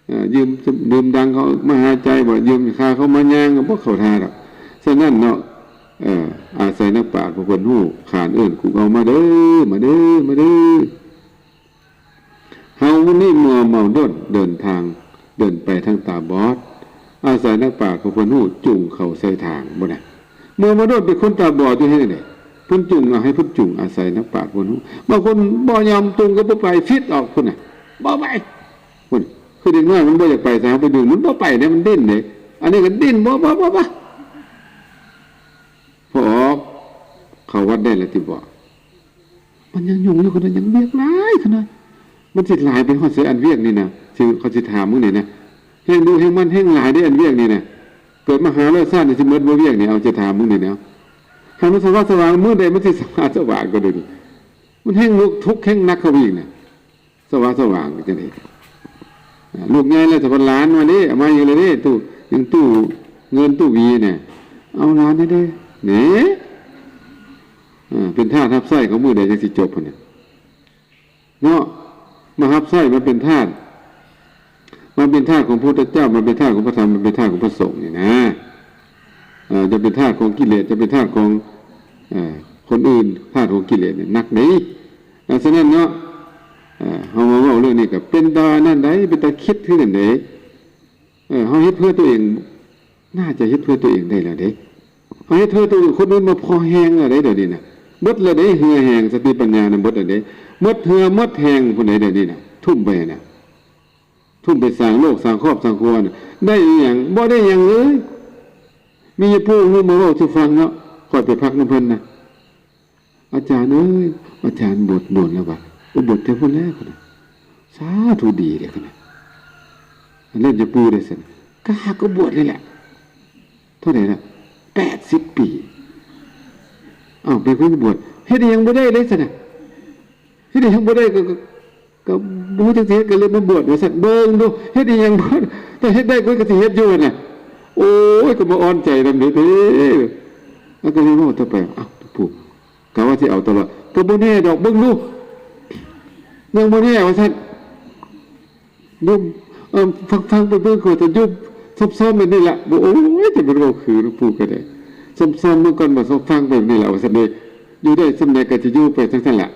ເອີ ຢືມດື່ມດັງເຂົາມາຫາໃຈບໍ່ ຢືມຂ້າເຂົາມາຍ່າງ ກໍບໍ່ເຂົ້າທ່າດອກ. ສະນັ້ນເນາະ ເອີ ອາໄສນັກປາດຜູ້ເພິ່ນຮູ້ ຂານເອີ້ນກຸກເອົາ ມາເດີ ມາເດີ ມາເດີ. ເຮົານີ້ມົວເມົາດົນ ເດີນທາງ ເດີນໄປທາງຕາບອດ ອາໄສນັກປາດຜູ້ເພິ່ນຮູ້ ຈູງເຂົ້າໃສ່ທາງ ບໍ່ນະ. ເມື່ອມະນຸດເປັນຄົນຕາບອດຢູ່ເຮັດຈັ່ງໃດ? ເພິ່ນຈູງ ເອົາໃຫ້ເພິ່ນຈູງ ອາໄສນັກປາດເພິ່ນຮູ້. ບາງຄົນບໍ່ຍອມຈູງກໍບໍ່ໄປ ຟິດອອກພຸ້ນນະ ບໍ່ໄປ ພຸ້ນ. ຄືເດັກນ້ອຍມັນບໍ່ຢາກໄປໃສ ເຮົາໄປດຶງມັນບໍ່ໄປເດ້ ມັນດີ້ນເດ້. ອັນນີ້ກໍດີ້ນ ບໍ່ ບໍ່ ບໍ່ ບໍ່. ພໍອອກເຂົ້າວັດໄດ້ແລ້ວຕິບໍ? ມັນຍັງຫຍຸ້ງຢູ່ຂະໜາດ ຍັງວຽກຫຼາຍຂະໜາດ. ມັນຊິຫຼາຍໄປຮອດໃສ ອັນວຽກນີ້ນະ ຊິ ເຂົາຊິຖາມມຶງນີ້ນະ. ແຮງດຸແຮງມັນແຮງຫຼາຍເດ້ ອັນວຽກນີ້ນະ. ເກີດມາຫ້າຮ້ອຍຊາດນີ້ ຊິໝົດບໍ່ວຽກນີ້? ເອົາ ຊິຖາມມຶງນີ້ນະ. ໃຫ້ມັນສະຫວ່າງສະຫວ່າງ ມື້ໃດມັນຊິສະຫວ່າງສະຫວ່າງກວ່າດຽວນີ້? ມັນແຮງທຸກແຮງໜັກເຂົ້າໄປອີກນະ. ສະຫວ່າງສະຫວ່າງຈັ່ງໃດ? ອ່າ ລູກໃຫຍ່ແລ້ວ ສະພັນຫຼານມາເດ້ ເອົາມາອີກແລ້ວເດ້ ຕູ້ ຍັງຕູ້ເງິນຕູ້ຫວີນະ. ເອົາຫຼານແດ່ເດ້ ນີ້. ອ່າ ເປັນທາດຮັບໃຊ້ເຂົາ ມື້ໃດຈັ່ງຊິຈົບຫັ້ນນະ? ເນາະ ມາຮັບໃຊ້ ມາເປັນທາດ ມາເປັນທາດຂອງພະພຸດທະເຈົ້າ ມາເປັນທາດຂອງພະທຳ ມາເປັນທາດຂອງພະສົງນີ້ນະ. ເອີ ຈະເປັນທາດຂອງກິເລດ ຈະເປັນທາດຂອງ ເອີ ຄົນອື່ນ ທາດຂອງກິເລດນີ້ໜັກເດ້. ເອີ ສະນັ້ນເນາະ ເອີ ເຮົາມາເວົ້າເລື່ອງນີ້ກໍເປັນຕານັ້ນໃດ ເປັນຕາຄິດຄືກັນເດ້. ເອີ ເຮົາເຮັດເພື່ອຕົວເອງ ໜ້າຈະເຮັດເພື່ອຕົວເອງໄດ້ແລ້ວເດ້. ເຮົາເຮັດເພື່ອຕົວເອງ ຄົນອື່ນມາພໍແຮງແລ້ວເດ້ ດຽວນີ້ນະ. ເບິດແລ້ວເດ້ ເຫື່ອແຮງ ສະຕິປັນຍານະ ເບິດແລ້ວເດ້. ໝົດເຫື່ອໝົດແຮງພຸ້ນໃດ ດຽວນີ້ນະ ທຸ່ມໄປນະ. ທຸ່ມໄປສ້າງໂລກ ສ້າງຄອບ ສ້າງຄົວນະ ໄດ້ອີ່ຫຍັງ? ບໍ່ໄດ້ຫຍັງເລີຍ. ມີຍາປູ່ຮູ້ມາເວົ້າສູ່ຟັງເນາະ ຂ້ອຍໄປພັກນຳເພິ່ນນະ. ອາຈານເອີຍ ອາຈານບວດດົນແລ້ວວະ? ໂອ້ ບວດແຕ່ພຸ້ນແລ້ວ ສາທຸ ດີເດ້. ອັນນັ້ນຍາປູ່ເດ້ຊັ້ນ ກະຫາກໍບວດນີ້ແຫຼະ. ເທົ່າໃດລະ? ແປ ແປດສິບປີ. ອ້າວ ໄປເພິ່ງບວດ ເຮັດອີ່ຫຍັງບໍ່ໄດ້ເລີຍຊັ້ນນະ. ເຮັດອີ່ຫຍັງບໍ່ໄດ້ ກໍ ກໍ ກໍບໍ່ຮູ້ຈັກຊິເຮັດ ກໍເລີຍມາບວດວ່າຊັ້ນ. ເບິ່ງດູ ເຮັດອີ່ຫຍັງບໍ່ ຖ້າເຮັດໄດ້ ຂ້ອຍກໍຊິເຮັດຢູ່ຫັ້ນນະ. ໂອ້ຍ ກໍບໍ່ອ່ອນໃຈນຳເດ້. ແລ້ວກໍເລີຍເວົ້າຕໍ່ໄປ ອ້າວ ຜູ້ ກະວ່າຊິເອົາຕະຫຼອດ ກໍບໍ່ແນ່ດອກ ເບິ່ງດູ ຍັງບໍ່ແນ່ວ່າຊັ້ນ. ຢູ່ ເອີ ຟັງໆ ໄປເບິ່ງ ຂ້ອຍຈະຢູ່ຊອມໆ ແບບນີ້ລະ. ໂອ້ຍ ຈະແມ່ນເວົ້າຄືຜູ້ກໍໄດ້ ຊອມໆ ເບິ່ງກ່ອນວ່າ ຊອມຟັງແບບນີ້ລະວ່າຊັ້ນເດ້. ຢູ່ໄດ້ສ່ຳໃດກໍຈະຢູ່ໄປຈັ່ງຊັ້ນລະ.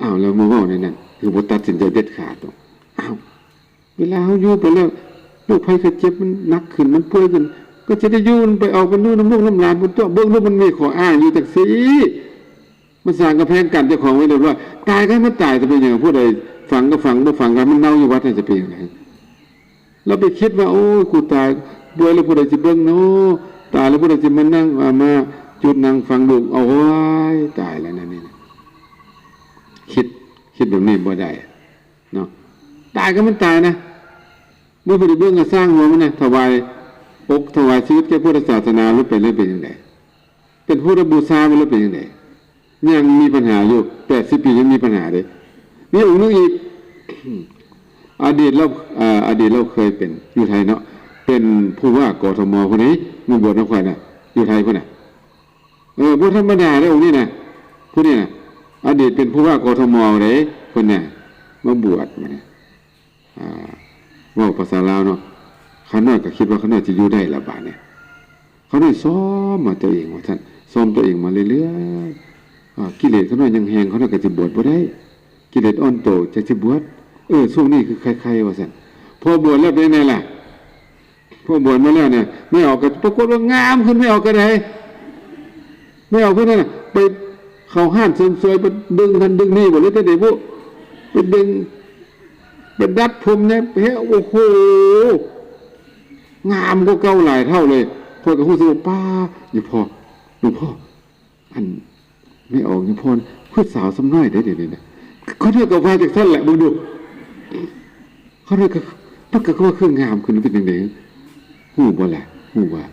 ອ້າວ ແລ້ວມາເວົ້າແນວນັ້ນ ຄືບໍ່ຕັດສິນໃຈເດັດຂາດດອກ. ອ້າວ ເວລາເຮົາຢູ່ໄປແລ້ວ ໂລກໄພໄຂ້ເຈັບມັນໜັກຂຶ້ນ ມັນປ່ວຍຂຶ້ນ ກໍຈະໄດ້ຢູ່ໄປອອກໄປຢູ່ນຳລູກນຳຫຼານພຸ້ນຕົວະ. ເບິ່ງດູ ມັນມີຂໍ້ອ້າງຢູ່ຈັ່ງຊີ້ ມັນສ້າງກຳແພງກັ້ນເຈົ້າຂອງໄວ້ຮຽບຮ້ອຍ. ຕາຍກໍໃຫ້ມັນຕາຍ ຈະເປັນຫຍັງ? ຜູ້ໃດຝັງກໍຝັງ ບໍ່ຝັງກໍໃຫ້ມັນເນົ່າຢູ່ວັດ ຈະເປັນຫຍັງ? ລາວໄປຄິດວ່າ ໂອ້ຍ ກູຕາຍ ປ່ວຍແລ້ວຜູ້ໃດຊິເບິ່ງນໍ? ຕາຍແລ້ວຜູ້ໃດຊິມານັ່ງ ມາຈຸດນັ່ງຝັງລູກ? ໂອ້ຍ ຕາຍແລ້ວນັ້ນນີ້ ຄິດ ຄິດແບບນີ້ບໍ່ໄດ້ເນາະ. ຕາຍກໍໃຫ້ມັນຕາຍນະ. ບໍ່ໄດ້ເບິ່ງ ກໍຊ່າງຫົວມັນນະ. ຖວາຍອົກຖວາຍຊີວິດແກ່ພຸດທະສາສະໜາ ຫຼືເປັນ ຫຼືເປັນຈັ່ງໃດ? ເປັນພຸດທະບູຊາບໍ່ ຫຼືເປັນຈັ່ງໃດ? ຍັງມີບັນຫາຢູ່ ແປດສິບປີ ຍັງມີບັນຫາເດ້. ມີອົງໜຶ່ງອີກ ອະດີດລາວ ເອີ ອະດີດລາວເຄີຍເປັນ ຢູ່ໄທເນາະ ເປັນຜູ້ວ່າ ກທມ ພຸ້ນເດ້ ມາບວດນຳຂ້ອຍນະ ຢູ່ໄທພຸ້ນນະ. ເອີ ບໍ່ທຳມະດາເດ້ອົງນີ້ນະ ຜູ້ນີ້ນະ ອະດີດເປັນຜູ້ວ່າ ກທມ ເດ້ ເພິ່ນນະ ມາບວດມາ ອ່າ ເວົ້າພາສາລາວເນາະ ຂ້ານ້ອຍກໍຄິດວ່າຂ້ານ້ອຍຊິຢູ່ໄດ້ລະບາດນີ້. ຂ້ານ້ອຍຊ້ອມມາຕົວເອງວ່າຊັ້ນ ຊ້ອມຕົວເອງມາເລື້ອຍໆ. ອ່າ ກິເລດຂ້ານ້ອຍຍັງແຮງ ຂ້ານ້ອຍກໍຊິບວດບໍ່ໄດ້. ກິເລດອ່ອນໂຕ ຈັກຊິບວດ. ເອີ ຊ່ວງນີ້ຄືໄຄໆ ວ່າຊັ້ນ. ພໍບວດແລ້ວເປັນໃດລະ? ພໍບວດມາແລ້ວນີ້ ແມ່ອອກກໍປາກົດວ່າງາມຂຶ້ນ ແມ່ອອກກໍໄດ້. ແມ່ອອກເພິ່ນນັ້ນນະ ໄປເຂົ້າຮ້ານເສີມສວຍ ໄປດຶງຫັ້ນດຶງນີ້ບໍ່ ຫຼືຈັ່ງໃດບໍ່ ໄປດຶງ ໄປດັດຜົມແດ່ ເຮັດ ໂອ້ໂຫ ງາມກວ່າເກົ່າຫຼາຍເທົ່າເລີຍ. ຂ້ອຍກໍຮູ້ສຶກວ່າ ປ້າ ອີ່ພໍ່ ຫຼວງພໍ່ ອັນ ແມ່ອອກນີ້ພໍ່ ຄືສາວສ່ຳນ້ອຍເດ້ ດຽວນີ້ນະ. ຂ້ອຍກໍວ່າຈັ່ງຊັ້ນແຫຼະ ເບິ່ງດູ. ຂ້ອຍກໍ ມັນກໍວ່າຄືງາມຂຶ້ນ ເປັນຈັ່ງໃດ? ຮູ້ບໍ່ລະ? ຮູ້ວ່າ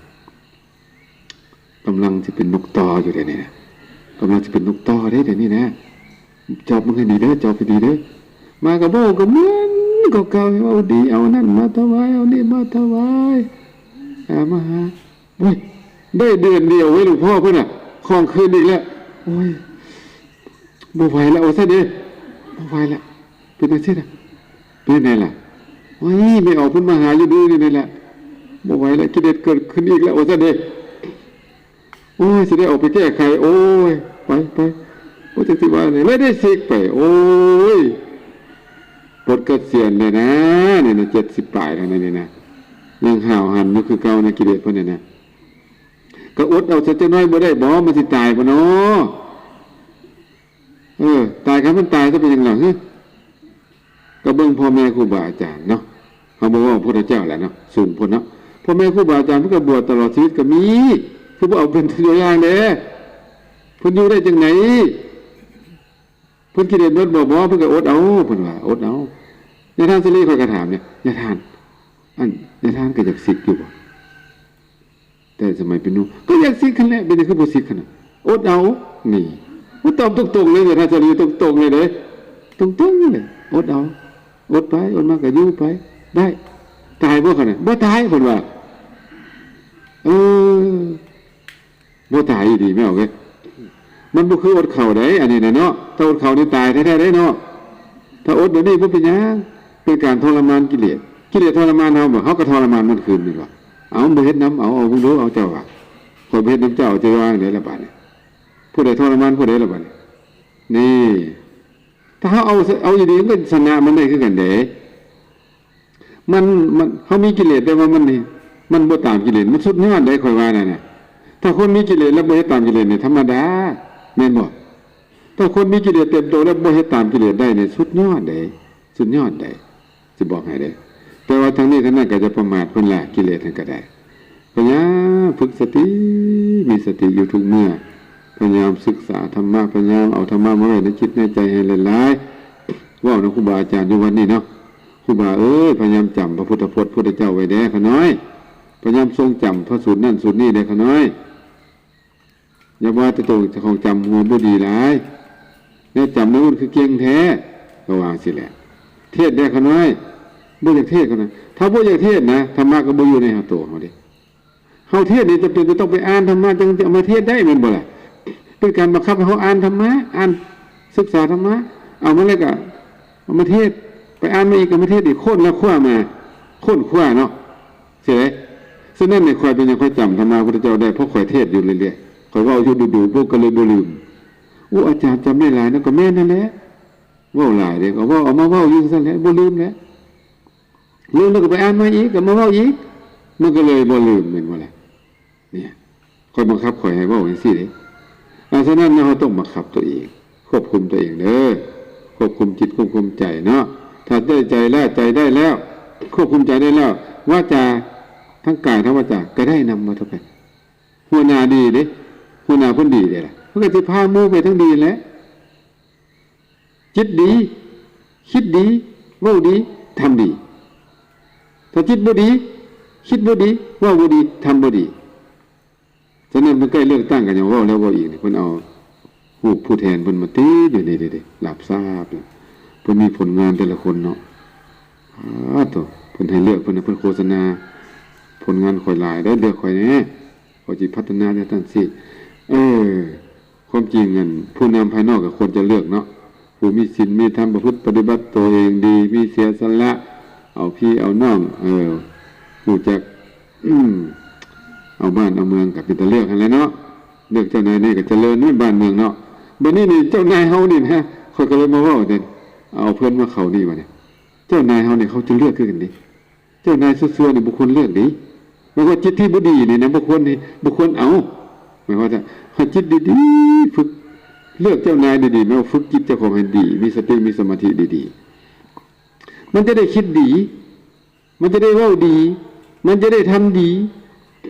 ກຳລັງຊິເປັນນົກຕໍ່ຢູ່ເດ້ນີ້ນະ ກຳລັງຊິເປັນນົກຕໍ່ເດ້ ດຽວນີ້ນະ. ຈອບເບິ່ງໃຫ້ດີເດີ ຈອບໃຫ້ດີເດີ. ມາກໍເວົ້າກໍເໝືອນເກົ່າໆ ເວົ້າດີ ເອົານັ້ນມາຖວາຍ ເອົານີ້ມາຖວາຍ ຫາມາຫາ. ໂອ້ຍ ໄດ້ເດືອນດຽວເວີຍ ຫຼວງພໍ່ເພິ່ນນະ ຂອງຄືນອີກແລ້ວ. ໂອ້ຍ ບໍ່ໄຫວແລ້ວ ວ່າຊັ້ນເດ້ ບໍ່ໄຫວແລ້ວ. ເປັນຈັ່ງຊີ້ນະ ເປັນແນວໃດລະ? ໂອ້ຍ ແມ່ອອກເພິ່ນມາຫາຢູ່ມື້ນີ້ແຫຼະ ບໍ່ໄຫວແລ້ວ ກິເລດເກີດຂຶ້ນອີກແລ້ວ ວ່າຊັ້ນເດ້. ໂອ້ຍ ຊິໄດ້ອອກໄປແກ້ໄຂ ໂອ້ຍ ໄປ ໄປ ໂອ້ຍ ຈັກຊິວ່າແນວໃດ ແລ້ວໄດ້ສິກໄປ. ໂອ້ຍ ປົດກະສຽນແລ້ວນະ ນີ້ນະ ເຈັດສິບປາຍແລ້ວນະ ນີ້ນະ ຍັງຫ້າວຫັນຢູ່ຄືເກົ່ານະ ກິເລດເພິ່ນນີ້ນະ. ກໍອົດເອົາຈັກໜ້ອຍບໍ່ໄດ້ບໍ? ມັນຊິຕາຍບໍ່ນໍ? ເອີ ຕາຍກໍໃຫ້ມັນຕາຍ ຈະເປັນຫຍັງລະ? ຫື ກໍເບິ່ງພໍ່ແມ່ຄູບາອາຈານເນາະ ເຮົາບໍ່ເວົ້າພະພຸດທະເຈົ້າແຫຼະເນາະ ສູງໂພດເນາະ. ພໍ່ແມ່ຄູບາອາຈານເພິ່ນກໍບວດຕະຫຼອດຊີວິດກໍມີ ຄືບໍ່ເອົາເປັນຕົວຢ່າງແດ່? ເພິ່ນຢູ່ໄດ້ຈັ່ງໃດ? ເພິ່ນກິເລດໝົດບໍ່? ບໍ່ ເພິ່ນກໍອົດເອົາ ເພິ່ນວ່າ ອົດເອົາ. ຍາທ່ານສາລີ ຂ້ອຍກໍຖາມເດ້ ຍາທ່ານ ອັນ ຍາທ່ານກໍຢາກສິກຢູ່ບໍ່? ແຕ່ສະໄໝເປັນໜຸ່ມ ກໍຢາກສິກຫັ້ນແຫຼະ ເປັນຫຍັງຄືບໍ່ສິກຫັ້ນນະ? ອົດເອົາ ນີ້ ມັນຕອບຕົງໆເລີຍ ທ່ານສາລີ ຕົງໆເລີຍເດ້ ຕົງໆເລີຍ ອົດເອົາ ອົດໄປ ອົດມາກໍຢູ່ໄປ ໄດ້ ຕາຍບໍ່? ຄັນນະ ບໍ່ຕາຍ ເພິ່ນວ່າ. ເອີ ບໍ່ຕາຍອີ່ຫຼີ ແມ່ອອກເອີຍ. ມັນບໍ່ຄືອົດເຂົ້າໃດ ອັນນີ້ນະເນາະ ຖ້າອົດເຂົ້ານີ້ຕາຍແທ້ໆເດ້ເນາະ. ຖ້າອົດດຽວນີ້ບໍ່ເປັນຫຍັງ ເປັນການທໍລະມານກິເລດ ກິເລດທໍລະມານເຮົາບໍ່ ເຮົາກໍທໍລະມານມັນຄືນແມ່ນບໍ່? ເອົາ ບໍ່ເຮັດນຳ ເອົາ ເອົາເບິ່ງດູ ເອົາ ເຈົ້າວ່າ ຂ້ອຍບໍ່ເຮັດນຳເຈົ້າ ເຈົ້າວ່າຈັ່ງໃດລະບາດນີ້? ຜູ້ໃດທໍລະມານຜູ້ໃດລະບາດນີ້? ນີ້ ຖ້າເຮົາເອົາ ເອົາອີ່ຫຼີ ມັນກໍຊະນະມັນໄດ້ຄືກັນເດ້. ມັນ ມັນ ເຮົາມີກິເລດ ແຕ່ວ່າມັນນີ້ ມັນບໍ່ຕາມກິເລດ ມັນສຸດຍອດເດ້ ຂ້ອຍວ່ານັ້ນນະ. ຖ້າຄົນມີກິເລດແລ້ວບໍ່ເຮັດຕາມກິເລດນີ້ ທຳມະດາ ແມ່ນບໍ່? ຖ້າຄົນມີກິເລດເຕັມໂຕແລ້ວບໍ່ເຮັດຕາມກິເລດໄດ້ນີ້ ສຸດຍອດເດ້ ສຸດຍອດເດ້ ຊິບອກໃຫ້ເດ້. ແຕ່ວ່າທັງນີ້ທັງນັ້ນກໍຢ່າປະໝາດເພິ່ນລະ ກິເລດຫັ້ນກໍໄດ້. ພະຍາຍາມຝຶກສະຕິ ມີສະຕິຢູ່ທຸກເມື່ອ ພະຍາຍາມສຶກສາທຳມະ ພະຍາຍາມເອົາທຳມະມາໄວ້ໃນຈິດໃນໃຈໃຫ້ຫຼາຍໆ. ເວົ້ານຳຄູບາອາຈານຢູ່ວັດນີ້ເນາະ ຄູບາເອີຍ ພະຍາຍາມຈຳພະພຸດທະພົດ ພຸດທະເຈົ້າໄວ້ແດ່ຂ້ານ້ອຍ. ພະຍາຍາມຊົງຈຳພະສູດນັ້ນສູດນີ້ເດີ້ຂ້ານ້ອຍ. ຢ່າວ່າແຕ່ໂຕເຈົ້າຂອງຈຳຫົວບໍ່ດີຫຼາຍ, ແນວຈຳແນວອື່ນຄືເກັ່ງແທ້, ກໍວ່າຊີ້ແຫຼະ. ເທດແດ່ຂ້ານ້ອຍ, ບໍ່ຢາກເທດຂ້ານ້ອຍ. ຖ້າບໍ່ຢາກເທດນະ, ທຳມະກໍບໍ່ຢູ່ໃນເຮົາໂຕເຮົາເດ້. ເຮົາເທດນີ້ຈຳເປັນຈະຕ້ອງໄປອ່ານທຳມະ ຈັ່ງຈະເອົາມາເທດໄດ້ແມ່ນບໍ່ລະ? ເປັນການບັງຄັບໃຫ້ເຮົາອ່ານທຳມະ, ອ່ານສຶກສາທຳມະ, ເອົາມາແລ້ວກໍເອົາມາເທດ, ໄປອ່ານມາອີກກໍມາເທດອີກ, ຄົ້ນແລ້ວຄວ້າມາ, ຄົ້ນຄວ້າເນາະ. ຊີ້ເດ້. ສະນັ້ນນີ້ ຂ້ອຍເປັນຫຍັງຂ້ອຍຈຳທຳມະພຸດທະເຈົ້າໄດ້? ເພາະຂ້ອຍເທດຢູ່ເລື້ອຍໆ, ຂ້ອຍເວົ້າຢູ່ດູໆ ບໍ່ ກໍເລີຍບໍ່ລືມ. ໂອ້ ອາຈານຈຳໄດ້ຫຼາຍເນາະ. ກໍແມ່ນຫັ້ນແຫຼະ, ເວົ້າຫຼາຍເດ້, ກໍເວົ້າ ເອົາມາເວົ້າຢູ່ຊັ້ນແຫຼະ, ບໍ່ລືມແຫຼະ. ລືມແລ້ວກໍໄປອ່ານໃໝ່ອີກ, ກໍມາເວົ້າອີກ, ມັນກໍເລີຍບໍ່ລືມ ແມ່ນບໍ່ລະ? ນີ້ ຂ້ອຍບັງຄັບຂ້ອຍໃຫ້ເວົ້າຈັ່ງຊີ້ເດ້. ອາ ສະນັ້ນເຮົາຕ້ອງບັງຄັບຕົວເອງ, ຄວບຄຸມຕົວເອງເດີ້, ຄວບຄຸມຈິດ ຄວບຄຸມໃຈເນາະ. ຖ້າໄດ້ໃຈແລ້ວ, ໃຈໄດ້ແລ້ວ, ຄວບຄຸມໃຈໄດ້ແລ້ວ, ວາຈາທັງກາຍທັງວາຈາກໍໄດ້ນຳ ວ່າເທົ່າໄປ. ຫົວໜ້າດີເດ້, ຫົວໜ້າເພິ່ນດີເດ້ລະ, ເພິ່ນກໍຊິພາໝູ່ໄປທາງດີແຫຼະ. ຈິດດີ, ຄິດດີ, ເວົ້າດີ, ທຳດີ. ຖ້າຈິດບໍ່ດີ, ຄິດບໍ່ດີ, ເວົ້າບໍ່ດີ, ທຳບໍ່ດີ. ສະນັ້ນ ເມື່ອໃກ້ເລືອກຕັ້ງກໍຍັງເວົ້າແລ້ວເວົ້າອີກນີ້, ເພິ່ນເອົາຮູບຜູ້ແທນເພິ່ນມາຕິດຢູ່ນີ້ເດ້, ລາບຊາບ. ເພິ່ນມີຜົນງານແຕ່ລະຄົນເນາະ, ອາໂທ້, ເພິ່ນໃຫ້ເລືອກ, ເພິ່ນ ເພິ່ນໂຄສະນາຜົນງານຂ້ອຍຫຼາຍເດ້, ເລືອກຂ້ອຍແດ່, ຂ້ອຍຊິພັດທະນາຈັ່ງຊັ້ນຊີ້. ເອີ ຄວາມຈິງ ອັນ ຜູ້ນຳພາຍນອກກໍຄວນຈະເລືອກເນາະ, ຜູ້ມີສິນມີທຳ, ປະພຶດປະຕິບັດໂຕເອງດີ, ມີເສຍສະຫຼະ, ເອົາພີ່ເອົານ້ອງ, ເອີ ຮູ້ຈັກ ອືມ ເອົາບ້ານເອົາເມືອງ, ກໍເປັນຕາເລືອກຫັ້ນແຫຼະເນາະ. ເລືອກເຈົ້ານາຍນີ້ກໍຈະເລີນນີ້ບ້ານເມືອງເນາະ. ບັດນີ້ນີ້ ເຈົ້ານາຍເຮົານີ້ນະ, ຂ້ອຍກໍເລີຍມາເວົ້າເດ້, ເອົາເພິ່ນມາເຂົ້ານີ້ບັດນີ້. ເຈົ້ານາຍເຮົານີ້ ເຂົາຈະເລືອກຄືກັນເດ້. ເຈົ້ານາຍຊົ່ວໆນີ້ບໍ່ຄວນເລືອກເດ້, ໝາຍຄວາມວ່າຈິດທີ່ບໍ່ດີນີ້ນະ ບໍ່ຄວນ ບໍ່ຄວນເອົາ. ໝາຍຄວາມວ່າຖ້າຈິດດີໆ ຝຶກເລືອກເຈົ້ານາຍດີໆ, ແມ່ນວ່າຝຶກຈິດເຈົ້າຂອງໃຫ້ດີ, ມີສະຕິ ມີສະມາທິດີໆ, ມັນຈະໄດ້ຄິດດີ, ມັນຈະໄດ້ເວົ້າດີ, ມັນຈະໄດ້ທຳດີ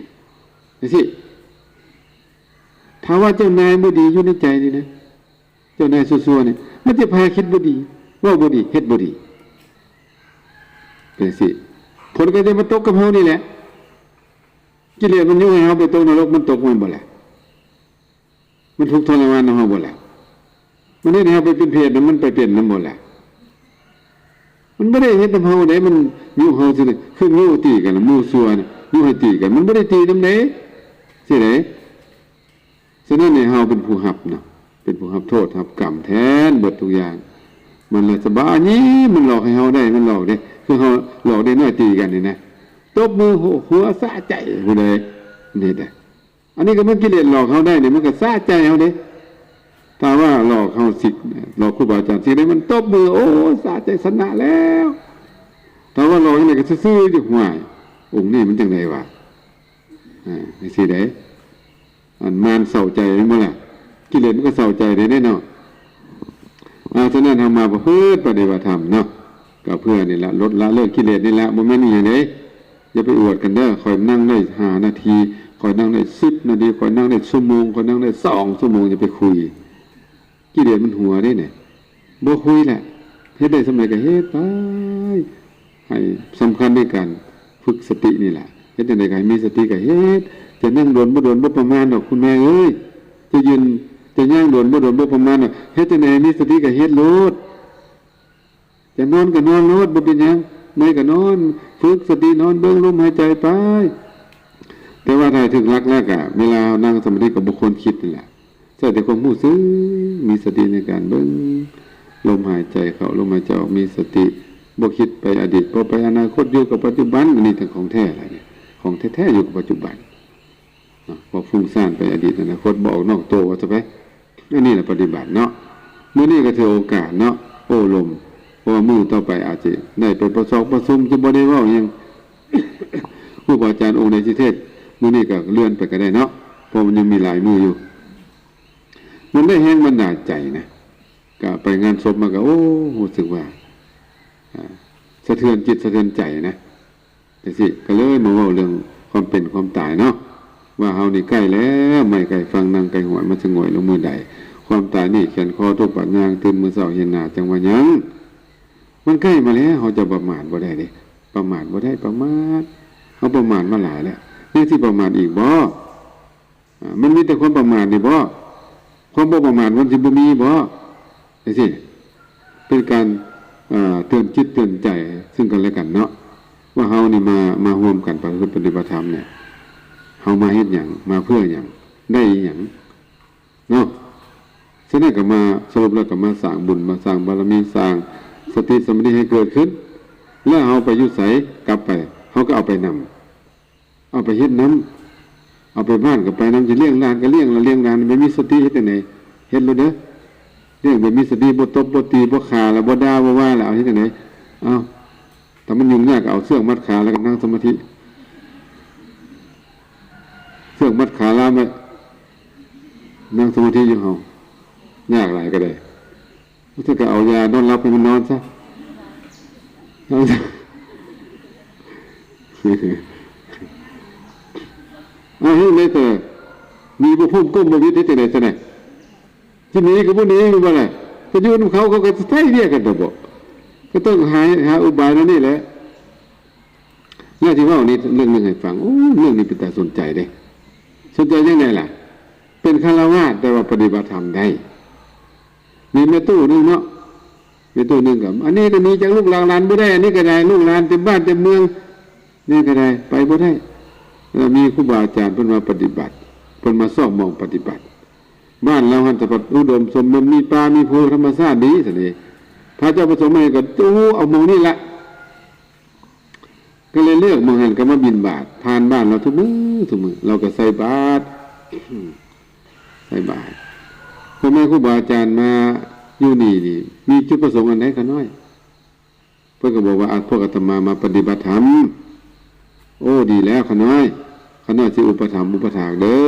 ຈັ່ງຊີ້. ຖ້າວ່າເຈົ້ານາຍບໍ່ດີຢູ່ໃນໃຈນີ້ນະ, ເຈົ້ານາຍຊົ່ວໆນີ້ ມັນຈະພາຄິດບໍ່ດີ, ເວົ້າບໍ່ດີ, ເຮັດບໍ່ດີ ຈັ່ງຊີ້. ຜົນກໍຈະມາຕົກກັບເຮົານີ້ແຫຼະ. ກິເລດມັນຍຸໃຫ້ເຮົາໄປຕົກນະລົກ, ມັນຕົກແມ່ນບໍ່ລະ? ມັນທຸກທໍລະມານນຳເຮົາບໍ່ລະ? ມັນເຮັດໃຫ້ເຮົາໄປເປັນເຜດນຳມັນ, ໄປເປັນນຳບໍ່ລະ? ມັນບໍ່ໄດ້ເຮັດນຳເຮົາເດ້, ມັນຍຸເຮົາຊື່ໆ. ຄືຍຸຕີກັນ, ໝູ່ຊົ່ວນະ ຍຸໃຫ້ຕີກັນ, ມັນບໍ່ໄດ້ຕີນຳເດ້, ຊີ້ເດ້. ສະນັ້ນໃຫ້ເຮົາເປັນຜູ້ຮັບເນາະ, ເປັນຜູ້ຮັບໂທດຮັບກຳແທນເບິດທຸກຢ່າງ. ມັນລະສະບາຍນີ້, ມັນຫຼອກໃຫ້ເຮົາໄດ້, ມັນຫຼອກເດ້. ຄືເຮົາຫຼອກເດັກນ້ອຍຕີກັນນີ້ນະ, ຕົບມື ຫົວສະໃຈຜູ້ໃດນີ້ເດ້. ອັນນີ້ກໍແມ່ນກິເລດຫຼອກເຮົາໄດ້ນີ້, ມັນກໍສະໃຈເຮົາເດ້. ຖ້າວ່າຫຼອກເຮົາສິກ, ຫຼອກຄູບາອາຈານສິກໄດ້, ມັນຕົບມື, ໂອ້ ສະໃຈ, ຊະນະແລ້ວ. ຖ້າວ່າຫຼອກຈັ່ງໃດກໍຊື່ໆຢູ່, ຫ້ວຍ ອົງນີ້ມັນຈັ່ງໃດວະ? ອ່າ ຈັ່ງຊີ້ເດ້. ອັນມານເສົ້າໃຈແມ່ນບໍ່ລະ? ກິເລດມັນກໍເສົ້າໃຈໄດ້ເດ້ເນາະ. ອາ ສະນັ້ນເຮົາມາປະພຶດປະຕິບັດທຳເນາະ, ກໍເພື່ອນີ້ລະ, ລົດລະເລີກກິເລດນີ້ລະ, ບໍ່ແມ່ນອີ່ຫຍັງເດ້. ຢ່າໄປອວດກັນເດີ້, ຂ້ອຍນັ່ງໄດ້ຫ້ານາທີ, ຂ້ອຍນັ່ງໄດ້ສິບນາທີ, ຂ້ອຍນັ່ງໄດ້ຊົ່ວໂມງ, ຂ້ອຍນັ່ງໄດ້ສອງຊົ່ວໂມງ, ຢ່າໄປຄຸຍ. ກິເລດມັນຫົວເດ້ນີ້, ບໍ່ຄຸຍແຫຼະ, ເຮັດໄດ້ສ່ຳໃດກໍເຮັດໄປ. ໃຫ້ສຳຄັນໃນການຝຶກສະຕິນີ້ແຫຼະ. ເຮັດຈັ່ງໃດກໍໃຫ້ມີສະຕິກໍເຮັດ. ຈະນັ່ງດົນບໍ່ດົນບໍ່ປະມານດອກ ຄຸນແມ່ເອີຍ. ຈະຢືນ ຈະຍ່າງດົນບໍ່ດົນບໍ່ປະມານດອກ. ເຮັດຈັ່ງໃດໃຫ້ມີສະຕິກໍເຮັດໂລດ. ຈະນອນກໍນອນໂລດ, ບໍ່ເປັນຫຍັງ. ເມື່ອຍກໍນອນ, ຝຶກສະຕິນອນເບິ່ງລົມຫາຍໃຈໄປ. ແຕ່ວ່າຖ້າຖືກຫຼັກແລ້ວກະ ເວລາເຮົານັ່ງສະມາທິກໍບໍ່ຄວນຄິດນັ້ນແຫຼະ. ໃຊ້ແຕ່ຄວາມຮູ້ສຶກ, ມີສະຕິໃນການເບິ່ງລົມຫາຍໃຈເຂົ້າ, ລົມຫາຍໃຈອອກ, ມີສະຕິ, ບໍ່ຄິດໄປອະດີດ, ບໍ່ໄປອະນາຄົດ, ຢູ່ກັບປັດຈຸບັນ. ອັນນີ້ຂອງແທ້ລະ, ຂອງແທ້ໆ ຢູ່ກັບປັດຈຸບັນ. ເນາະ ບໍ່ຟຸ້ງສ້ານໄປອະດີດອະນາຄົດ, ບໍ່ອອກນອກໂຕວ່າຊະໄປ. ອັນນີ້ລະປະຕິບັດເນາະ. ມື້ນີ້ກໍຖືໂອກາດເນາະ ໂອ້ລົມ, ເພາະວ່າມື້ຕໍ່ໄປອາດຊິໄດ້ໄປປະຊອກປະຊຸມ, ຈະບໍ່ໄດ້ເວົ້າຫຍັງ. ຄູບາອາຈານອົງໃດຊິເທດມື້ນີ້ກໍເລື່ອນໄປກໍໄດ້ເນາະ, ເພາະມັນຍັງມີຫຼາຍມື້ຢູ່. ມັນໄດ້ແຮງບັນດານໃຈນະ, ກະໄປງານສົບມາກະ ໂອ້ ຮູ້ສຶກວ່າ ອາ ສະເທືອນຈິດສະເທືອນໃຈນະ. ຈັ່ງຊີ້ ກໍເລີຍມາເວົ້າເລື່ອງຄວາມເປັນຄວາມຕາຍເນາະ, ວ່າເຮົານີ້ໃກ້ແລ້ວ, ໄມ້ໃກ້ຝັ່ງ ໜັງໃກ້ຫວຍ, ມັນສະຫງວຍລົງມື້ໃດ? ຄວາມຕາຍນີ້ແຂນຄໍທຸກບາດຍ່າງ, ຕື່ນມື້ເຊົ້າເຫັນໜ້າຈັ່ງວ່າຍັງ. ມັນໃກ້ມາແລ້ວ, ເຮົາຈະປະໝາດບໍ່ໄດ້ເດ້, ປະໝາດບໍ່ໄດ້, ປະໝາດ ເຮົາປະໝາດມາຫຼາຍແລ້ວ ຍັງຊິປະໝາດອີກບໍ່? ອາ ມັນມີແຕ່ຄວາມປະໝາດນີ້ບໍ່? ຄວາມບໍ່ປະໝາດມັນຊິບໍ່ມີບໍ່? ຈັ່ງຊີ້ ເປັນການ ເອີ ເຕືອນຈິດເຕືອນໃຈເຊິ່ງກັນແລະກັນເນາະ ວ່າເຮົານີ້ມາ ມາຮ່ວມກັນປະພຶດປະຕິບັດທຳນີ້ ເຮົາມາເຮັດຫຍັງ? ມາເພື່ອຫຍັງ? ໄດ້ອີຫຍັງ? ເນາະ ສະນັ້ນກໍມາ ສະຫຼຸບແລ້ວກໍມາສ້າງບຸນ ມາສ້າງບາລະມີ ສ້າງສະຕິສະມາທິໃຫ້ເກີດຂຶ້ນ ແລ້ວເຮົາໄປຢູ່ໃສ ກັບໄປ ເຮົາກໍເອົາໄປນຳ ເອົາໄປເຮັດນຳ ເອົາໄປບ້ານກໍໄປນຳ ຊິລ້ຽງຫຼານກໍລ້ຽງ ແລ້ວລ້ຽງຫຼານໄປມີສະຕິເຮັດຈັ່ງໃດ? ເຮັດໂລດເດີ ລ້ຽງໄປມີສະຕິ ບໍ່ຕົບບໍ່ຕີ ບໍ່ຂ້າ ແລ້ວບໍ່ດ່າບໍ່ວ່າ ແລ້ວເອົາເຮັດຈັ່ງໃດ? ເອົາ ຖ້າມັນຫຍຸ້ງຍາກກໍເອົາເຊືອກມັດຂາ ແລ້ວກໍນັ່ງສະມາທິ ເຊືອກມັດຂາລ່າມໄວ້ ນັ່ງສະມາທິຢູ່ເຮົາ ຍາກຫຼາຍກໍໄດ້ ແລ້ວກໍເອົາຢານອນຫຼັບໃຫ້ມັນນອນຊະ ເອົາຊະ ເອົາເຮັດໄດ້ ແຕ່ໜີບໍ່ພົ້ນກົ້ມບໍ່ຫວິດ ເຮັດຈັ່ງໃດຊັ້ນນະ? ຊິໜີກໍບໍ່ໜີ ແມ່ນບໍ່ລະ? ໄປຢູ່ນຳເຂົາ ເຂົາກໍໃຊ້ວຽກກັນຕົວະ ກໍຕ້ອງຫາ ຫາອຸບາຍແນວນີ້ແຫຼະ. ແລ້ວຊິເວົ້ານີ້ເລື່ອງໜຶ່ງໃຫ້ຟັງ ໂອ້ ເລື່ອງນີ້ເປັນຕາສົນໃຈເດ້. ສົນໃຈຈັ່ງໃດລະ? ເປັນຄາລະວາດ ແຕ່ວ່າປະຕິບັດທຳໄດ້. ມີແມ່ຕູ້ໜຶ່ງເນາະ ແມ່ຕູ້ໜຶ່ງກໍ ອັນນີ້ກໍໜີຈາກລູກຈາກຫຼານບໍ່ໄດ້ ອັນນີ້ກໍໄດ້ ລູກຫຼານເຕັມບ້ານເຕັມເມືອງ ນີ້ກໍໄດ້ ໄປບໍ່ໄດ້. ແລ້ວມີຄູບາອາຈານເພິ່ນມາປະຕິບັດ ເພິ່ນມາຊອກໝ່ອງປະຕິບັດ. ບ້ານລາວຫັ້ນຈະປະ ອຸດົມສົມບູນ ມີປ່າມີພູ ທຳມະຊາດດີຊັ້ນເດ. ພະເຈົ້າປະສົງມາເຫັນກໍ ໂອ້ ເອົາໝ່ອງນີ້ລະ ກໍເລີຍເລືອກໝ່ອງຫັ້ນ ກໍມາບິນບາດ ຜ່ານບ້ານລາວທຸກມື້ ທຸກມື້ ລາວກໍໃສ່ບາດ ໃສ່ບາດ. ພໍ່ແມ່ຄູບາອາຈານມາຢູ່ນີ້ນີ້ ມີຈຸດປະສົງອັນໃດ ຂ້ານ້ອຍ? ເພິ່ນກໍບອກວ່າ ອາ ພວກອາດຕະມາມາປະຕິບັດທຳ. ໂອ້ ດີແລ້ວຂ້ານ້ອຍ ຂ້ານ້ອຍຊິອຸປະຖຳອຸປະຖາກເດີ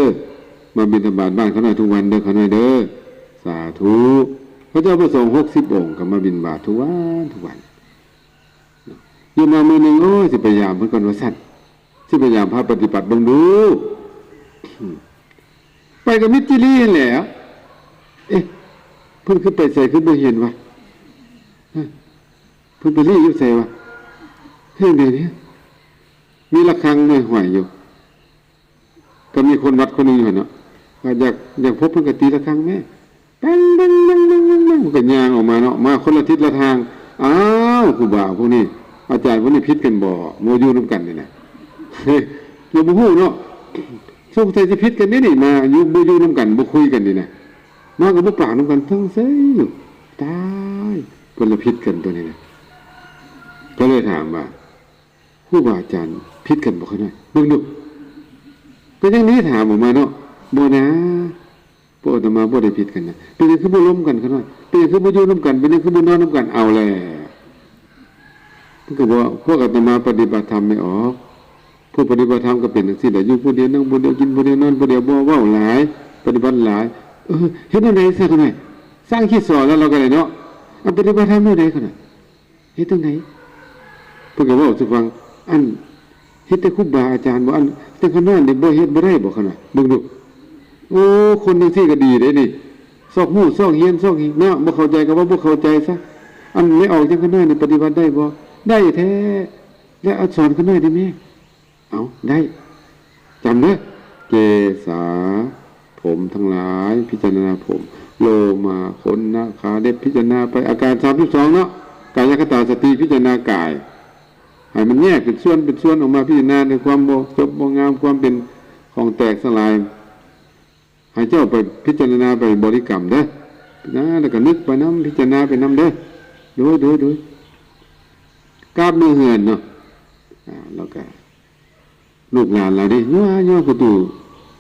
ມາບິນທະບາດບ້ານຂ້ານ້ອຍທຸກວັນເດີ ຂ້ານ້ອຍເດີ. ສາທຸ. ພະເຈົ້າປະສົງຫົກສິບອົງກໍມາບິນບາດທຸກວັນ ທຸກວັນ. ຢູ່ມາມື້ໜຶ່ງ ໂອ້ຍ ຊິໄປຢາມເພິ່ນກ່ອນວ່າຊັ້ນ ຊິໄປຢາມພະປະຕິບັດເບິ່ງດູ. ໄປກໍມິດຈີລີຫັ້ນແຫຼະ. ເອະ ເພິ່ນຄືໄປໃສຄືບໍ່ເຫັນວະ? ເພິ່ນໄປລີ້ຢູ່ໃສວະ? ເຮັດຈັ່ງໃດນີ້? ມີລະຄັງຫ້ອຍໆຢູ່ ກໍມີຄົນວັດຄົນໜຶ່ງຢູ່ຫັ້ນເນາະ ກໍຢາກ ຢາກພົບເພິ່ນກໍຕີລະຄັງແມ້ ແປ້ງໆໆໆ ເພິ່ນກໍຍ່າງອອກມາເນາະ ມາຄົນລະທິດລະທາງ. ອ້າວ ຄູບາພວກນີ້ ອາຈານພວກນີ້ຜິດກັນບໍ່? ບໍ່ຢູ່ນຳກັນນີ້ນະ ເຮົາບໍ່ຮູ້ເນາະ ສົງໄສຊິຜິດກັນເດ້ນີ້ ມາຢູ່ ບໍ່ຢູ່ນຳກັນ ບໍ່ຄຸຍກັນນີ້ນະ ມາກໍບໍ່ປາກນຳກັນ ທັງເຊີຍຢູ່. ຕາຍ ເພິ່ນລະຜິດກັນຕົວນີ້ນະ. ກໍເລີຍຖາມວ່າ ຄູບາອາຈານຜິດກັນບໍ່ຂະນ້ອຍ? ເບິ່ງດູ ເປັນຫຍັງນີ້? ຖາມອອກມາເນາະ. ບໍ່ນາ ພວກອາດຕະມາບໍ່ໄດ້ຜິດກັນນະ. ເປັນຫຍັງຄືບໍ່ລົມກັນຂະນ້ອຍ? ເປັນຫຍັງຄືບໍ່ຢູ່ນຳກັນ? ເປັນຫຍັງຄືບໍ່ນອນນຳກັນ? ເອົາແລ້ວ ມັນກໍບອກ ພວກອາດຕະມາປະຕິບັດທຳແມ່ອອກ. ຜູ້ປະຕິບັດທຳກໍເປັນຈັ່ງຊີ້ແຫຼະ ຢູ່ຜູ້ດຽວ ນັ່ງຜູ້ດຽວ ກິນຜູ້ດຽວ ນອນຜູ້ດຽວ ບໍ່ເວົ້າຫຼາຍ ປະຕິບັດຫຼາຍ. ເອີ ເຮັດແນວໃດຊະຂະນ້ອຍ? ສ້າງຄີສອນແລ້ວ ລາວກໍໄດ້ເນາະ. ອັນປະຕິບັດທຳແນວໃດຂະນ້ອຍ? ເຮັດຈັ່ງໃດ? ເພິ່ນກໍເວົ້າສູ່ຟັງ ອັນ ເຮັດແຕ່ຄູບາອາຈານບໍ? ອັນ ແຕ່ຂະນ້ອຍນີ້ບໍ່ເຮັດບໍ່ໄດ້ບໍຂະນ້ອຍ? ເບິ່ງດູ ໂອ້ ຄົນຈັ່ງຊີ້ກໍດີເດ້ນີ້ ຊອກຮູ້ຊອກຮຽນຊອກເນາະ ບໍ່ເຂົ້າໃຈກໍເວົ້າບໍ່ເຂົ້າໃຈຊະ. ອັນແມ່ອອກຈັ່ງຂະນ້ອຍນີ້ປະຕິບັດໄດ້ບໍ່? ໄດ້ແທ້. ແລ້ວອັກສອນຂະນ້ອຍໄດ້ແມ່? ເອົາ ໄດ້ ຈຳເດີ ເກສາ ຜົມທັງຫຼາຍ ພິຈາລະນາຜົມ ໂລມາ ຂົນ ໜາ ຂາ ເລັບ ພິຈາລະນາໄປ ອາການສາມສິບສອງເນາະ ກາຍະຄະຕາສະຕິ ພິຈາລະນາກາຍ ໃຫ້ມັນແຍກເປັນສ່ວນເປັນສ່ວນອອກມາ ພິຈາລະນາໃນຄວາມບໍ່ຈົບບໍ່ງາມ ຄວາມເປັນຂອງແຕກສະຫຼາຍ. ໃຫ້ເຈົ້າໄປພິຈາລະນາ ໄປບໍລິກຳເດີນະ ແລ້ວກໍນຶກໄປນຳ ພິຈາລະນາໄປນຳເດີ. ໂດຍ ໂດຍ ໂດຍ ກັບມາເຮືອນເນາະ ອາ ແລ້ວກໍ ລູກຫຼານລາວເດ້ ຍົວໆ ຄືຕູ້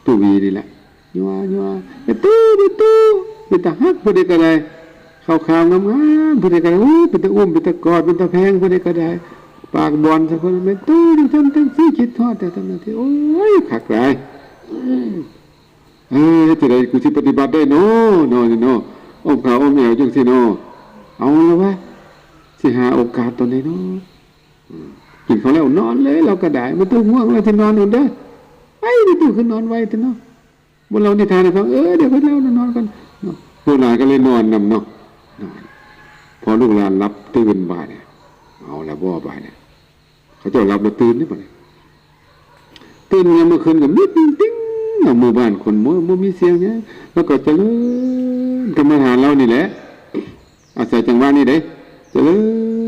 ຕູ້ວີນີ້ແຫຼະ ຍົວໆ ແມ່ຕູ້ ແມ່ຕູ້ ເປັນຕາຮັກຜູ້ໃດກໍໄດ້ ຂາວໆ ງາມໆ ຜູ້ໃດກໍໄດ້ ໂອ້ ເປັນຕາອຸ້ມ ເປັນຕາກອດ ເປັນຕາແພງຜູ້ໃດກໍໄດ້ ປາກບອນຊະຄົນ ແມ່ຕູ້ ຈັ່ງຊັ້ນຈັ່ງຊີ້ ຄິດຮອດແຕ່ຕອນນັ້ນທີ່ ໂອ້ຍ ຄັກຫຼາຍ. ເອີ ເຮັດຈັ່ງໃດກູຊິປະຕິບັດໄດ້ນໍ ນໍນີ້ນໍ ອ້ອມຂາອ້ອມແອວຈັ່ງຊີ້ນໍ ເອົາລະວະ ຊິຫາໂອກາດຕອນໃດນໍ. ອືມ ກິນເຂົ້າແລ້ວນອນເລີຍ ລາວກໍໄດ້ ບໍ່ຕ້ອງຫ່ວງ ລາວຊິນອນໂດນເດີ. ໄອ້ ແມ່ຕູ້ ຄືນອນໄວແທ້ນໍ ບໍ່ເລົ່ານິທານໃຫ້ຟັງ. ເອີ ດຽວຂ້ອຍເລົ່ານອນກ່ອນເນາະ. ລູກຫຼານກໍເລີຍນອນນຳເນາະ ນອນ ພໍລູກຫຼານຫຼັບຕື່ນບາດນີ້ ເອົາລະບໍ່ບາດນີ້ ເຂົາເຈົ້າຫຼັບແລ້ວຕື່ນເດ້ບາດນີ້. ຕື່ນຍາມມື້ຄືນກໍມີຕິງໆ ເນາະ ໝູ່ບ້ານຄົນບໍ່ ບໍ່ມີສຽງຫຍັງ ແລ້ວກໍຈະເລີນກຳມະຖານລາວນີ້ແຫຼະ ອາໄສຈັງຫວະນີ້ເດ້ ຈະເລີ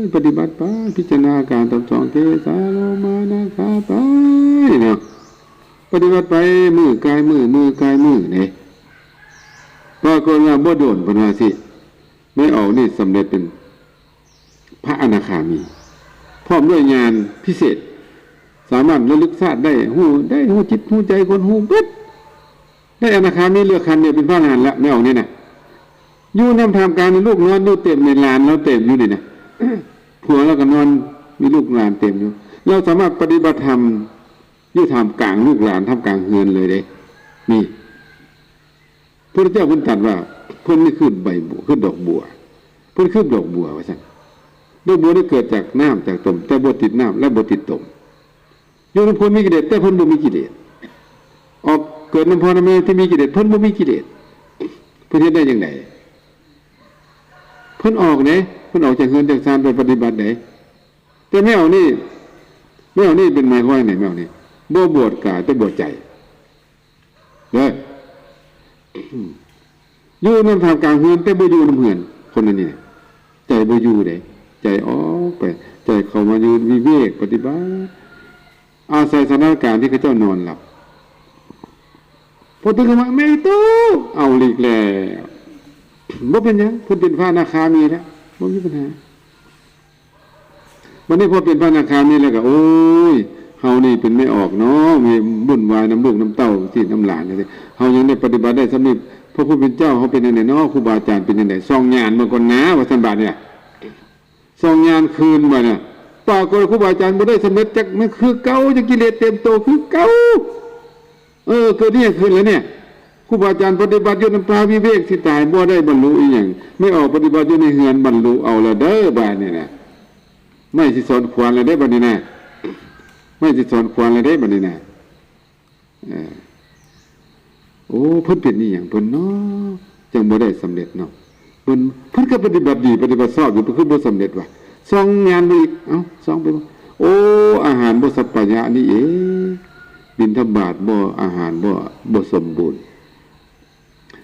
ນປະຕິບັດໄປ ພິຈາລະນາອາການສາມສິບສອງ ເກສາໂລມານາຂາໄປເນາະ ປະຕິບັດໄປມື້ກາຍມື້ ມື້ກາຍມື້ເດ້ ປາກົດວ່າບໍ່ດົນ ເພິ່ນວ່າຊີ້ ແມ່ອອກນີ້ສຳເລັດເປັນ ພະອະນາຄາມີ ພ້ອມດ້ວຍຍານພິເສດ ສາມາດລະລຶກຊາດໄດ້ ຮູ້ໄດ້ ຮູ້ຈິດຮູ້ໃຈຄົນ ຮູ້ເບິດ ໄດ້ອະນາຄາມີເຫຼືອຂັ້ນດຽວເປັນພະອະລະຫັນລະ ແມ່ອອກນີ້ນະ ຢູ່ນຳທ່າມກາງນີ້ ລູກນອນຢູ່ເຕັມນີ້ ຫຼານລາວເຕັມຢູ່ນີ້ນະ ຜົວລາວກໍນອນ ມີລູກຫຼານເຕັມຢູ່ ລາວສາມາດປະຕິບັດທຳຢູ່ທ່າມກາງລູກຫຼານ ທ່າມກາງເຮືອນເລີຍເດ້ ນີ້ ພຸດທະເຈົ້າເພິ່ນຕັດວ່າ ເພິ່ນນີ້ຄືໃບບົວ ຄືດອກບົວ ເພິ່ນຄືດອກບົວວ່າຊັ້ນ ດອກບົວນີ້ເກີດຈາກນ້ຳຈາກຕົມ ແຕ່ບໍ່ຕິດນ້ຳ ແລະ ບໍ່ຕິດຕົມ ຢູ່ນຳຄົນມີກິເລດ ແຕ່ເພິ່ນບໍ່ມີກິເລດ ອອກເກີດນຳພໍ່ນຳແມ່ທີ່ມີກິເລດ ເພິ່ນບໍ່ມີກິເລດ ເພິ່ນເຮັດໄດ້ຈັ່ງໃດ ເພິ່ນອອກເດ້ ເພິ່ນອອກຈາກເຮືອນຈາກຊານໄປປະຕິບັດເດ້ ແຕ່ແມ່ອອກນີ້ ແມ່ອອກນີ້ເປັນໝາຍຄວາມຫຍັງ ແມ່ອອກນີ້ ບໍ່ບວດກາຍ ແຕ່ບວດໃຈ ເດີ ຢູ່ນຳທ່າມກາງເຮືອນ ແຕ່ບໍ່ຢູ່ນຳເຮືອນ ຄົນອັນນີ້ນະ ໃຈບໍ່ຢູ່ເດ້ ໃຈອອກໄປ ໃຈເຂົ້າມາຢູ່ວິເວກປະຕິບັດ ອາໄສສະຖານະການທີ່ເຂົາເຈົ້ານອນຫຼັບ ພໍຕື່ນຂຶ້ນມາ ແມ່ຕູ້ ເອົາອີກແລ້ວ ບໍ່ເປັນຫຍັງ ເພິ່ນເປັນພະອະນາຄາມີແລ້ວ ບໍ່ມີບັນຫາ. ບັດນີ້ພໍເປັນພະອະນາຄາມີແລ້ວກໍ ໂອ້ຍ ເຮົານີ້ເປັນແມ່ອອກເນາະ ມີວຸ່ນວາຍນຳລູກນຳເຕົ້າ ຊີ້ນຳຫຼານ ເຮົາຍັງໄດ້ປະຕິບັດໄດ້ສ່ຳນີ້ ພະຜູ້ເປັນເຈົ້າເຮົາເປັນຈັ່ງໃດເນາະ ຄູບາອາຈານເປັນຈັ່ງໃດ ສ່ອງຍານເບິ່ງກ່ອນນາ ວ່າຊັ້ນບາດນີ້ ສ່ອງຍານຄືນບາດນີ້ ປາກົດວ່າຄູບາອາຈານບໍ່ໄດ້ສຳເລັດຈັກ ມັນຄືເກົ່າ ຍັງກິເລດເຕັມໂຕຄືເກົ່າ. ເອີ ເກີດອີ່ຫຍັງຂຶ້ນລະນີ້? ຄູບາອາຈານປະຕິບັດຢູ່ນຳປ່າວິເວກຊິຕາຍ ບໍ່ໄດ້ບັນລຸອີ່ຫຍັງ ແມ່ອອກປະຕິບັດຢູ່ໃນເຮືອນ ບັນລຸເອົາລະເດີບາດນີ້ນະ ໄມ້ຊິສອນຂວານລະເດ້ບາດນີ້ນະ ໄມ້ຊິສອນຂວານລະເດ້ບາດນີ້ນະ ເອີ ໂອ້ ເພິ່ນເປັນອີ່ຫຍັງເພິ່ນເນາະ ຈັ່ງບໍ່ໄດ້ສຳເລັດເນາະ ເພິ່ນ ເພິ່ນກໍປະຕິບັດດີ ປະຕິບັດຊອບຢູ່ ເພິ່ນຄືບໍ່ສຳເລັດວະ? ສ່ອງຍານເບິ່ງອີກ ເອົ້າ ສ່ອງໄປເບິ່ງ ໂອ້ ອາຫານບໍ່ສັບປະຍະນີ້ເອງ ບິນທະບາດບໍ່ ອາຫານບໍ່ ບໍ່ສົມບູນ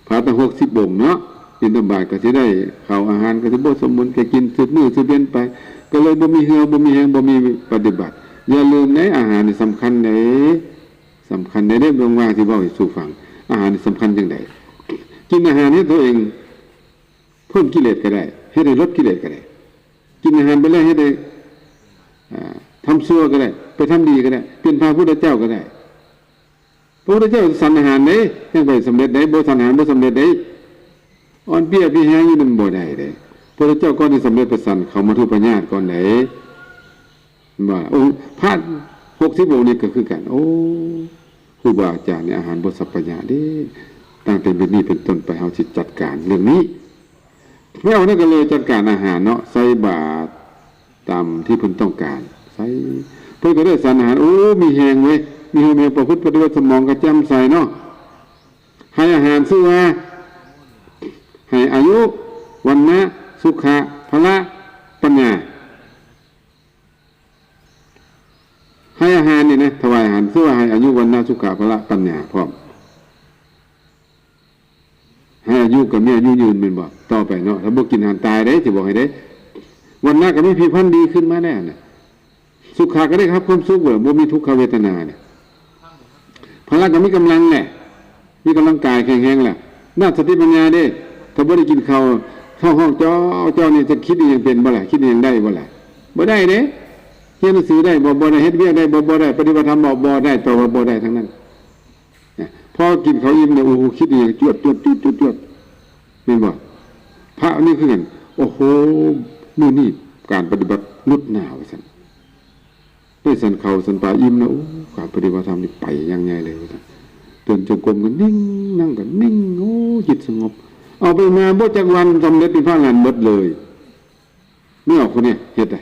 ພະຕັ້ງຫົກສິບອົງເນາະ ບິນທະບາດກໍຊິໄດ້ເຂົ້າ ອາຫານກໍຊິບໍ່ສົມບູນ ແຕ່ກິນສືບມື້ສືບເວັນໄປ ກໍເລີຍບໍ່ມີເຫື່ອ ບໍ່ມີແຮງ ບໍ່ມີປະຕິບັດ. ຢ່າລືມເດ້ ອາຫານນີ້ສຳຄັນເດ້ ສຳຄັນເດ້ ເບິ່ງວ່າຊິເວົ້າໃຫ້ສູ່ຟັງ ອາຫານນີ້ສຳຄັນຈັ່ງໃດ? ກິນອາຫານເຮັດຕົວເອງເພີ່ມກິເລດກໍໄດ້ ເຮັດໃຫ້ລົດກິເລດກໍໄດ້ ກິນອາຫານໄປແລ້ວເຮັດໃຫ້ ອ່າ ທຳຊົ່ວກໍໄດ້ ໄປທຳດີກໍໄດ້ ເປັນພະພຸດທະເຈົ້າກໍໄດ້. ພະພຸດທະເຈົ້າສັນອາຫານເດ້ ຈັ່ງໄປສຳເລັດໄດ້ ບໍ່ສັນອາຫານບໍ່ສຳເລັດໄດ້ ອ່ອນເປຍເພຍແຮງຢູ່ນັ້ນບໍ່ໄດ້ເດ້. ພະພຸດທະເຈົ້າກ່ອນຊິສຳເລັດໄປສັນເຂົ້າມະທຸປະຍາດກ່ອນໄດ໋ ວ່າ ອົງພະຫົກສິບອົງນີ້ກໍຄືກັນ ໂອ້ ຄູບາອາຈານນີ້ອາຫານບໍ່ສັບປະຍະເດ້ ຕັ້ງແຕ່ມື້ນີ້ເປັນຕົ້ນໄປເຮົາຊິຈັດການເລື່ອງນີ້. ແລ້ວນັ້ນກໍເລີຍຈັດການອາຫານເນາະ ໃສ່ບາດຕາມທີ່ເພິ່ນຕ້ອງການ ໃສ່ ເພິ່ນກໍໄດ້ສານອາຫານ ໂອ້ ມີແຮງເວີຍ ມີແຮງ ມີແຮງປະພຶດປະຕິວັດ ສະໝອງກໍແຈ່ມໃສເນາະ ໃຫ້ອາຫານຊື່ວ່າ ໃຫ້ອາຍຸ ວັນນະ ສຸຂະ ພະລະ ປັນຍາ ໃຫ້ອາຫານນີ້ນະ ຖວາຍອາຫານ ຄືວ່າໃຫ້ອາຍຸ ວັນນະ ສຸຂະ ພະລະ ປັນຍາພ້ອມ ໃຫ້ອາຍຸກໍມີອາຍຸຍືນແມ່ນບໍ່? ຕໍ່ໄປເນາະ ຖ້າບໍ່ກິນອາຫານຕາຍເດ້ ຊິບອກໃຫ້ເດ້ ວັນນະກໍມີຜິວພັນດີຂຶ້ນມາແລ້ວນະ ສຸຂະກໍໄດ້ຮັບຄວາມສຸກ ບໍ່ມີທຸກຂະເວທະນານະ ພະລະກໍມີກຳລັງແຫຼະ ມີກຳລັງກາຍແຂງແຮງແຫຼະ ນະ ສະຕິປັນຍາເດ້ ຖ້າບໍ່ໄດ້ກິນເຂົ້າ ທ້ອງຮ້ອງຈໍ້ໆ ນີ້ຈະຄິດອີ່ຫຍັງເປັນບໍ່ລະ? ຄິດອີ່ຫຍັງໄດ້ບໍ່ລະ? ບໍ່ໄດ້ເດ້. ຮຽນໜັງສືໄດ້ບໍ່? ບໍ່ໄດ້. ເຮັດວຽກໄດ້ບໍ່? ບໍ່ໄດ້. ປະຕິບັດທຳບໍ່? ບໍ່ໄດ້. ແປວ່າບໍ່ໄດ້ທັງນັ້ນ. ນະ ພໍກິນເຂົ້າອີ່ມແລ້ວ ໂອ້ໂຫ ຄິດອີ່ຫຍັງ ຈວດໆໆ ແມ່ນບໍ່? ພະນີ້ຄືກັນ ໂອ້ໂຫ ມື້ນີ້ການປະຕິບັດງົດຫງາມ ວ່າຊັ້ນ. ໄດ້ສັນເຂົ້າສັນປາອີ່ມແລ້ວ ໂອ້ ການປະຕິບັດທຳນີ້ໄປຢ່າງໃຫຍ່ເລີຍ ວ່າຊັ້ນ. ເດີນຈົງກົມກໍນິ່ງ ນັ່ງກໍນິ່ງ ໂອ້ ຈິດສະຫງົບ. ເອົາໄປມາບໍ່ຈັກວັນ ສຳເລັດເປັນພະອະລະຫັນໝົດເລີຍ. ແມ່ອອກຄົນນີ້ເຮັດໄດ້.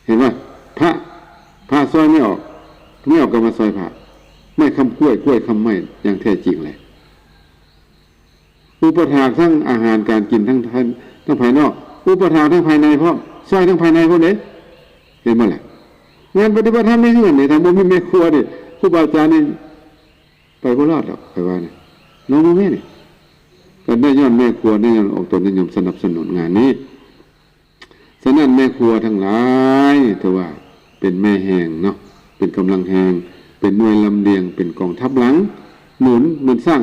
ເຫັນບໍ່? ພະ ພະຊ່ອຍແມ່ອອກ ແມ່ອອກກໍມາຊ່ອຍພະ. ໄມ້ຄ້ຳກ້ວຍ ກ້ວຍຄ້ຳໄມ້ ຢ່າງແທ້ຈິງແຫຼະ. ອຸປະຖາກທັງອາຫານການກິນ ທັງ ທັງພາຍນອກ ອຸປະຖາກທັງພາຍໃນພ້ອມ ຊ່ອຍທັງພາຍໃນພ້ອມເດ້. ເຫັນບໍ່ລະ? ງານປະຕິບັດທຳໃນເຮືອນນີ້ ຖ້າບໍ່ມີແມ່ຄົວນີ້ ຄູບາອາຈານນີ້ໄປບໍ່ລອດດອກ ຂ້ອຍວ່ານະ. ນ້ອງບໍ່ແມ່ນນີ້ ກໍໄດ້ຍ້ອນແມ່ຄົວນີ້ ຍ້ອນອອກຕົນນິຍົມສະໜັບສະໜູນງານນີ້. ສະນັ້ນແມ່ຄົວທັງຫຼາຍ ຖືວ່າເປັນແມ່ແຮງເນາະ ເປັນກຳລັງແຮງ ເປັນໜ່ວຍລຳລຽງ ເປັນກອງທັບຫຼັງໜູນ ເໝືອນຊ້າງ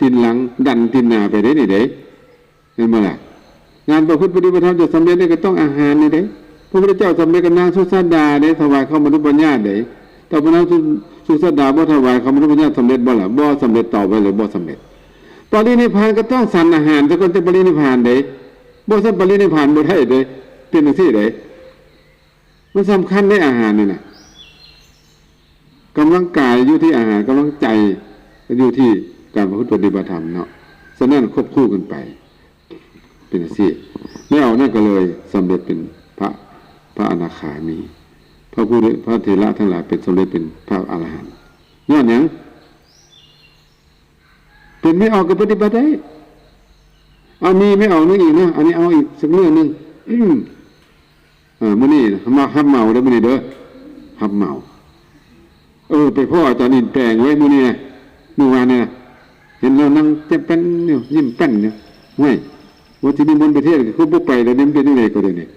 ຕີນຫຼັງດັນຕີນໜ້າໄປເດ້ນີ້ເດ້. ແມ່ນບໍ່ລະ? ງານປະພຶດປະຕິບັດທຳຈະສຳເລັດນີ້ກໍຕ້ອງອາຫານນີ້ເດ້. ພະພຸດທະເຈົ້າສຳເລັດກັບນາງສຸຊາດາເດ້ ຖວາຍຄຳມະນຸປັນຍາດເດ້. ແຕ່ວ່ານາງສຸ ສຸຊາດາບໍ່ຖວາຍຄຳມະນຸປັນຍາດ ສຳເລັດບໍ່ລະ? ບໍ່ສຳເລັດ. ຕອບໄວ້ເລີຍ ບໍ່ສຳເລັດ. ປະລິນິບພານກໍຕ້ອງສັນອາຫານຊະກ່ອນ ຈັ່ງປະລິນິບພານເດ້. ບໍ່ຊັ້ນປະລິນິບພານບໍ່ໄດ້ເດ້. ເປັນຈັ່ງຊີ້ເດ້. ມັນສຳຄັນເດ້ອາຫານນີ້ນະ. ກຳລັງກາຍຢູ່ທີ່ອາຫານ ກຳລັງໃຈຢູ່ທີ່ການປະພຶດປະຕິບັດທຳເນາະ. ສະນັ້ນຄວບຄູ່ກັນໄປ ເປັນຈັ່ງຊີ້ ແລ້ວນັ້ນກໍເລີຍສຳເລັດເປັນພະ ພະອະນາຄາມີ ພະຜູ້ ພະເຖລະທັງຫຼາຍເປັນ ສຳເລັດເປັນພະອະລະຫັນ. ຍ້ອນຫຍັງ? ເປັນແມ່ອອກກໍປະຕິບັດໄດ້. ເອົາ ມີແມ່ອອກໜຶ່ງອີກເນາະ ອັນນີ້ເອົາອີກສັກເລື່ອງໜຶ່ງ. ເອີ ມື້ນີ້ມາຮັບເໝົາເດີ ມື້ນີ້ເດີ ຮັບເໝົາ. ເອີ ໄປພໍ້ອາຈານອິນແປງເວີຍມື້ນີ້ນະ ມື້ວານນີ້ນະ ເຫັນລາວນັ່ງແຈ່ມແປ້ນຢູ່ ຍິ້ມແປ້ນຢູ່. ຫ້ວຍ ວ່າຊິນິມົນໄປເທດ ຄືບໍ່ໄປແລ້ວເດ ມັນເປັນຈັ່ງໃດກໍດຽວນີ້?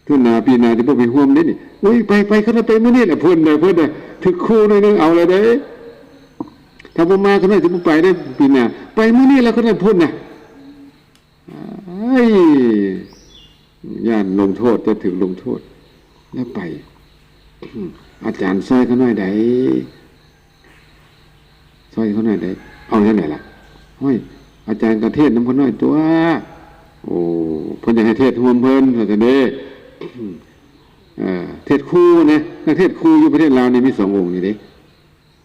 ເທື່ອໜ້າປີໜ້າຊິບໍ່ໄປຮ່ວມເດ້ນີ້. ໂອ້ຍ ໄປ ໄປ ຄັນວ່າໄປມື້ນີ້ແຫຼະ ເພິ່ນເດີ ເພິ່ນເດີ ຖືກຂູ່ໜ້ອຍໜຶ່ງ ເອົາແລ້ວເດ້. ຖ້າບໍ່ມາ ຄັນວ່າຊິບໍ່ໄປເດ້ ປີໜ້າ ໄປມື້ນີ້ແຫຼະ ຄັນວ່າເພິ່ນນະ. ອ້າຍ ຢ້ານລົງໂທດ ຈະຖືກລົງໂທດ ແລ້ວໄປ. ອາຈານຊ່ອຍຂ້ານ້ອຍໃດ ຊ່ອຍເຂົາໜ້ອຍໄດ້ ເອົາຈັ່ງໃດລະ? ໂອ້ຍ ອາຈານກໍເທດນຳເຂົາໜ້ອຍຕົວະ. ໂອ້ ເພິ່ນຢາກໃຫ້ເທດຮ່ວມເພິ່ນວ່າຊັ້ນເດ້. ເອີ ເທດຄູນະ ນັກເທດຄູຢູ່ປະເທດລາວນີ້ມີສອງອົງນີ້ເດ້.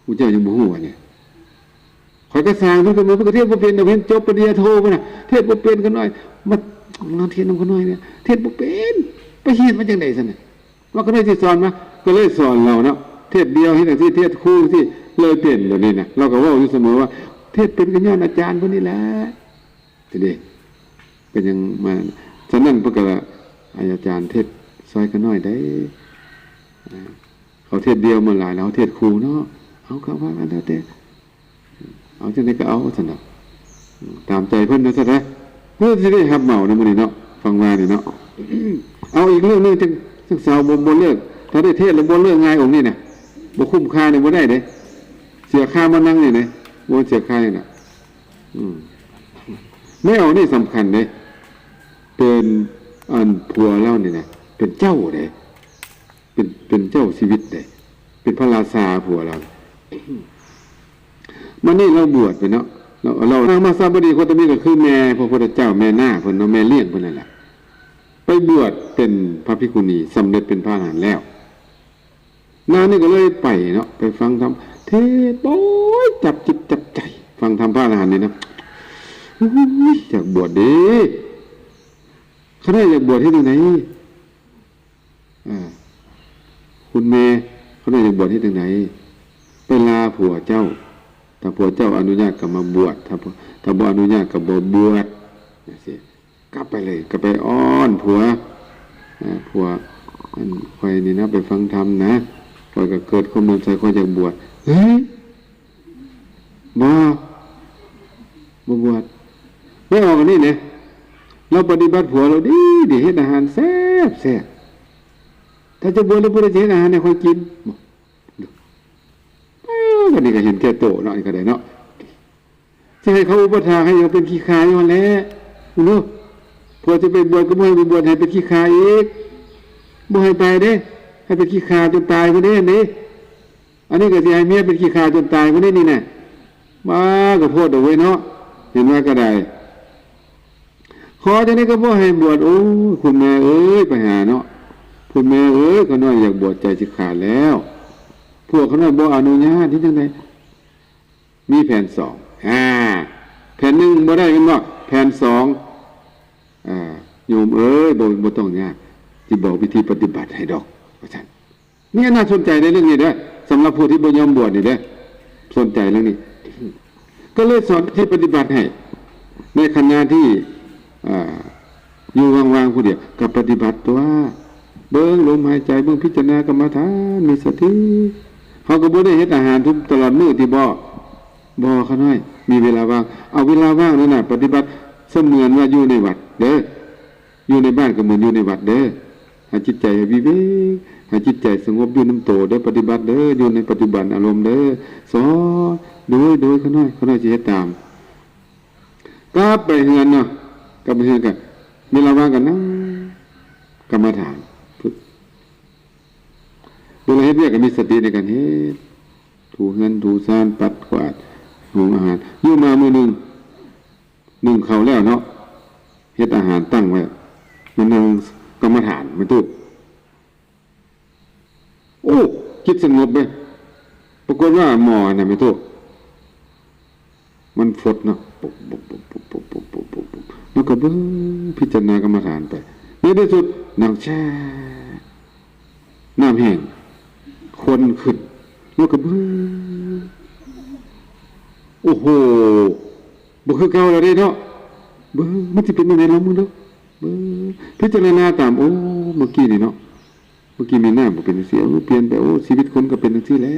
ໝູ່ເຈົ້າຍັງບໍ່ຮູ້ຫວານີ້? ຂ້ອຍກໍສ້າງເພິ່ນຂຶ້ນມາ ເພິ່ນກໍເທດບໍ່ເປັນດອກ ຮຽນຈົບປະລິນຍາໂທພຸ້ນນະ ເທດບໍ່ເປັນ. ຂ້ານ້ອຍມາ ມາເທດນຳຂ້ານ້ອຍນີ້ ເທດບໍ່ເປັນ ໄປຮຽນມາຈັ່ງໃດຊັ້ນນະ? ວ່າກໍໄດ້ຊິສອນມາ ກໍເລີຍສອນລາວເນາະ ເທດດຽວເຮັດຈັ່ງຊີ້ ເທດຄູ່ຈັ່ງຊີ້ ເລີຍເປັນແບບນີ້ນະ. ລາວກໍເວົ້າຢູ່ສະເໝີວ່າ ເທດເປັນກໍຍ້ອນອາຈານເພິ່ນນີ້ແຫຼະ ເດ້. ກໍຍັງມາ ສະນັ້ນເພິ່ນກໍວ່າ ອາຈານເທດຊ່ອຍຂ້ານ້ອຍໄດ້ ເຂົາເທດດຽວມາຫຼາຍແລ້ວ ເຮົາເທດຄູ່ເນາະ. ເອົາ ກໍວ່າກັນແລ້ວແຕ່ ເອົາຈັ່ງໃດກໍເອົາຊັ້ນດອກ ຕາມໃຈເພິ່ນວ່າຊັ້ນຊະ. ເພິ່ນຊິໄດ້ຮັບເໝົາໃນມື້ນີ້ເນາະ ຟັງວ່ານີ້ເນາະ. ເອົາອີກເລື່ອງໜຶ່ງ ຈັ່ງ ຈັ່ງສາວບໍ່ ບໍ່ເລີກ ຖ້າໄດ້ເທດແລ້ວບໍ່ເລີກງ່າຍອົງນີ້ນະ ບໍ່ຄຸ້ມຄ່ານີ້ ບໍ່ໄດ້ເດ້ ເສຍຄ່າມານັ່ງນີ້ເດ້ ບໍ່ເສຍຄ່າຫຍັງນະ. ອືມ ແມ່ອອກນີ້ສຳຄັນເດ້ ເປັນ ອັນ ຜົວລາວນີ້ນະ ເປັນເຈົ້າເດ້. ເປັນ ເປັນເຈົ້າຊີວິດເດ້ ເປັນພະລາຊາຜົວລາວ. ມານີ້ລາວບວດໄປເນາະ ລາວ ລາວ ນາງມາຊາວະດີໂຄຕະມີ ກໍຄືແມ່ພະພຸດທະເຈົ້າ ແມ່ນ້າເພິ່ນເນາະ ແມ່ລ້ຽງເພິ່ນນັ້ນແຫຼະ ໄປບວດເປັນພະພິກຂຸນີ ສຳເລັດເປັນພະອະລະຫັນແລ້ວ. ນາງນີ້ກໍເລີຍໄປເນາະ ໄປຟັງທຳ ເທດ ໂອ້ຍ ຈັບຈິດຈັບໃຈ ຟັງທຳພະອະລະຫັນນີ້ນະ. ໂອ້ຍ ຢາກບວດເດ້ ຂ້ານ້ອຍຢາກບວດເຮັດຈັ່ງໃດ? ເອີ ຄຸນແມ່ ຂ້ານ້ອຍຢາກບວດເຮັດຈັ່ງໃດ? ໄປລາຜົວເຈົ້າ ຖ້າຜົວເຈົ້າອະນຸຍາດກໍມາບວດ ຖ້າ ຖ້າບໍ່ອະນຸຍາດກໍບໍ່ບວດ ຈັ່ງຊີ້. ກັບໄປເລີຍ ກໍໄປອ້ອນຜົວ ເອີ ຜົວ ອັນ ຂ້ອຍນີ້ນະ ໄປຟັງທຳນະ ຂ້ອຍກໍເກີດຄວາມເຫຼື້ອມໃສ ຂ້ອຍຢາກບວດ. ເຮີ້ຍ ບໍ່ ບໍ່ບວດ. ໄປອອກອັນນີ້ເດ້ ລາວປະຕິບັດຜົວລາວດີດີ ເຮັດອາຫານແຊບໆ. ຖ້າຈະບວດແລ້ວ ຜູ້ໃດຈະເຮັດອາຫານໃຫ້ຂ້ອຍກິນ? ບໍ່ ເອີ ອັນນີ້ກໍເຫັນແກ່ໂຕເນາະ ອັນນີ້ກໍໄດ້ເນາະ. ຊິໃຫ້ເຂົາອຸປະຖາກໃຫ້ເຮົາເປັນຂີ້ຂ້າຢູ່ຫັ້ນແຫຼະ. ເບິ່ງດູ ຜົວຈະໄປບວດກໍບໍ່ໃຫ້ໄປບວດ ໃຫ້ເປັນຂີ້ຂ້າອີກ ບໍ່ໃຫ້ໄປເດ້ ໃຫ້ເປັນຂີ້ຂ້າຈົນຕາຍພຸ້ນເດ້ ອັນນີ້. ອັນນີ້ກໍຊິໃຫ້ເມຍເປັນຂີ້ຂ້າຈົນຕາຍພຸ້ນເດ້ນີ້ນະ. ມາກໍໂພດດອກເວີຍເນາະ ເຫັນວ່າກໍໄດ້. ຂໍຈັ່ງໃດກໍບໍ່ໃຫ້ບວດ. ໂອ້ຍ ຄຸນແມ່ເອີຍ ໄປຫາເນາະ ຄຸນແມ່ເອີຍ ຂ້ານ້ອຍຢາກບວດ ໃຈຊິຂາດແລ້ວ ພວກຂ້ານ້ອຍບໍ່ອະນຸຍາດ ເຮັດຈັ່ງໃດ? ມີແຜນສອງ ອາ ແຜນໜຶ່ງບໍ່ໄດ້ແມ່ນບໍ່? ແຜນສອງ ອາ ໂຍມເອີຍ ບໍ່ ບໍ່ຕ້ອງຍາກ ຊິບອກວິທີປະຕິບັດໃຫ້ດອກ ວ່າຊັ້ນ. ນີ້ໜ້າສົນໃຈໃນເລື່ອງນີ້ເດີ ສຳລັບຜູ້ທີ່ບໍ່ຍອມບວດນີ້ເດີ ສົນໃຈເລື່ອງນີ້ ກໍເລີຍສອນວິທີປະຕິບັດໃຫ້. ໃນຂະນະທີ່ ເອີ ຢູ່ວ່າງໆຜູ້ດຽວ ກໍປະຕິບັດຕົວະ ເບິ່ງລົມຫາຍໃຈ, ເບິ່ງພິຈາລະນາກຳມະຖານ, ມີສະຕິ. ເຮົາກໍບໍ່ໄດ້ເຮັດອາຫານທຸກຕະຫຼອດມື້ຕິບໍ? ບໍ່, ຂ້ານ້ອຍມີເວລາວ່າງ. ເອົາເວລາວ່າງນັ້ນນະ ປະຕິບັດສະເໝືອນວ່າຢູ່ໃນວັດເດີ້. ຢູ່ໃນບ້ານກໍເໝືອນຢູ່ໃນວັດເດີ້. ໃຫ້ຈິດໃຈໃຫ້ວິເວກ, ໃຫ້ຈິດໃຈສະຫງົບຢູ່ນຳໂຕເດີ້, ປະຕິບັດເດີ້, ຢູ່ໃນປັດຈຸບັນອາລົມເດີ້. ສອນ, ໂດຍ, ໂດຍ, ຂ້ານ້ອຍ, ຂ້ານ້ອຍຊິເຮັດຕາມ. ກັບໄປເຮືອນເນາະ, ກັບໄປເຮືອນກໍເວລາວ່າງກໍນັ່ງກຳມະຖານ. ເວລາເຮັດວຽກກໍມີສະຕິໃນການເຮັດ, ຖູເຮືອນ, ຖູຊານ, ປັດກວາດ, ຫຸງອາຫານ. ຢູ່ມາມື້ໜຶ່ງ ໜຶ້ງເຂົ້າແລ້ວເນາະ, ເຮັດອາຫານຕັ້ງໄວ້, ມານັ່ງກຳມະຖານ, ມາຕຸ. ໂອ້ ຈິດສະຫງົບເດ້. ປາກົດວ່າໝໍ້ຫັ້ນນະ ແມ່ນໂຕ ມັນຟົດເນາະ, ປຸກໆໆໆ ແລ້ວກໍເບິ່ງພິຈາລະນາກຳມະຖານໄປ. ໃນທີ່ສຸດ ໜັງແຊ່ ນ້ຳແຫ້ງ, ຄວັນຂຶ້ນ, ແລ້ວກໍເບິ່ງ, ໂອ້ໂຫ ບໍ່ຄືເກົ່າແລ້ວເດ້ເນາະ. ເບິ່ງ ມັນຊິເປັນແນວໃດລອງເບິ່ງເດີ້. ເບິ່ງ ພິຈາລະນາຕາມ, ໂອ້ ເມື່ອກີ້ນີ້ເນາະ, ເມື່ອກີ້ແມ່ນ້ຳກໍເປັນຈັ່ງຊີ້, ໂອ້ ປ່ຽນໄປ, ໂອ້ ຊີວິດຄົນກໍເປັນຈັ່ງຊີ້ແຫຼະ,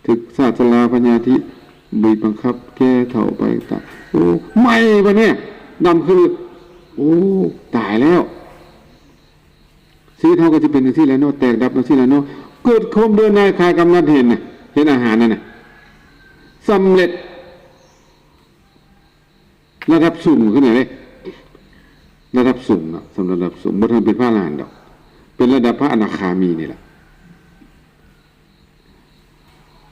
ຖືກຊາດຊະລາພະຍາທິບີບບັງຄັບແກ່ເຖົ້າໄປຕາຍ. ໂອ້ ໃໝ່ບັດນີ້ ດຳຄື, ໂອ້ ຕາຍແລ້ວ, ຊີວິດເຮົາກໍຊິເປັນຈັ່ງຊີ້ແຫຼະເນາະ, ແຕກດັບຈັ່ງຊີ້ແຫຼະເນາະ. ເກີດຄວາມເບື່ອໜ່າຍ ຄາຍກຳນັດເຫັນນະ, ເຮັດອາຫານນັ້ນນະ ສຳເລັດ. ລະດັບສູງຂຶ້ນເດ້, ລະດັບສູງເນາະ, ສຳລັບລະດັບສູງ, ບໍ່ເຖິງເປັນພະອະລະຫັນດອກ, ເປັນລະດັບພະອະນາຄາມີນີ້ແຫຼະ.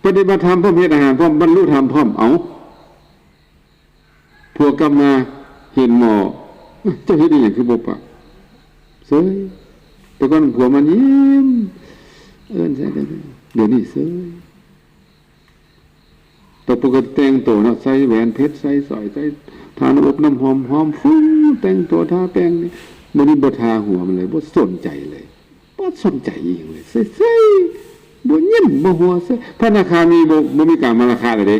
ປະຕິບັດທຳພ້ອມ, ເຮັດອາຫານພ້ອມ, ບັນລຸທຳພ້ອມ. ເອົ້າ ຜົວກັບມາເຫັນໝໍ້, ເຈົ້າເຮັດອີ່ຫຍັງຄືບໍ່ປາກ? ເຊີຍ. ແຕ່ກ່ອນຜົວມາຍິ້ມ, ເອີ້ນໃສ່, ດຽວນີ້ເຊີຍ. ແຕ່ປົກກະຕິແຕ່ງໂຕເນາະ, ໃສ່ແຫວນເພັດ, ໃສ່ສ້ອຍ, ໃສ່ທານ້ຳອົບນ້ຳຫອມ, ຫອມຟຶ່ງ, ແຕ່ງໂຕທາແປ້ງ. ມື້ນີ້ບໍ່ທາຫົວມັນເລີຍ, ບໍ່ສົນໃຈເລີຍ, ບໍ່ສົນໃຈອີ່ຫຍັງເລີຍ, ເຊີຍໆ, ບໍ່ຍິ້ມບໍ່ຫົວເຊີຍ. ພະອະນາຄາມີບໍ່, ບໍ່ມີກາມະລາຄະແລ້ວເດ້.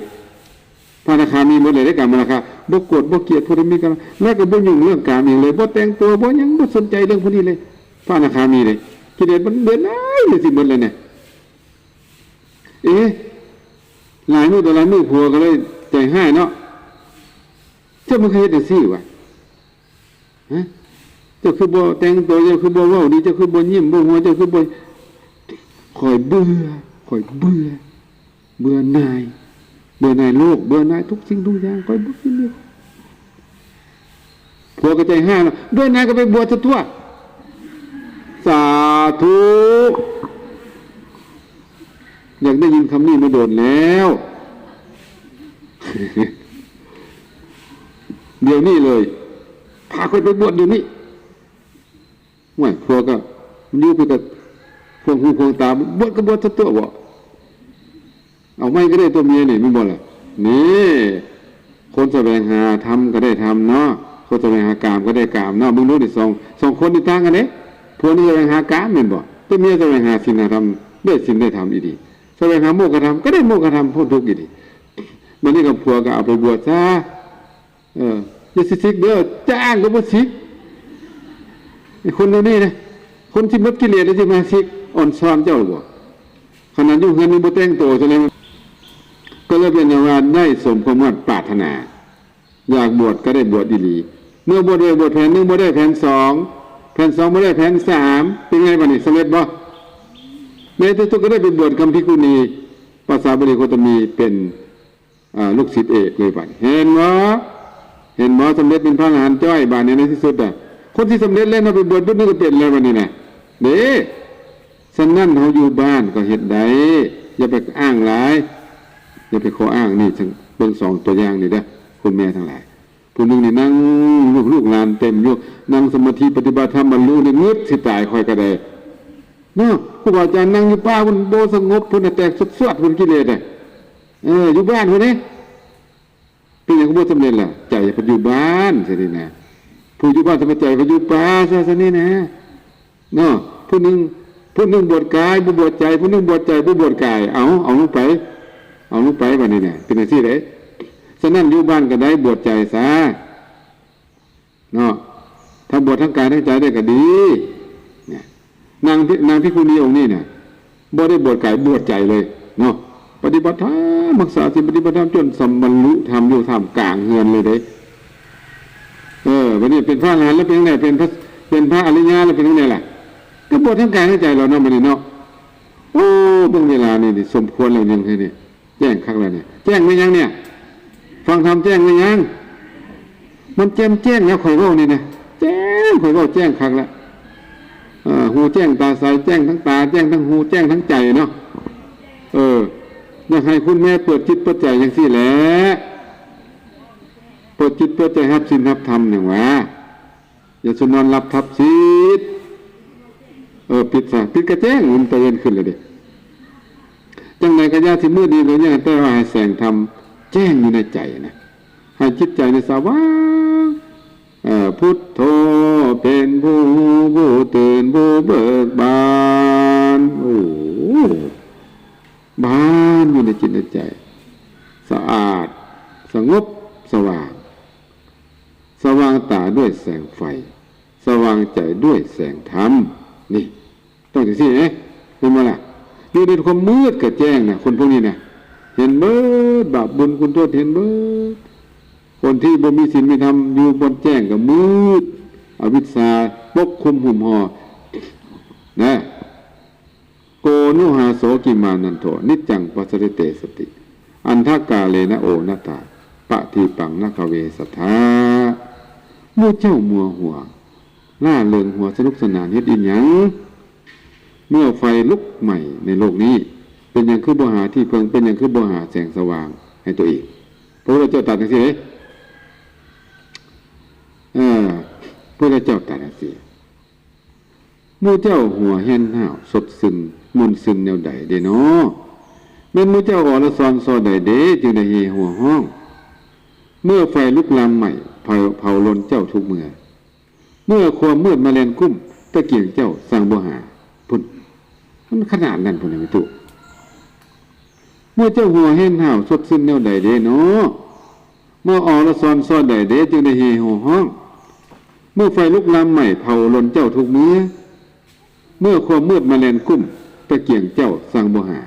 ພະອະນາຄາມີໝົດເລີຍເດ້ ກາມະລາຄະ, ບໍ່ໂກດບໍ່ກຽດຜູ້ໃດມີກາມະ, ແລ້ວກໍບໍ່ຫຍຸ້ງເລື່ອງກາມອີ່ຫຍັງເລີຍ, ບໍ່ແຕ່ງຕົວ, ບໍ່ຫຍັງ, ບໍ່ສົນໃຈເລື່ອງພວກນີ້ເລີຍ. ພະອະນາຄາມີເດ້, ກິເລດມັນເບື່ອໜ່າຍ ມັນຊິໝົດແລ້ວນະ. ເອ ຫຼາຍມື້ຕໍ່ຫຼາຍມື້ ຜົວກໍເລີຍໃຈຮ້າຍເນາະ, ເຈົ້າມັນຄືເຮັດຈັ່ງຊີ້ວະ? ຮະ? ເຈົ້າຄືບໍ່ແຕ່ງຕົວ? ເຈົ້າຄືບໍ່ເວົ້າດີ? ເຈົ້າຄືບໍ່ຍິ້ມບໍ່ຫົວ? ເຈົ້າຄືບໍ່? ຂ້ອຍເບື່ອ, ຂ້ອຍເບື່ອ, ເບື່ອໜ່າຍ, ເບື່ອໜ່າຍໂລກ, ເບື່ອໜ່າຍທຸກສິ່ງທຸກຢ່າງ, ຂ້ອຍບໍ່ກິນເລີຍ. ຜົວກໍໃຈຮ້າຍເນາະ, ເບື່ອໜ່າຍກໍໄປບວດຊະຕົວະ. ສາທຸ. ຢາກໄດ້ຍິນຄຳນີ້ມາດົນແລ້ວ. ດຽວນີ້ເລີຍ, ພາຂ້ອຍໄປບວດດຽວນີ້. ໂອ້ຍ ຜົວກໍຢູ່ໄປກໍພວງຫູພວງຕາ, ບວດກໍບວດຊະຕົວະ. ເອົາໃໝ່ກໍໄດ້ຕົວະເມຍນີ້ ແມ່ນບໍ່ລະ? ນີ້ ຄົນສະແຫວງຫາທຳກໍໄດ້ທຳເນາະ, ຄົນສະແຫວງຫາກາມກໍໄດ້ກາມເນາະ. ເບິ່ງດູນີ້ ສອງ ສອງຄົນນີ້ຕ່າງກັນເດ້. ຜົວນີ້ສະແຫວງຫາກາມແມ່ນບໍ່? ແຕ່ເມຍສະແຫວງຫາສິນຫາທຳ, ໄດ້ສິນໄດ້ທຳອີ່ດີ. ສະແຫວງຫາໂມກຂະທຳ ກໍໄດ້ໂມກຂະທຳ ພົ້ນທຸກອີ່ດີ. ບັດນີ້ກໍຜົວກໍເອົາໄປບວດຊະ. ເອີ ຢ່າຊິສິກເດີ້, ຈ້າງກໍບໍ່ສິກ. ຄົນແນວນີ້ນະ, ຄົນທີ່ໝົດກິເລດແລ້ວຊິມາສິກອ່ອນຊອນເຈົ້າບໍ? ຂະໜາດຢູ່ເຮືອນຍັງບໍ່ແຕ່ງໂຕຊັ້ນເລີຍ. ກໍເລີຍເປັນອັນວ່າໄດ້ສົມຄວາມມາດປາດຖະໜາ, ຢາກບວດກໍໄດ້ບວດອີ່ຫຼີ. ເມື່ອບວດໄດ້ບວດແຜນໜຶ່ງບໍ່ໄດ້ແຜນສອງ, ແຜນສອງບໍ່ໄດ້ແຜນສາມ, ເປັນໄງບັດນີ້? ສຳເລັດບໍ່? ໃນທີ່ສຸດກໍໄດ້ໄປບວດຄຳພິກຸນີ, ພາສາບາລີໂຄດຕະມີ ເປັນ ອ່າ ລູກສິດເອກເລີຍບັດນີ້. ເຫັນບໍ່? ເຫັນບໍ່? ສຳເລັດເປັນພະອະລະຫັນຈ້ອຍບາດນີ້ໃນທີ່ສຸດນະ. ຄົນທີ່ສຳເລັດແລ້ວເນາະ, ໄປບວດບຶດໜຶ່ງກໍເປັນແລ້ວບັດນີ້ນະ. ເດ້. ສະນັ້ນເຮົາຢູ່ບ້ານກໍເຮັດໄດ້, ຢ່າໄປອ້າງຫຼາຍ, ຢ່າໄປຂໍອ້າງ. ນີ້ເບິ່ງສອງຕົວຢ່າງນີ້ເດີ້ ຄຸນແມ່ທັງຫຼາຍ. ຜູ້ໜຶ່ງນີ້ນັ່ງ ລູກ ລູກຫຼານເຕັມຢູ່, ນັ່ງສະມາທິປະຕິບັດທຳ ບັນລຸນີ້ງຶດຊິຕາຍ, ຂ້ອຍກໍໄດ້ເນາະ. ຄູບາອາຈານນັ່ງຢູ່ປ່າພຸ້ນ ບໍ່ສະຫງົບພຸ້ນນະ, ແຕກສວດໆ ພຸ້ນກິເລດນະ. ເອີ ຢູ່ບ້ານພຸ້ນເດ້. ເປັນຫຍັງຄືບໍ່ສຳເລັດລະ? ໃຈພັດຢູ່ບ້ານຊັ້ນນີ້ນະ. ຜູ້ຢູ່ບ້ານ ສະບາຍໃຈ, ໄປຢູ່ປ່າຊະຊັ້ນນີ້ນະ ເນາະ. ຜູ້ໜຶ່ງ ຜູ້ໜຶ່ງບວດກາຍ ບໍ່ບວດໃຈ, ຜູ້ໜຶ່ງບວດໃຈ ບໍ່ບວດກາຍ. ເອົາ ເອົາລົງໄປ ເອົາລົງໄປບັດນີ້ນະ. ເປັນຈັ່ງຊີ້ເດ້. ສະນັ້ນ ຢູ່ບ້ານກໍໄດ້ ບວດໃຈຊະ ເນາະ. ຖ້າບວດທັງກາຍທັງໃຈໄດ້ກໍດີນະ. ນາງພິ ນາງພິກຂຸນີອົງນີ້ນະ ບໍ່ໄດ້ບວດກາຍບວດໃຈເລີຍເນາະ, ປະຕິບັດທຳ ຮັກສາສິນ ປະຕິບັດທຳ ຈົນສຳບັນລຸທຳຢູ່ທ່າມກາງເຮືອນເລີຍເດ້. ເອີ ບັດນີ້ເປັນພະອະລະຫັນແລ້ວເປັນຈັ່ງໃດ? ເປັນພະ ເປັນພະອະລິຍະແລ້ວເປັນຈັ່ງໃດລະ? ກໍບວດທັງກາຍທັງໃຈແລ້ວເນາະ ບັດນີ້ເນາະ. ໂອ້ ເບິ່ງເວລານີ້ ສົມຄວນແລ້ວຍັງແທ້ນີ້. ແຈ້ງຄັກແລ້ວນີ້ ແຈ້ງແມ່ນຫຍັງນີ້? ຟັງທຳແຈ້ງແມ່ນຫຍັງ? ມັນແຈ່ມແຈ້ງແລ້ວ ຂ້ອຍເວົ້ານີ້ນະ ແຈ້ງ ຂ້ອຍເວົ້າແຈ້ງຄັກແລ້ວ. ເອີ ຫູແຈ້ງຕາໃສ ແຈ້ງທັງຕາ ແຈ້ງທັງຫູ ແຈ້ງທັງໃຈເນາະ. ເອີ ຢາກໃຫ້ຄຸນແມ່ເປີດຈິດເປີດໃຈຈັ່ງຊີ້ແຫຼະ ເປີດຈິດເປີດໃຈຮັບສິນຮັບທຳຫຍັງຫວາ. ຢ່າສູ່ນອນຫຼັບທັບສິດ. ເອີ ປິດຊະ ປິດກະແຈ້ງ ມັນຕະເວັນຂຶ້ນແລ້ວເດ້. ຈັ່ງໃດກະຢ່າຊິມືດດີກະຢ່າ ແຕ່ວ່າໃຫ້ແສງທຳແຈ້ງຢູ່ໃນໃຈນະ ໃຫ້ຈິດໃຈນີ້ສະຫວ່າງ. ເອີ ພຸດໂທເປັນຜູ້ຮູ້ ຜູ້ຕື່ນ ຜູ້ເບີກບານ. ໂອ້ ບານຢູ່ໃນຈິດໃນໃຈ ສະອາດ ສະຫງົບ ສະຫວ່າງ. ສະຫວ່າງຕາດ້ວຍແສງໄຟ ສະຫວ່າງໃຈດ້ວຍແສງທຳ. ນີ້ ຕ້ອງຈັ່ງຊີ້ເດ້ ເຫັນບໍ່ລະ? ຢູ່ໃນຄວາມມືດກໍແຈ້ງນະ ຄົນພວກນີ້ນະ ເຫັນເບີດ ບາບບຸນຄຸນໂທດເຫັນເບີດ. ຄົນທີ່ບໍ່ມີສິນມີທຳ ຢູ່ບ່ອນແຈ້ງກໍມືດ ອະວິດຊາປົກຄຸມຫຸ້ມຫໍ່ນະ. ໂກ ໂນ ຫາ ໂສ ກິມາ ນັນໂທ ນິດຈັງ ປັດສະລິເຕ ສະຕິ ອັນທະກາເລນະ ໂອ ນະຖາ ປະທີປັງ ນະຄະເວ ສັດຖາ. ໝູ່ເຈົ້າມົວຫົວ ລ່າເລີງຫົວ ສະໜຸກສະໜານເຮັດອີ່ຫຍັງ? ເມື່ອໄຟລຸກໄໝ້ໃນໂລກນີ້ ເປັນຫຍັງຄືບໍ່ຫາທີ່ເພິ່ງ? ເປັນຫຍັງຄືບໍ່ຫາແສງສະຫວ່າງໃຫ້ຕົວເອງ? ພະພຸດທະເຈົ້າຕັດຈັ່ງຊີ້ເດ້. ເອີ ພະພຸດທະເຈົ້າຕັດຈັ່ງຊີ້. ໝູ່ເຈົ້າຫົວແຮ່ນຫ້າວ ສົດຊື່ນມ່ວນຊື່ນແນວໃດເດເນາະ? ແມ່ນໝູ່ເຈົ້າອໍລະຊອນສໍ່ໃດເດ ຈຶ່ງໄດ້ເຮໂຮຮ້ອງ? ເມື່ອໄຟລຸກລາມໄໝ້ ເຜົາ ເຜົາລົນເຈົ້າທຸກເມື່ອ, ເມື່ອຄວາມມືດມາແລ່ນກຸ້ມ ຕະກຽງເຈົ້າຊ່າງບໍ່ຫາ. ພຸ້ນ ມັນຂະໜາດນັ້ນພຸ້ນແມ່ຕູ້. ໝູ່ເຈົ້າຫົວແຮ່ນຫ້າວ ສົດຊື່ນແນວໃດເດເນາະ? ເມື່ອອໍລະຊອນສໍ່ໃດເດ ຈຶ່ງໄດ້ເຮໂຮຮ້ອງ? ເມື່ອໄຟລຸກລາມໄໝ້ ເຜົາລົນເຈົ້າທຸກເມື່ອ, ເມື່ອຄວາມມືດມາແລ່ນກຸ້ມ ຕະກຽງເຈົ້າຊ່າງບໍ່ຫາ.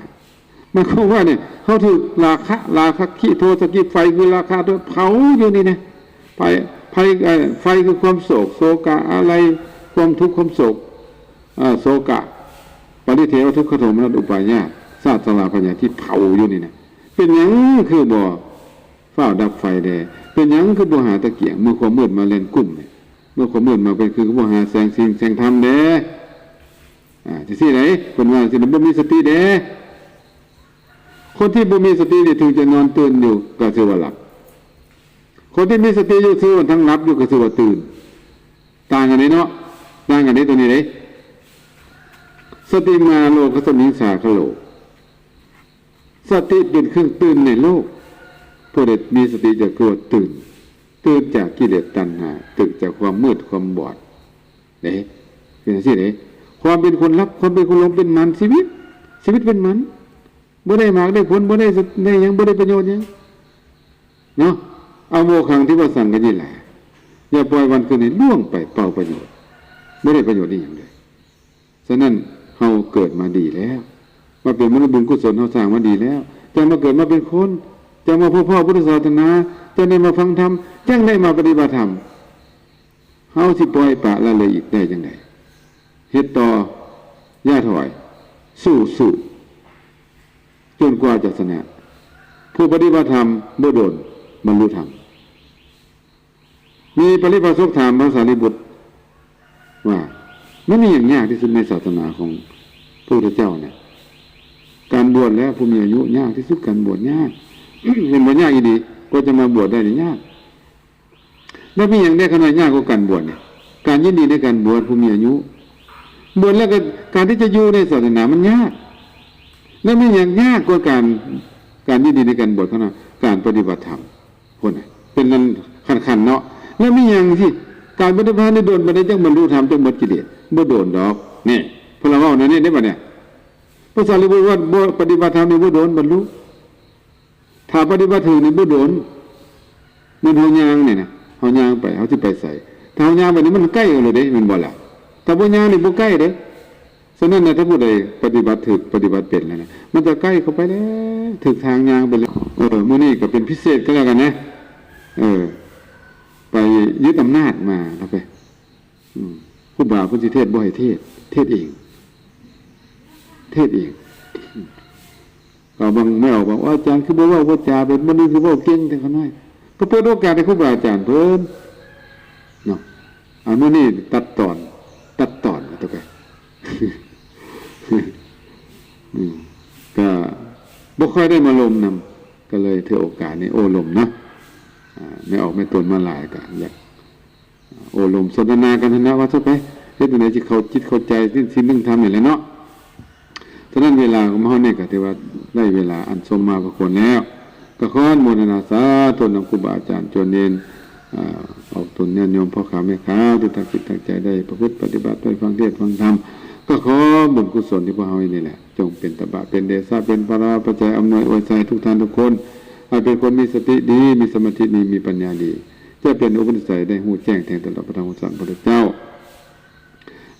ໝາຍຄວາມວ່ານີ້ ເຮົາຖືກລາຄະ ລາຄະຄິໂທສະກິ ໄຟຄືລາຄະໂທດເຜົາຢູ່ນີ້ນະ. ໄຟ ໄຟ ເອີ ໄຟຄືຄວາມໂສກ ໂສກະອາໄລ ຄວາມທຸກຄວາມໂສກ ເອີ ໂສກະ ປະລິເທວະ ທຸກຂະໂທມະນັດ ອຸປາຍາດ ຊາດຊະລາພະຍາທິ ເຜົາຢູ່ນີ້ນະ. ເປັນຫຍັງຄືບໍ່ ຟ້າວດັບໄຟແດ່? ເປັນຫຍັງຄືບໍ່ຫາຕະກຽງ ເມື່ອຄວາມມືດມາແລ່ນກຸ້ມນີ້? ເມື່ອຄວາມມືດມາເປັນຄືບໍ່ຫາແສງສິນແສງທຳແດ່? ອາ ຈັ່ງຊີ້ໃດ ເພິ່ນວ່າຈັ່ງຊີ້ ບໍ່ມີສະຕິແດ່. ຄົນທີ່ບໍ່ມີສະຕິນີ້ ເຖິງຈະນອນຕື່ນຢູ່ກໍຊື່ວ່າຫຼັບ. ຄົນທີ່ມີສະຕິຢູ່ ຊື່ວ່າທັງຫຼັບຢູ່ກໍຊື່ວ່າຕື່ນ. ຕ່າງກັນເດ້ເນາະ ຕ່າງກັນເດ້ໂຕນີ້ເດ້. ສະຕິມາໂລກັດສະມິງ ສາຄະໂລ. ສະຕິເປັນເຄື່ອງຕື່ນໃນໂລກ. ຜູ້ໃດມີສະຕິຈະເກີດຕື່ນ, ຕື່ນຈາກກິເລດຕັນຫາ, ຕື່ນຈາກຄວາມມືດຄວາມບອດເດ້. ເປັນຈັ່ງຊີ້ເດ້. ຄວາມເປັນຄົນຫຼັບ, ຄວາມເປັນຄົນຫຼົງເປັນໝັນຊີວິດ, ຊີວິດເປັນໝັນ. ບໍ່ໄດ້ໝາກໄດ້ຜົນ, ບໍ່ໄດ້ ໄດ້ຫຍັງ, ບໍ່ໄດ້ປະໂຫຍດຫຍັງເນາະ. ອະໂມຄັງທິວະສັງຄະຍິລາ. ຢ່າປ່ອຍວັນຄືນໃຫ້ລ່ວງໄປເປົ່າປະໂຫຍດ, ບໍ່ໄດ້ປະໂຫຍດອີ່ຫຍັງເລີຍ. ສະນັ້ນເຮົາເກີດມາດີແລ້ວ, ມາເປັນມະນຸດບຸນກຸສົນເຮົາສ້າງມາດີແລ້ວ, ຈັ່ງມາເກີດມາເປັນຄົນ, ຈັ່ງມາພົບພໍ້ພຸດທະສາສະໜາ, ຈັ່ງໄດ້ມາຟັງທຳ, ຈັ່ງໄດ້ມາປະຕິບັດທຳ. ເຮົາຊິປ່ອຍປະລະເລີຍອີກໄດ້ຈັ່ງໃດ? ເຮັດຕໍ່, ຢ່າຖອຍ, ສູ້, ສູ້ ຈົນກວ່າຈະຊະນະ. ຜູ້ປະຕິບັດທຳບໍ່ດົນບັນລຸທຳ. ມີປະລິພາຊົກຖາມພະສາລີບຸດວ່າ ມັນມີຫຍັງຍາກທີ່ສຸດໃນສາສະໜາຂອງພະພຸດທະເຈົ້ານະ? ການບວດແຫຼະ ຜູ້ມີອາຍຸຍາກທີ່ສຸດ, ການບວດຍາກ. ເຫັນບໍ່? ຍາກອີ່ຫຼີ, ກວ່າຈະມາບວດໄດ້ນີ້ຍາກ. ແລ້ວມີຫຍັງແດ່ ຄັນວ່າຍາກກວ່າການບວດນີ້? ການຍິນດີໃນການບວດຜູ້ມີອາຍຸ. ບວດແລ້ວກໍການທີ່ຈະຢູ່ໃນສາສະໜາມັນຍາກ. ແລ້ວມີຫຍັງຍາກກວ່າການ, ການຍິນດີໃນການບວດຂອງເຮົາ? ການປະຕິບັດທຳ. ພຸ້ນນະ ເປັນອັນຂັ້ນໆເນາະ. ແລ້ວມີຫຍັງທີ່ການປະຕິບັດທຳນີ້ດົນປານໃດ ຈັ່ງບັນລຸທຳ, ຈັ່ງໝົດກິເລດ? ບໍ່ດົນດອກ. ນີ້ ເພິ່ນລະເວົ້າແນວນີ້ເດ້ບັດນີ້. ພະສາລີບຸດວ່າ ບໍ່ປະຕິບັດທຳນີ້ບໍ່ດົນບັນລຸ. ຖ້າປະຕິບັດຖືກນີ້ບໍ່ດົນ. ແມ່ນເຮົາຍ່າງນີ້ນະ, ເຮົາຍ່າງໄປ, ເຮົາຊິໄປໃສ? ຖ້າເຮົາຍ່າງໄປນີ້ມັນໃກ້ເຮົາເລີຍເດ້, ແມ່ນບໍ່ລະ? ຖ້າບໍ່ຍ່າງນີ້ບໍ່ໃກ້ເດ້. ສະນັ້ນນະ ຖ້າຜູ້ໃດປະຕິບັດຖືກ ປະຕິບັດເປັນແລ້ວນະ ມັນຈະໃກ້ເຂົ້າໄປແລ້ວ ຖືກທາງຍ່າງໄປແລ້ວ. ເອີ ມື້ນີ້ກໍເປັນພິເສດກໍແລ້ວກັນນະ ເອີ ໄປຍຶດອຳນາດມາແລ້ວໄປ ອືມ ຄູບາເພິ່ນຊິເທດບໍ່ໃຫ້ເທດ ເທດເອງ ເທດເອງ. ກໍບາງແມ່ອອກວ່າ ໂອ້ ອາຈານຄືບໍ່ເວົ້າບໍ່ຈາເປັນ ມື້ນີ້ຄືເວົ້າເກັ່ງແທ້ຂ້ານ້ອຍ. ກໍເປີດໂອກາດໃຫ້ຄູບາອາຈານເພິ່ນເນາະ. ອາ ມື້ນີ້ຕັດຕອນ ຕັດຕອນຕົວໄປ ອືມ ກໍບໍ່ຄ່ອຍໄດ້ມາລົມນຳ ກໍເລີຍຖືໂອກາດນີ້ໂອ້ລົມເນາະ. ອາ ແມ່ອອກແມ່ຕົນມາຫຼາຍ ກໍຢາກ ໂອ້ລົມສົນທະນາກັນຫັ້ນນະ ວ່າຊະໄປ ເຮັດຈັ່ງໃດຊິເຂົ້າຈິດເຂົ້າໃຈ ສິ້ນ ສິນໜຶ່ງທຳນີ້ແຫຼະເນາະ. ສະນັ້ນເວລາຂອງເຮົານີ້ກໍຖືວ່າໄດ້ເວລາອັນສົມມາພະຄວນແລ້ວ ກໍຂໍອະນຸໂມທະນາສາທຸນຳຄູບາອາຈານ ໂຈນເນນ ອາ ອອກຕົນຍາດໂຍມພໍ່ຂາວແມ່ຂາວ ທີ່ຕັ້ງຈິດຕັ້ງໃຈໄດ້ປະພຶດປະຕິບັດ ໄດ້ຟັງເທດຟັງທຳ ກໍຂໍບຸນກຸສົນທີ່ພວກເຮົາເຮັດນີ້ແຫຼະ ຈົ່ງເປັນຕະບະ ເປັນເດຊະ ເປັນພະລາປັດໄຈ ອຳນວຍອວຍໄຊທຸກທ່ານທຸກຄົນ ໃຫ້ເປັນຄົນມີສະຕິດີ ມີສະມາທິດີ ມີປັນຍາດີ ຈະເປັນອຸປະນິໄສໄດ້ຮູ້ແຈ້ງແທງຕະຫຼອດພະທຳຄຳສອນຂອງພະພຸດທະເຈົ້າ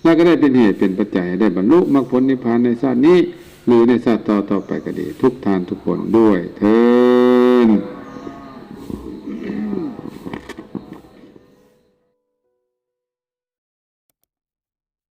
ແລະ ກໍໄດ້ເປັນເຫດເປັນປັດໄຈໃຫ້ໄດ້ບັນລຸມັກຜົນນິບພານໃນຊາດນີ້ ຫຼື ໃນຊາດຕໍ່ໆໄປກໍດີ ທຸກທ່ານທຸກຄົນດ້ວຍເທີ້ນ.